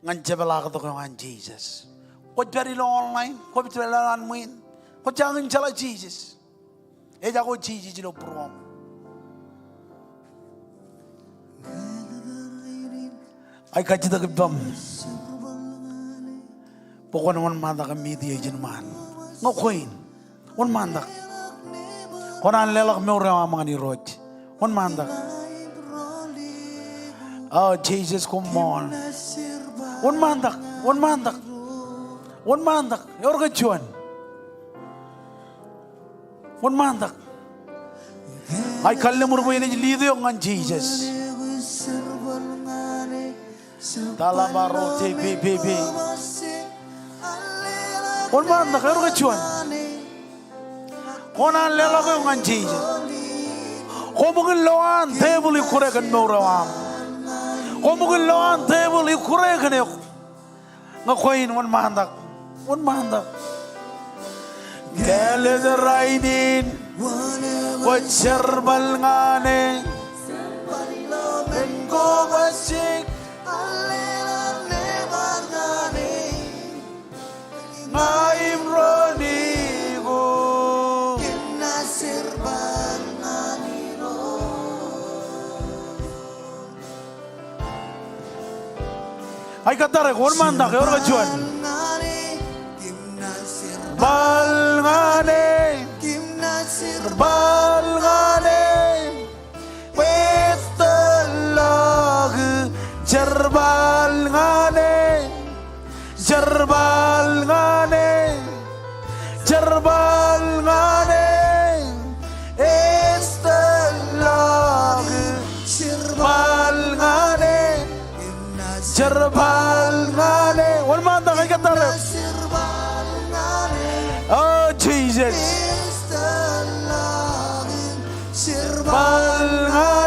ñan jepḷaaktok eo an Jisōs. Kwōj pād ilo online, kwōj pād ilo an ṃwiin, kwō jañin jeḷā Jisōs. Ejako Jisōs ilo būruōṃ. Ak ij kajjitōk ippaṃ bwe kwōn wōnṃaantak im meet e ijin ṃaan. Ñe kwe in, wōnṃaantak. Kwōn an leḷọk mour eo aṃ ñan Irooj. Wōnṃaantak. O Jisōs koṃṃool. Wōnṃaantak. Wōnṃaantak. Wōnṃaantak. Ewōr ke juon? Wōnṃaantak. Ak ij kalliṃur bwe enaaj lead eok ñan Jisōs. Talabarote pepepe. Wōnṃaantak, ewōr ke juon? Kwōn an leḷọk eok ñan Jisōs. Koṃ ṃōk in lo an tebōḷ ikkure kōn mour eo aṃ. Koṃ ṃōk in lo an tebōḷ ikkure kōn eok. Ñe kwe in, wōnṃaantak. Wōnṃaantak. Kāālōt rainin kwōj jerbal ñan e. Ña im roni ko. Ak ij kōttar eok, wōnṃaantak, ewōr ke juon? Jerbal ñan e. Jerbal ñan e. Bwe etōllọk. Jerbal ñan e. Jerbal ñan e. Jerbal ñan e. Etōllọk. Jerbal ñan e. Jerbal ñan e. Wōnṃaantak, ij kōttar eok. O Jisōs. Jerbal ñan e.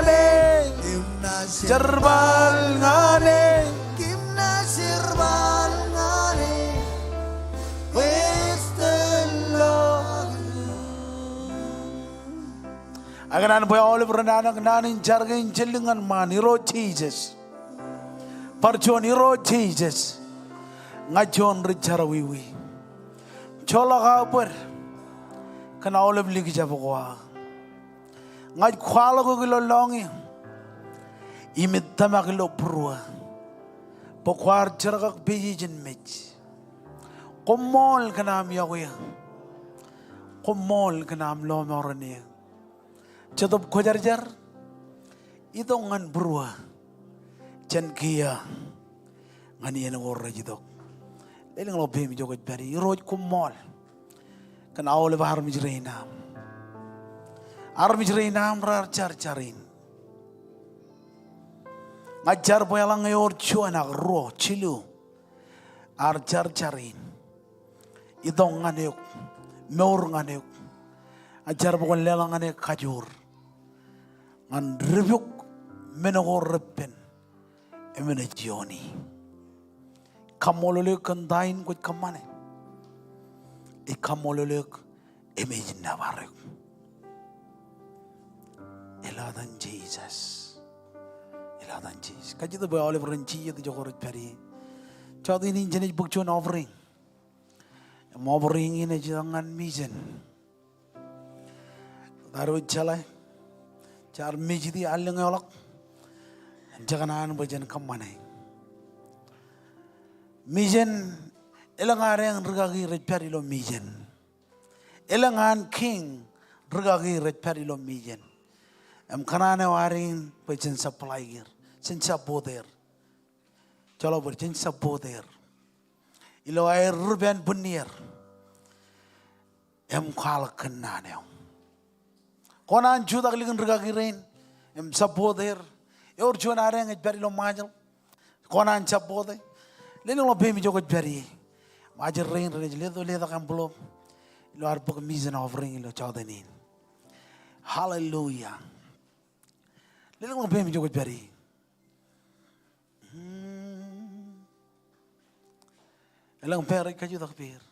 Jerbal ñan e. Kōm ṇa jerbal ñan e. Praise the Lord. Ak kōṇaan bwe aolep ren anak naan in jar kein jān lik ñan ṃaan, Irooj Jisōs. Bar juon, Irooj Jisōs. Ña juon ri jerọwiwi. Joḷọk aō bōd kōn aolep likjab ko aō. Ña ij kwaḷọk eok ilo lọñiō im ij tōmak ilo būruō bwe kwaar jerkakpeje ijin mej. Koṃṃool kōn aṃ iọkwe eō. Koṃṃool kōn aṃ lọmọọren eō. Jetōb Kwōjarjar, itok ñan būruō jān kiiō ñan iien ko rej itok. Lelōñḷọk peiṃ ijo kwōj pād ie. Irooj, koṃṃool kōn aolep armej rein aṃ. Armej rein aṃ raar jar jar in. Ña ij jar bwe eḷaññe ewōr juon ak ruo, jilu, ear jar jar in, itok ñan eok, mour ñan eok. Ña ij jar bwe kwōn leḷọk ñan e kajoor ñan dipuk men ko repen im naaj iooni. Kaṃṃoolol eok kōn ta in kwōj kōṃṃane. Ij kaṃṃoolol eok im ij nōbar eok. Ilo etan Jisōs. Ilo etan Jisōs. Kajjitōk bwe aolep ren jijet ijo ko rej pād ie. Jọteen in jenaaj bōk juon offering. Im offering in ej itok ñan mission. Tar wōj jeḷā. Jaar mej iti allōñ eḷọk. Jen kōṇaan bwe jen kōṃṃane. Mission, elōñ ad eñ rikaki rej pād ilo mission. Elōñ an kiiñ rikaki rej pād ilo mission. Im kōṇaan eo ad in bwe jen supply er, jen support er. Joḷọk bōd, jen support er ilo aer ri pān bwinnier im kwaḷọk kōn naan eo. Kwōn an jutak likin rikaki rein im support er. Ewōr juon ad eñ ej pād ilo Ṃajeḷ. Kwōn an support e. Lelōñḷọk peiṃ ijo kwōj pād ie. Im ajri rein renaaj letok, letok envelope ilo ad bōk mission offering ilo jọteen in. Hallelujah. Lelōñḷọk peiṃ ijo kwōj pād ie. Hmm. Elōñ pā rej kajutak pād.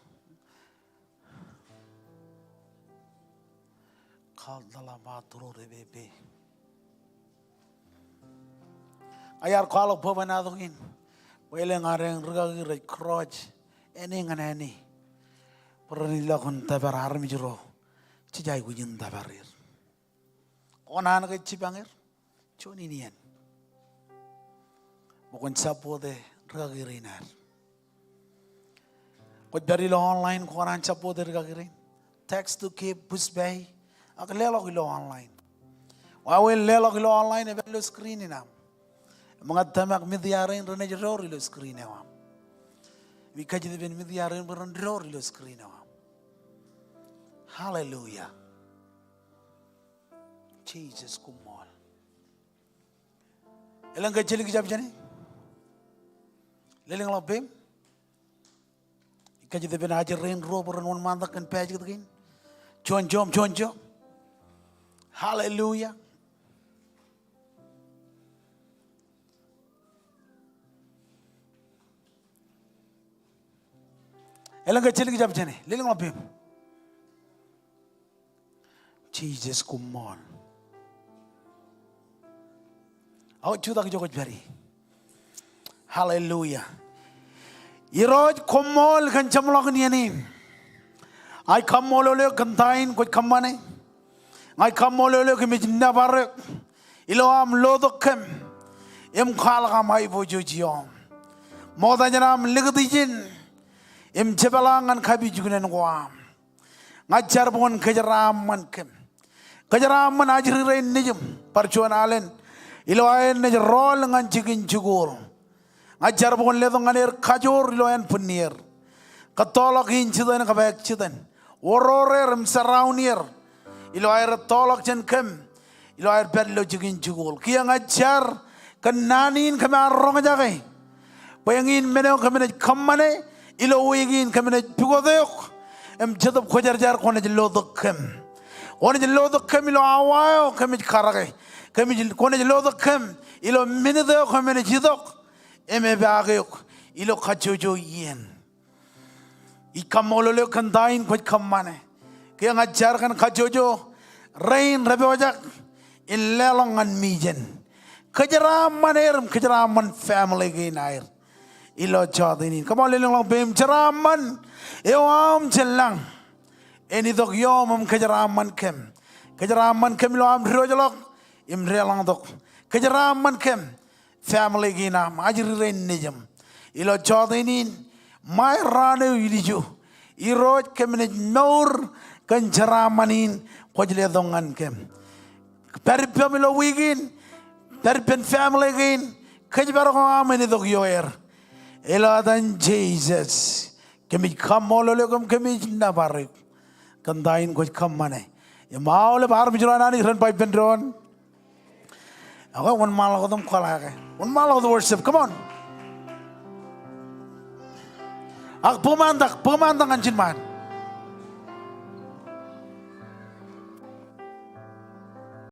Kal dala ba turu re pepe. Iar kwaḷọk bwebwenato in bwe elōñ ad eñ rikaki rej cross āne ñan āne bwe ren ilọk in tōpar armej ro jej aikuj in tōpar er. Kwōn an ke jipañ er juon in iien bwe kwōn support e rikaki rein ad. Kwōj pād ilo online, kwōn an support e rikaki rein. Text to give, Pushpay, ak leḷọk ilo online. Wāween leḷọk ilo online, ej pād ilo screen in aṃ. Im ña ij tōmak media rein renaaj door ilo screen eo aṃ. Im ij kajjitōk ippān media rein bwe ren door ilo screen eo aṃ. Hallelujah. Jisōs, koṃṃool. Elōñ ke ej likjab jāne? Lelōñḷọk peiṃ. Ij kajjitōk ippān ajri rein ruo bwe ren wōnṃaantak kōn basket kein. Juon jọọm, juon jọọm. Hallelujah. Elōñ ke ej likjab jāne? Lelōñḷọk peiṃ. Jisōs, koṃṃool. Aō jutak ijo kwōj pād ie. Hallelujah. Irooj, koṃṃool kōn jeṃḷọkin iien in. Ij kaṃṃoolol eok kōn ta in kwōj kōṃṃane. Ij kaṃṃoolol eok im ij nōbar eok ilo aṃ lotok kōm im kwaḷọk aṃ aiboojoj ioṃ. Ṃokta jān aṃ likūt ijin im jepḷaak ñan kapijuknen ko aṃ. Ña ij jar bwe kwōn kōjeraaṃṃan kōm. Kōjeraaṃṃan ajri rein nejūṃ bar juon alen ilo aer naaj rọọl ñan jikin jikuuḷ. Ña ij jar bwe kwōn letok ñan er kajoor ilo ānbwinnier. Kōttoḷọk in jitōn kab ājitōn. Woror er im surround er ilo aer ettoḷọk jān kōm ilo aer pād ilo jikin jikuuḷ. Kiiō ña ij jar kōn naan in kōm ar roñjake bwe eñin men eo kōm naaj kōṃṃane ilo wiik in. Kōm naaj pukot eok im Jetōb Kwōjarjar kwōnaaj lotok kōm. Kwōnaaj lotok kōm ilo awa eo kōmij karōke. Kōmij, kwōnaaj lotok kōm ilo minit eo kōmnaaj itok im epaak eok ilo kajjojo iien. Ij kaṃṃoolol eok kōn ta in kwōj kōṃṃane. Ke ña ij jar kōn kajjojo rein rej pojak in leḷọk ñan mejān. Kōjeraaṃṃan er im kōjeraaṃṃan family kein aer ilo jota in. Come on, lelōñḷọk peiṃ. Jeraaṃṃan eo aṃ jān lañ en itok ioom im kōjeraaṃṃan kōm. Kōjeraaṃṃan kōm ilo aṃ diwōjḷọk im deḷọñtok. Kōjeraaṃṃan kōm family kein aṃ ajri rein nejūṃ. Ilo jota in, ṃae raan eo ilju, Irooj, kōm naaj mour kōn jeraaṃṃan in kwōj letok ñan kōm. Pād ippām ilo wiik in, pād ippān family kein, kōjparok eo aṃ en itok ioer. Ilo etan Jisōs, kōmij kaṃṃoolol eok im kōmij nōbar eok kōn ta in kwōj kōṃṃane. Im aolep armej ro an Anij ren ba ippān doon. Okay, wōnṃaanḷọk wōt im kwōḷaake. Wōnṃaanḷọk wōt worship. Come on. Ak bōk ṃaantak, bōk ṃaantak ñan jilñan.